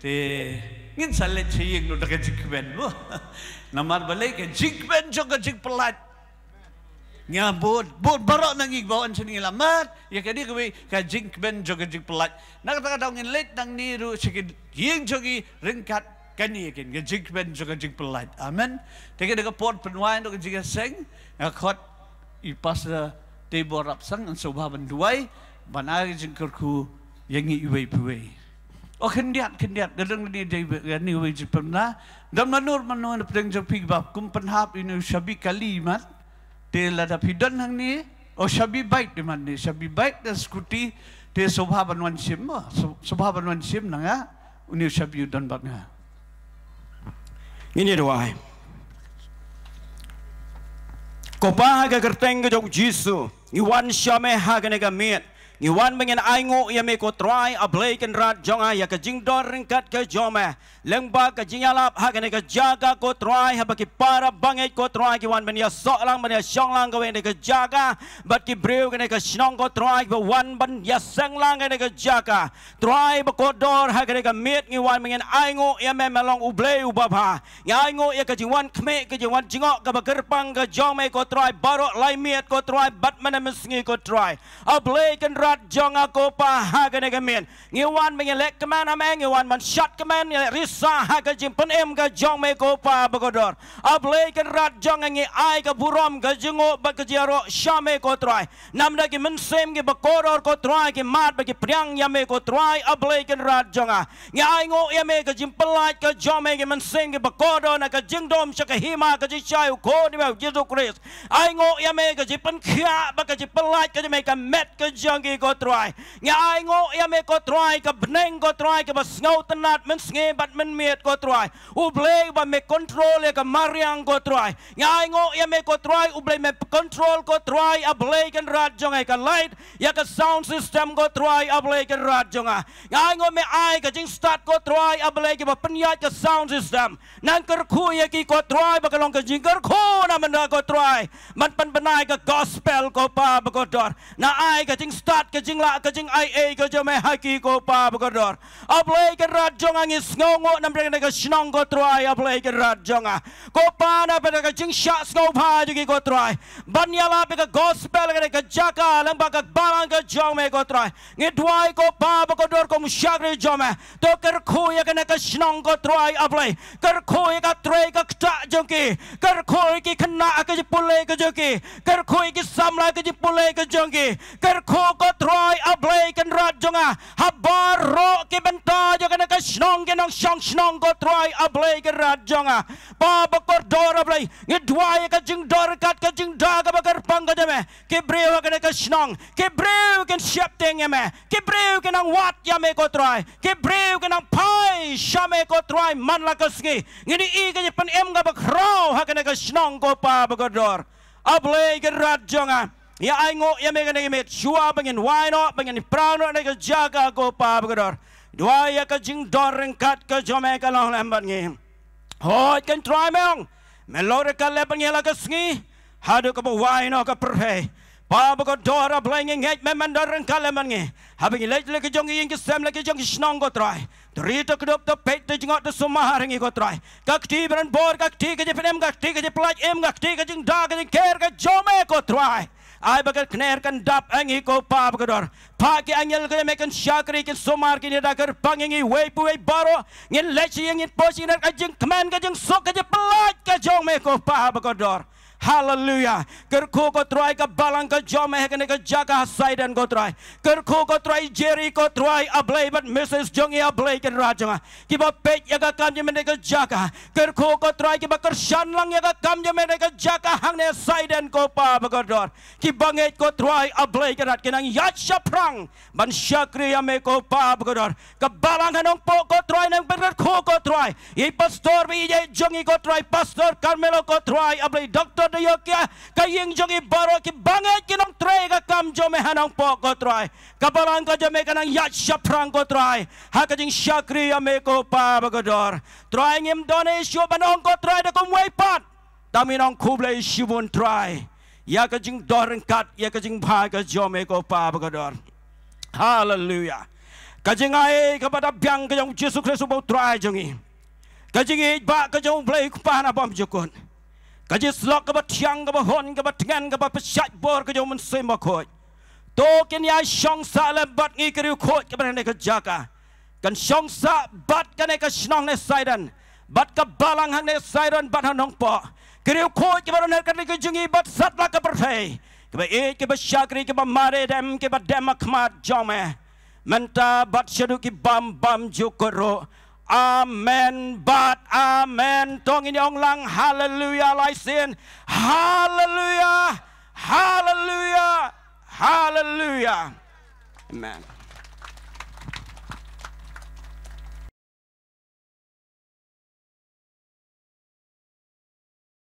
te ngin sa leit sha ïing noh da ka jingkmen mo. Namar balei ka jingkmen jong ka jingpyllait. Nga bud, bud baroh na ngi ba wan sha ngi la mad ïa kane kawei ka jingkmen jong ka jingpyllait. Na kata ka daw ngin leit nangne ruh sha ki ïing jong ngi ryngkat kane ka jingkmen jong ka jingpyllait. Amen. Te ka dei ka por pynwai noh ka jingïaseng, nga khot i Pastor Tebor Rapsang, yn sngewbha ban duwai, ban ai ka jingkyrkhu ïa ngi iwei pa iwei. O khyndiat, khyndiat, ka dang ni dei ka ni wei jingpynna. Dang manur manur na pdeng jong phi ba kum pynhap ïa une u shabi kali mat. Te lada phi don hangne, o shabi bike te mat ne, shabi bike da scooty, te sngewbha ban wan shim, o, sngewbha ban wan shim na nga, une u shabi u don bad nga. Ngin ïa duwai. Ko Pa, ha ka kyrteng ka jong u Jisu, ngi wan sha me ha kane ka miet. Ngi wan ba ngin ainguh ïa me ko Trai, A Blei Kynrad jong nga, ïa ka jingdon ryngkat ka jong me. Lyngba ka jingïalap ha kane ka jaka ko Trai, haba ki para bangeit ko Trai ki wan ban ïasoh lang, ban ïashong lang kawei kane ka jaka, bad ki briew kane ka shnong ko Trai, kiba wan ban ïaseng lang kane ka jaka. Trai ba kordor, ha kane ka miet ngi wan ba ngin ainguh ïa me, me long U Blei uba bha. Ngi ainguh ïa ka jingwan khmih, ka jingwan jngoh kaba kyrpang ka jong me ko Trai, baroh lai miet ko Trai, bad mynne mynsngi ko Trai. A Blei Kynrad jong nga ko Pa, ha kane ka miet ngi wan ba ngin leh kmen ha me, ngi wan ban shad kmen, ngi leh risa ha ka jingpynim ka jong me ko Pa bakordor. A Blei Kynrad jong nga, ngi ai ka burom, ka jingnguh bad ka jingïaroh sha me ko Trai. Namar da ki mynsiem kiba kordor ko Trai, ki mad bad ki pdiang ïa me ko Trai, A Blei Kynrad jong nga. Ngi ainguh ïa me ka jingpyllait ka jong me ki mynsiem kiba kordor na ka jingdum sha ka hima ka jingshai u Khun jong me U Jisu Khrist. Ainguh ïa me ka jingpynkhiah bad ka jingpyllait ka jong me ka met ka jong ki ko Trai. Ngi ainguh ïa me ko Trai, ka bneng ko Trai, kaba sngewtynnad mynsngi bad mynmiet ko Trai. U Blei ba me control ïa ka mariang ko Trai. Ngi ainguh ïa me ko Trai, U Blei me control ko Trai, A Blei Kynrad jong nga, ïa ka light, ïa ka sound system ko Trai, A Blei Kynrad jong nga. Ngi ainguh me ai ka jingstad ko Trai, A Blei kiba pynïaid ka sound system. Nang kyrkhu ïa ki ko Trai, ba ka long ka jingkyrkhu na bynta ko Trai. Ban pynbna ïa ka gospel ko Pa bakordor. Nang ai ka jingstad, ka jinglah, ka jingaiei ka jong me ha ki ko Pa bakordor. A Blei Kynrad jong nga, ngi sngewnguh namar kane ka shnong ko Trai, A Blei Kynrad jong nga. Ko Pa, namar ka jingshah sngewbha jong ki ko Trai, ban ïalap ïa ka gospel ha kane ka jaka lyngba ka balang ka jong me ko Trai. Ngi duwai ko Pa bakordor, kum u shakri jong me, to kyrkhu ïa kane ka shnong ko Trai, A Blei. Kyrkhu ïa ka trei ka ktah jong ki. Kyrkhu ïa ki khynnah ha ka jingpule ka jong ki. Kyrkhu ïa ki samla ha ka jingpule ka jong ki. Kyrkhu ko Trai, A Blei Kynrad jong nga, ha baroh ki bynta jong kane ka shnong, ki nongshong shnong ko Trai, A Blei Kynrad jong nga. Pa bakordor, A Blei, ngi duwai ïa ka jingdon ryngkat, ka jingda kaba kyrpang ka jong me. Ki briew ha kane ka shnong, ki briew kin sheptieng ïa me, ki briew kin nang wad ïa me ko Trai, ki briew kin nang phai sha me ko Trai man la ka sngi. Ngin ïohi ka jingpynim kaba khraw ha kane ka shnong ko Pa bakordor. A Blei Kynrad jong nga, ngi ainguh ïa me kane ka miet, shuwa ba ngin wai noh, ba ngin pyrshang noh na ka jaka ko Pa bakordor. Duwai ïa ka jingdon ryngkat ka jong me ka long lem bad ngi. Hooid ko Trai, me ong me long ryngkat lem bad ngi la ka sngi haduh kaba wai noh ka pyrthei. Pa bakordor, A Blei, ngi ngeit me men don ryngkat lem bad ngi. Haba ngi leit la ki jong ki ïing ki sem, la ki jong ki shnong ko Trai, to ri to kdup, to peit, to jngoh, to sumar ha ngi ko Trai. Ka kti bymman bor, ka kti ka jingpynim, ka kti ka jingpyllait im, ka kti ka jingda ka jingker ka jong me ko Trai. Ai ba ka kner kan dap ha ngi ko Pa bakordor. Phah ki angel ko jong me kin shakri, kin sumar, kin ïada kyrpang ïa ngi iwei pa iwei baroh. Ngin leit sha ïing, ngin poi sha ïing ha ka jingkmen, ka jingsuk, ka jingpyllait ka jong me ko Pa bakordor. Haleluya. Kyrkhu ko Trai ka balang ka jong me ha kane ka jaka ha Saiden ko Trai. Kyrkhu ko Trai Jerry ko Trai, A Blei, bad Missus jong i, A Blei Kynrad jong nga, kiba peit ïa ka kam jong me ha kane ka jaka. Kyrkhu ko Trai kiba kyrshan lang ïa ka kam jong me ha kane ka jaka hangne Saiden ko Pa bakordor. Kiba ngeit ko Trai, A Blei Kynrad, ki nang ïaid shaphrang ban shakri ïa me ko Pa bakordor. Ka balang ha Nongpoh ko Trai, nang pyrkhat ko Trai ïa i pastor ba ïeit jong i ko Trai, Pastor Carmelo ko Trai, A Blei, Doctor Dayokia, ka ïing jong i baroh, kiba ngeit ki nongtrei ka kam jong me ha Nongpoh ko Trai. Ka balang ka jong me ka nang ïaid shaphrang ko Trai ha ka jingshakri ïa me ko Pa bakordor. Trai, ngim don ei shuh ban ong ko Trai da kumwei pat. Tang ngin ong khublei shibun Trai ïa ka jingdon ryngkat, ïa ka jingbha ka jong me ko Pa bakordor. Haleluya. Ka jingai kaba da biang ka jong u Jisu Khrist uba u Trai jong ngi. Ka jingïeit ba ka jong u Blei Kpa na bymjukut. Ka jingïasyllok kaba thiang kaba hun kaba tngen kaba pynshait bor ka jong u Mynsiem Bakhuid. To kin ïa shong sah lem bad ngi ki riewkhuid kiba na kane ka jaka. Kan shong sah bad kane ka shnong ne Sidon. Bad ka balang hangne Sidon bad ha Nongpoh. Ki riewkhuid kiba don ha kane ka jingïeit bad satlak ka pyrthei. Kiba ïeit kiba shakri kiba mareh dem kiba dem ha khmat jong me. Mynta bad shaduh ki bym bymjukut ruh. Amen bad amen. To ngin ïa ong lang haleluya lai sien. Haleluya. Haleluya. Haleluya. Amen.